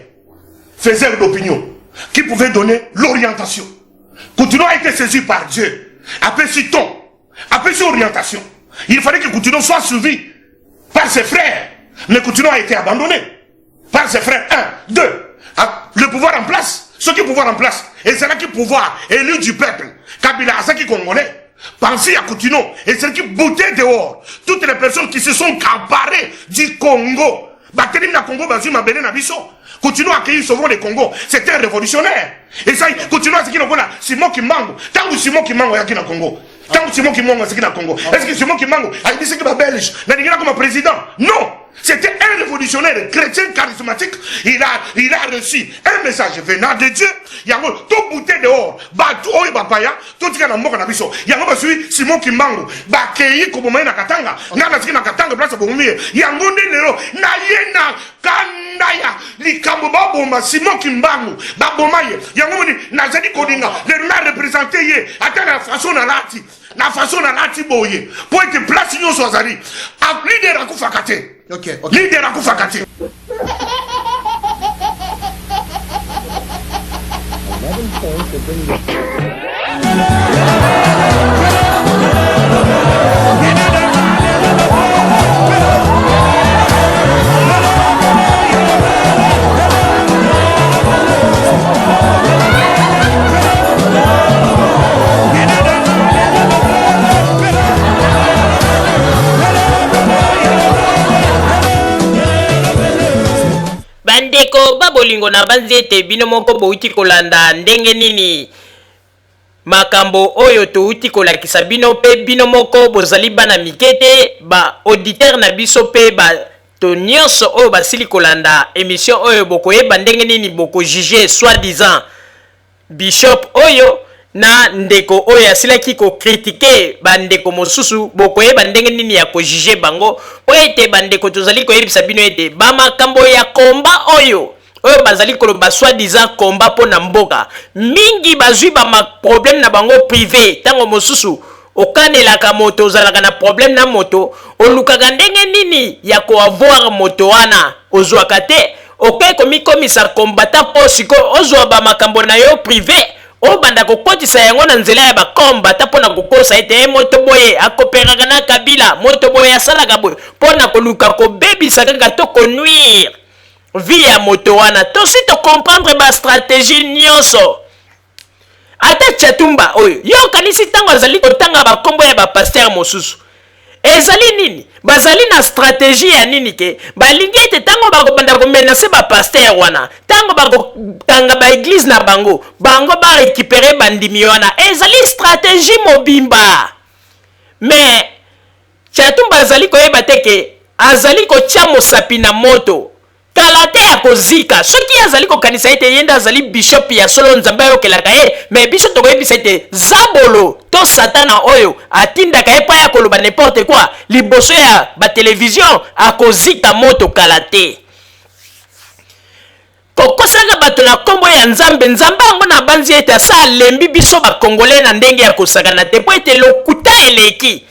faiseur d'opinion qui pouvait donner l'orientation. Kutino a été saisi par Dieu, apesi ton, apesi orientation. Il fallait que Kutino soit suivi par ses frères, mais Kutino a été abandonné par ses frères. Un, deux, le pouvoir en place, ce qui pouvoir en place ezalaki pouvoir élu du peuple. Kabila azalaki Congolais. Pensez à Kutino et celle qui boutait dehors toutes les personnes qui se sont emparées du Congo. Batelemi na Congo, bazwi mabele na biso. Kutino accueilli Sauvons le Congo. C'était un révolutionnaire. Et ça, Kutino azalaki lokola Simon Kimbangu. Ntango Simon Kimbangu ayaki na Congo, ntango Simon Kimbangu azalaki na Congo, est ce que Simon Kimbangu ayebisaki Babelge nalingi nakoma président? Non, c'était un révolutionnaire chrétien charismatique. Il a reçu un message venant de Dieu. Yango, tobouter dehors bato oyo bapaya, totika na mboka na biso. Yango bazwi Simon Kimbangu, bakei koboma ye na Katanga. Nga naziki na Katanga, place bomomi ye. Yango nde lelo na ye na kanda ya likambo baboma Simon Kimbangu, baboma ye. Yango moni nazali kolinga lelo na représente ye, ata na façon nalati, na façon nalati boye, po ete place nyonso azali leader akufaka te. Leader akufaka te. Bandeko babolingo, na banzi ete bino moko bouti kolanda ndenge nini makambo oyo touti kolakisa bino, mpe bino moko bozali bana mike te, ba auditeur na biso mpe bato nyonso oyo basili kolanda émission oyo, bokoyeba ndenge nini bokojuger soi-disant bishop oyo na ndeko oyo asilaki kocritiquer bandeko mosusu. Bokoyeba ndenge nini ya kojuger bango, mpo ete bandeko, tozali koyebisa bino ete bamakambo ya komba oyo bazali koloba soi-disant komba mpo na mboka, mingi bazwi bamaproblème na bango privé. Ntango mosusu okanelaka moto, ozalaka na problème na moto, olukaka ndenge nini ya koavoir moto wana, ozwaka te, okoki komikomisa combattant mpo sikoyo ozwa bamakambo na yo privé. Obanda kokotisa yango na nzela ya ba combattants mpo na kokosa ete eh, moto boye akoperaka na Kabila, moto boye asalaka boye, mpo na koluka kobebisa kaka to konuire vie ya moto wana. Tosi to comprendre ba strategie nyonso. Ata Tshatumba oyo, yo okanisi ntango azali kotanga bakombo ya ba pasteur mosusu ezali nini? Bazali na strategie ya nini ke balingi ete ntango bakobanda komenace ba pasteur wana, ntango bakokanga ba eglise na bango, bango ba recuperer bandimi wana? Ezali strategie mobimba. Mais Tshatumba azali koyeba te ke azali kotia mosapi na moto. Kala te akozika. Soki ye azali kokanisa ete ye nde azali bishop ya solo Nzambe ayokelaka ye, mais biso tokoyebisa ete zabolo to satana oyo atindaka ye mpo aya koloba n'importe quoi liboso ya ba television akozika moto kala te. Kokosaka bato na kombo ya Nzambe, Nzambe yango nabanzi ete asa alembi biso ba congolais na ndenge ya kosakana te mpo ete lokuta eleki.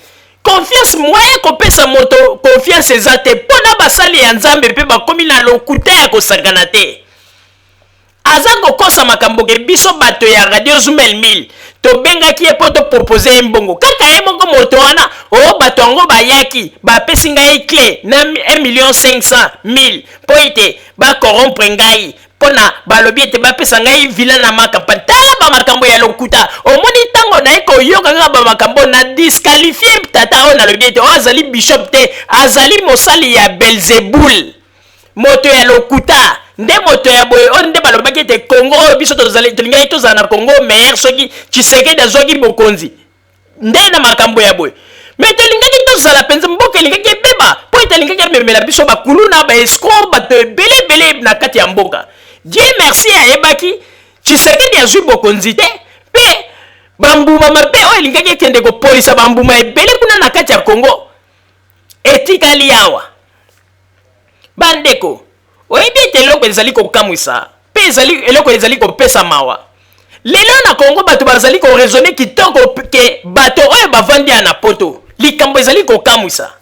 Confiance, moyen kopesa moto confiance eza te mpo na basali ya Nzambe mpe bakomi na lokuta ya kosakana te. Aza kokosa makambo ke biso bato ya Radio Zumel 1000 tobengaki ye mpo topropose ye mbongo. Kaka ye moko moto wana, o oh, bato yango bayaki bapesi ngai cle na 1 million 500 mille mpo ete ba corrompre ngai pona balobi ete bapesa ngai villa na ma campagne. Tala ba makambo ya lokuta. Omoni ntango naye koyoka kaka ba makambo na disqualifie tata oyo, nalobi ete oyo azali bishop te, azali mosali ya Belzebul, moto ya lokuta nde moto ya boye oyo nde balobaki ete Congo oyo biso tozali tolingaki tozala na Congo meilleur soki Tshisekedi azwaki bokonzi nde na makambo ya boye. Me tolingaki tozala mpenza mboka elingaki ebeba mpo ete alingaki amemela biso bakuluna, ba escroc, bato ebele ebele na kati ya mboka. Dieu merci ayebaki Tshisekedi azwi bokonzi te mpe bambuma mabe oyo elingaki ekende kopolisa bambuma ebele kuna na kati ya Congo etikali awa. Bandeko, oyebi ete eloko ezali kokamwisa mpe ezali eloko ezali kopesa mawa lelo na Congo, bato bazali koraisonne kitoko ke bato oyo bavandi ya na poto. Likambo ezali kokamwisa,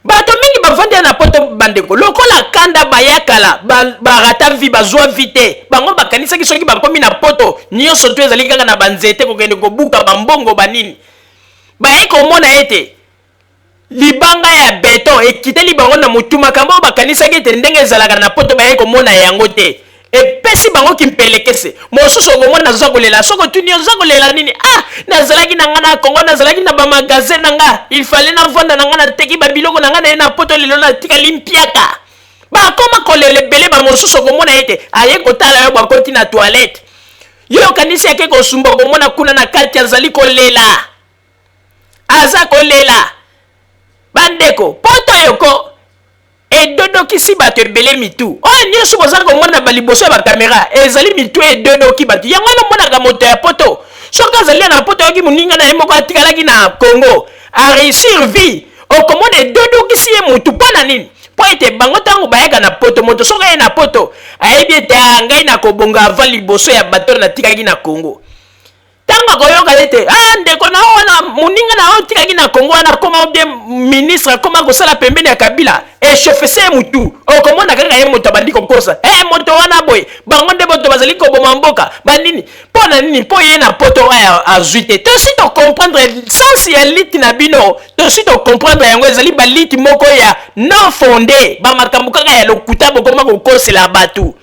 bato mingi bavandi ya na poto, bandeko, lokola kanda baya kala barata vie, bazwa vie te. Bango bakanisaki soki bakomi na poto nyonso to ezali kaka na banzete kokende kobuka bambongo banini. Baye komona ete libanga ya beton ekiteli bango na motu. Makambo oyo bakanisaki ete ndenge ezalaka na poto, baye komona yango te. Epesi bango kimpelekese. Mosusu okomona aza kolela. Soki otuni, oza kolela nini? Ah, nazalaki na nga na Congo, nazalaki na bamagasin na nga, il fallait navanda na nga, nateki babiloko na nga na ye na poto, lelo natikali mpiaka. Bakoma kolela ebele. Bamosusu okomona ete aye kotala yo, bakoti na toilette, yo okanisi ake kosumba, okomona kuna na kati azali kolela, aza kolela. Bandeko, poto yoko edodokisi bato ebele mitu. Oyo nyonso boza komona baliboso ya bakamera ezali mitu edodoki bato. Yango wana omonaka moto ya poto, soki azali na poto, ayoki moninga na ye moko atikalaki na Congo aréussir vie, okomona edodokisi ye motu. Mpo na nini? Mpo ete bango ntango bayaka na poto, moto soki aye na poto ayebi ete ah, ngai nakobonga avant liboso ya bato oyo natikaki na Congo. Ntango akoyoka ete ah, ndeko na yo wana, moninga na yo otikaki na Congo wana akoma bien ministre, akoma kosala pembeni ya Kabila, echauffese ye mutu, okomona kaka ye moto abandi kokosa eh, moto wana boye, bango nde moto bazali koboma mboka banini. Mpo na nini? Mpo ye na poto oyo azwi te. Tosi tocomprendre sens ya liti na bino, tosi tocomprendre yango. Ezali baliti moko ya non fondé, bamakambo kaka ya lokuta bokoma kokosela bato.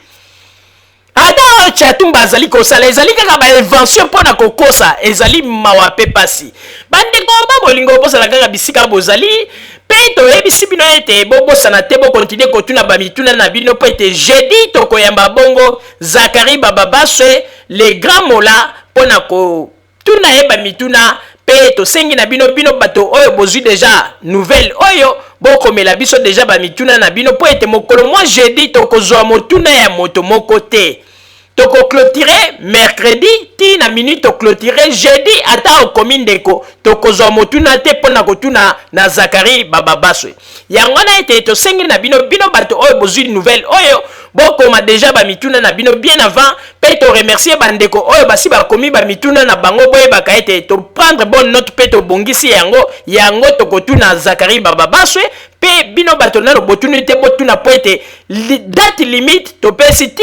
Ata oyo Tshatumba azali kosala ezali kaka ba invention mpo na kokosa. Ezali mawa mpe pasi. Bandeko ba bolingo, bozala kaka bisika bozali mpe toyebisi bino ete bobosana te, bokontinue kotuna bamituna na bino mpo ete jeudi tokoyamba bongo Zakari Bababaswe, le grand mola, mpo na kotuna ye bamituna. Mpe tosengi na bino, bino bato oyo bozwi deja nouvelle oyo, bokomela biso deja bamituna na bino mpo ete mokolo mwa jeudi tokozwa motuna ya moto moko te. Tokoclotire mercredi ti na minute, toclotire jeudi. Ata okomi ndeko, tokozwa motuna te mpo na kotuna na Zakari Bababaswe. Yango wana ete tosengi na bino, bino bato oyo bozwi nouvelle oyo, bokoma deja bamituna na bino bien avant. Mpe toremercie bandeko oyo basi bakomi bamituna na bango. Boyebaka ete toprendre bonne note mpe tobongisi yango. Yango tokotuna Zakari Bababaswe. Mpe bino bato nano botuni te, botuna mpo ete date limite topesi ti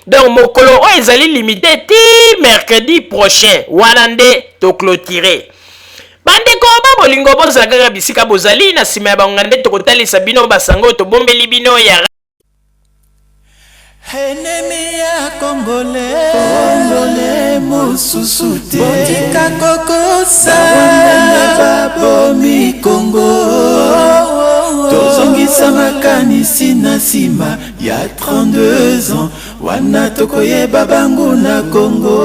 donc mokolo oyo ezali limite ti mercredi prochain, wana nde toclôturer. Bandeko ba bolingo, bozala kaka bisika bozali. Na nsima ya bangonga nde tokotalisa bino basango oyo tobombeli bino ya Ennemi ya Congolais, Congolais mosusu te, botika kokosa babomi Kongo. Tozongisa makanisi na nsima ya 32 ans, wana tokoyeba bango na Kongo.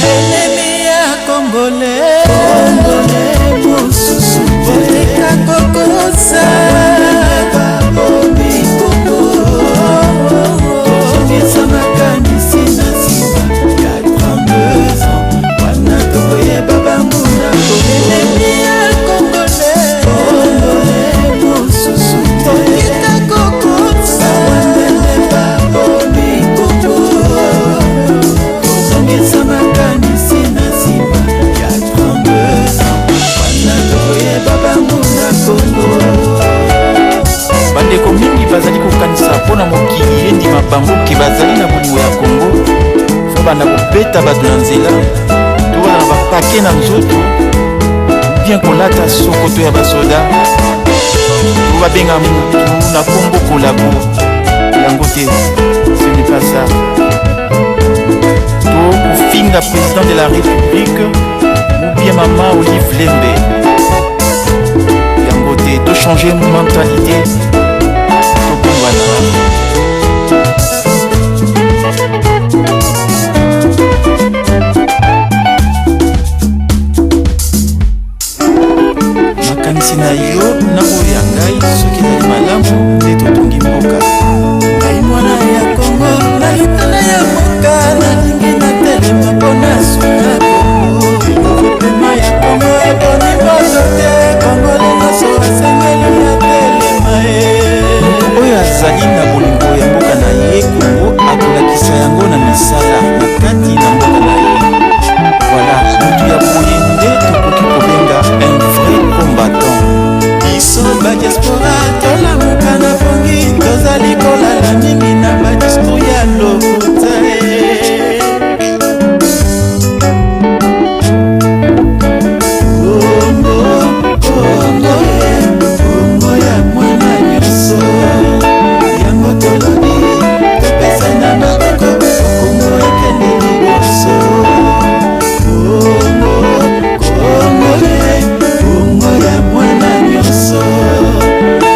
Ennemi ya Congolais, Congolais mosusu te, botika kokosa babomi Kongo. Tozongisa makanisi na nsima ya 32 ans, wana tokoyeba bango na Kongo. Ennemi ya Congolais, Congolais mosusu te, botika kokosa bawandele babomi Kongo. Tozongisa makanisi na nsima ya 32 ans, wana tokoyeba bango na Kongo. Bandeko mingi bazali kokanisa mpo na mokili endima bango ke bazali na bolingo ya Kongo, fo banda kobeta bato na nzela, to bana na bapake na nzoto, bien kolata sokoto ya basoda, to babenga mutu na kombo kolabo. Yango te, ce n'est pas ça. To kofinga président de la République ou bien mama Olive Lembe, yango te. Tochange mentalité, tobongwana. Makanisi na yo na oyo ya ngai, soki ezali malamu, nde totongi mboka. Ngai mwana ya Kongo, na libanda ya mboka, nalingi natelema mpo nasunga Kongo. Développement ya Kongo eponi moto te, Congolais nyonso asengeli atelema ye. Moto oyo azali na bolingo ya mboka na ye Kongo akolakisa yango na misala na kati na mboka na ye. Voilà, moto ya boye nde tokoki kobenga un vrai combattant. Biso badiaspora, tolamuka na pongi, tozali kolala mingi na badiscours ya lokuta e. Kongo, Kongo e, Kongo ya mwana nyonso, yango tolobi topesana maboko, Kongo ekende liboso. Kongo, Kongo e, Kongo ya mwana nyonso,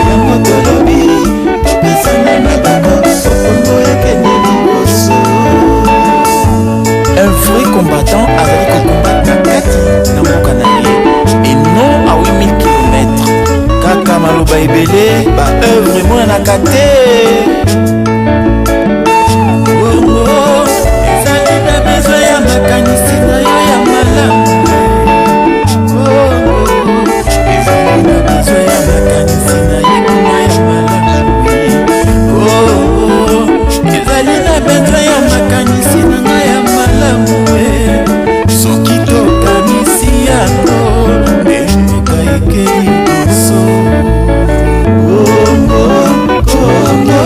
yango tolobi topesana maboko, Kongo ekende liboso. Un vrai combattant azali kocombattre na kati na mboka na ye et non à 8000 km. Kaka maloba ebele, baœuvre emonanaka te. Kongo ezali na besoin ya makanisi na yo ya malamu. Kongo ezali na besoin ya makanisi na ye kuna ya malamu. Kongo ezali na besoin ya makanisi na ngai ya malamu e. Soki tokanisi yango, nde mboka eke liboso. Kongo, Kongo.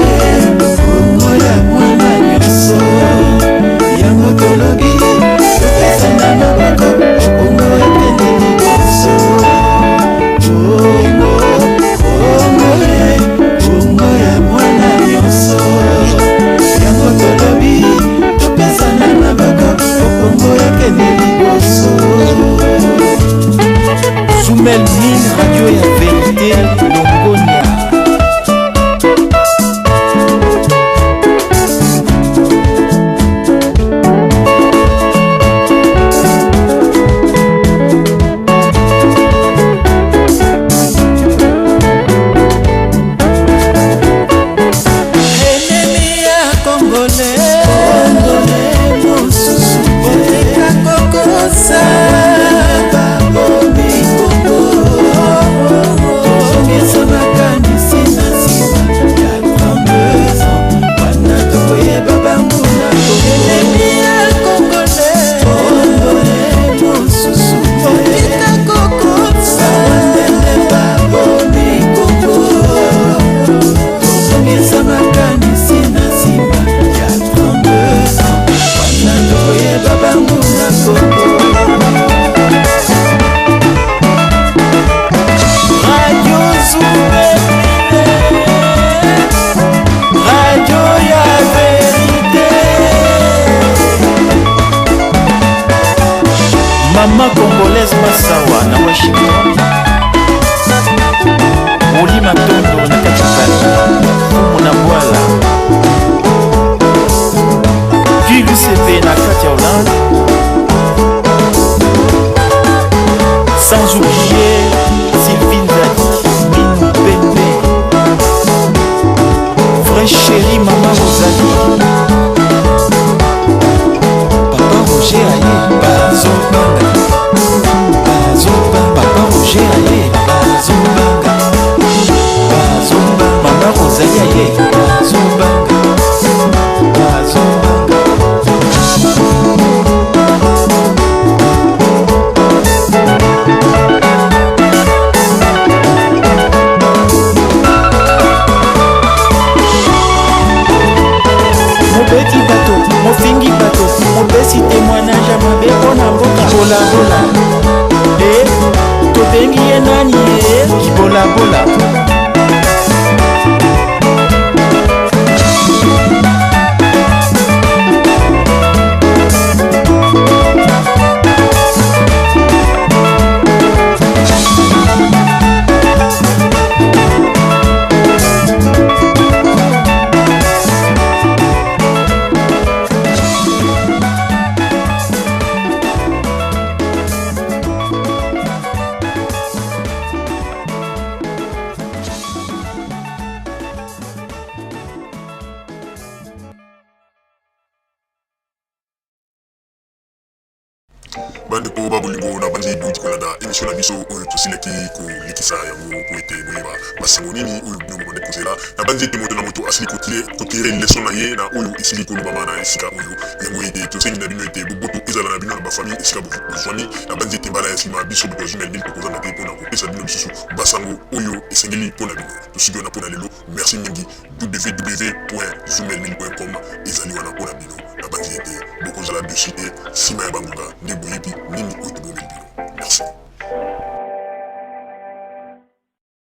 Mama congolaise Masawa na Washington, Oli Matondo na kati ya Paris, Fumu na Bwala, Guy Lusepe na kati ya Hollande, sans oublier Sylvie Nzadi, Minu Pembe, vrai chéri Mama Rosalie. Papa Roger aye bazobanga bazobanga Papa Roger aye bazobanga bazobanga Mama Rosalie aye bazobanga bazobanga. Mobeti bato, mofingi bato, mopesi témoignage ya mabe mpo na mboka. Kibolabola e tobengi ye nani ye kibolabola. Bandeko ba bolingo, na bandi bouti kolanda émission na biso oyo tosilaki kolekisa yango po ete boyeba basango nini oyo bino bobandi kozela. Na bandi ete moto na moto asili kotirer leçon na ye na oyo esili kolobama na esika oyo. Yango ete tosengi na bino ete boboto ezala na bino na bafamille esika bozwami. Na bandi ete mbala ya nsima, biso bato ya Zumel tokozanga te mpona kopesa bino lisusu basango oyo esengeli mpona bino. Tosuki wana mpona lelo. Merci mingi. www.zumelmil.com ezali wana mpona bino. Na bandi ete bokozala dessus te nsima ya bangonga nde boyebi nini oyo tobomeli bino. Merci.